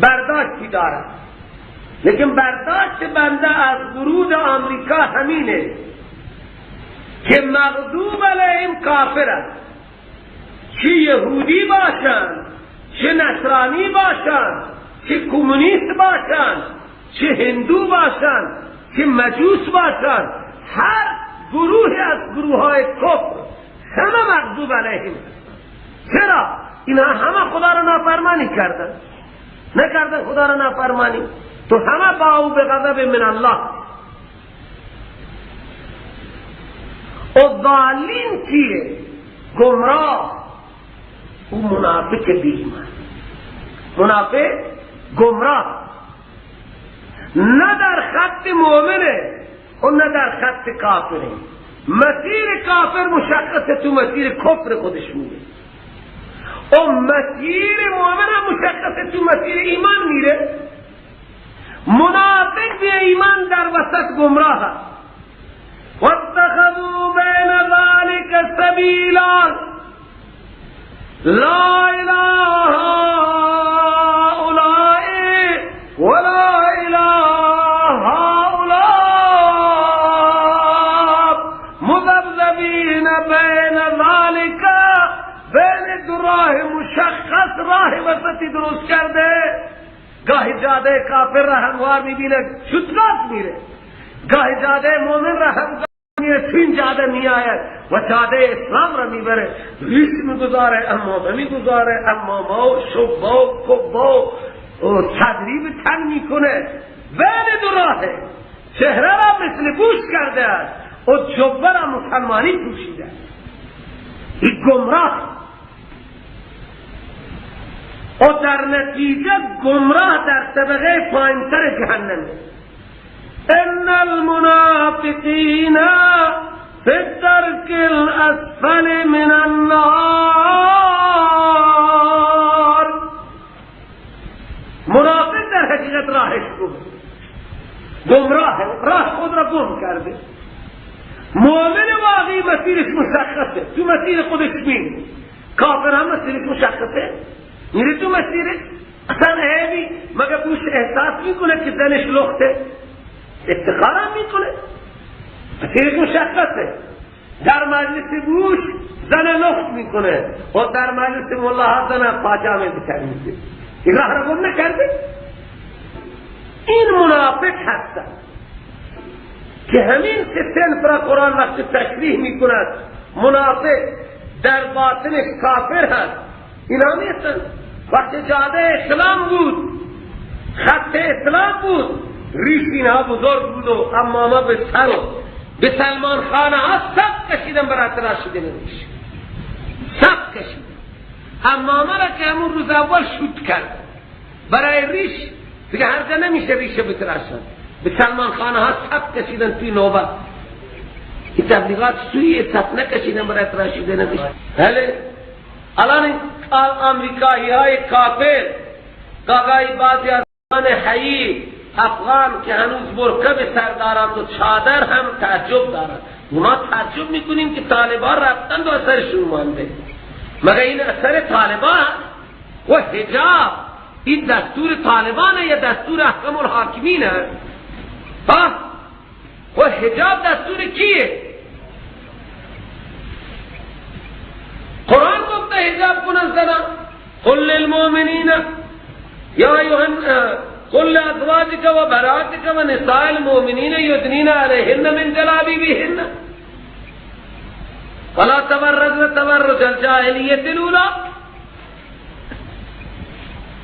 برداشتی دارد، لیکن برداشت بنده از ورود آمریکا همینه که مغضوب علیهم کافر است، چه یهودی باشند، چه نصرانی باشند، چه کمونیست باشند، چه هندو باشند، چه مجوس باشند، هر گروه از گروه های کفر همه مغضوب علیهم. چرا؟ اینها همه خدا را نافرمانی کردن، نکردن خدا را نافرمانی، تو همه باو به غضب من الله. و ضالین کیه؟ گمراه، او منافق بی ایمان، منافق گمراه، نه در خط مؤمنه و نه در خط کافره. مسیر کافر مشخصه، تو مسیر کفر خودش میره، و مسیر مؤمن هم مشخصه، تو مسیر ایمان میره. منافق بی ایمان در وسط گمراه است. واتخذوا بین ذلك سبیلا لا اله هؤلاء ولا اله هؤلاء مذبذبین بین ذلك. بین دو راه مشخص راه وسطی درست کرده. گاهی جاده کافر را هموار میبینه شتگاه میره، گاهی جاده مومن را هموار میره تو این جاده میآید و جاده اسلام را میبره، ریش میگذاره، امامه میگذاره، امامه و شبه و کبه و صدری به تن میکنه. بین دو راهه، چهره را مثل بوش کرده است و جبه را مسلمانی پوشیده است. این گمراه و در نتیجه گمراه در طبقه پایینتر جهنم. ان المنافقین فی الدرک الاسفل من النار. منافق در حقیقت راهش گم، گمراه، راه خود را گم کرده. مؤمن واقعی مسیرش مشخصه، تو مسیر خودش میره. کافر هم مسیرش مشخصه، میره تو مسیرش. اصلا عیبی مگر بوش احساس میکنه که زنش لخته؟ افتخار هم میکنه، مسیرش مشخصه. در مجلس بوش زن لخت میکنه و در مجلس ملاها زن پاجامه بتر میده. این راه را گم نکرده. این منافق هستن که همین سه صنف را قرآن وقت تشریح میکند، منافق در باطنش کافر هست. اینا نیستن. وقت جاده اسلام بود، خط اسلام بود، ریش اینها بزرگ بود و امامه به سر به سلمان خانه ها سب کشیدن برای تراشیدن ریش، سب کشیدن. امامه را که همون روز اول شوت کرد برای ریش، دیگه هر جا نمیشه ریشه بتراشن. به سلمان خانه ها سب کشیدن توی نوبت. این تبلیغات سوی صف نکشیدن برای تراشیده نمیشه. بله الان آمریکایی های کافر گاگای بعضی از حیی افغان که هنوز برقع به سر دارند و چادر هم تعجب دارند. ما تعجب میکنیم که طالبان رفتن و اثرشون مانده. مگر این اثر طالبان و حجاب این دستور طالبانه یا دستور احکام الحاکمینه؟ ها؟ و حجاب دستور کیه؟ قرآن گفته حجاب کنن زنان. قل للمؤمنین یا ایها قل لازواجک و بناتک و نساء المؤمنین یدنین علیهن من جلابیبهن ولا تبرجن تبرج الجاهلیة الاولی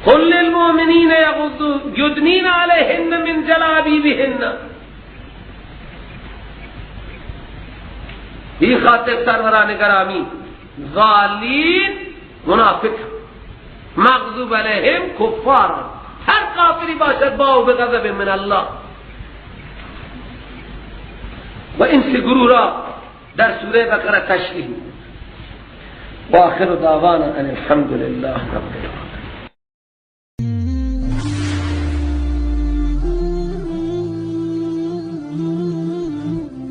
قل للمؤمنین یغضوا یدنین علیهن من جلابیبهن. بی خاطر سروران گرامی، ضالین منافق، مغضوب علیهم کفار، هر کافری باشد باو به غضب من الله. و این سه گروه را در سوره بقره تشریح. و آخر دعوانا ان الحمد لله رب العالمین.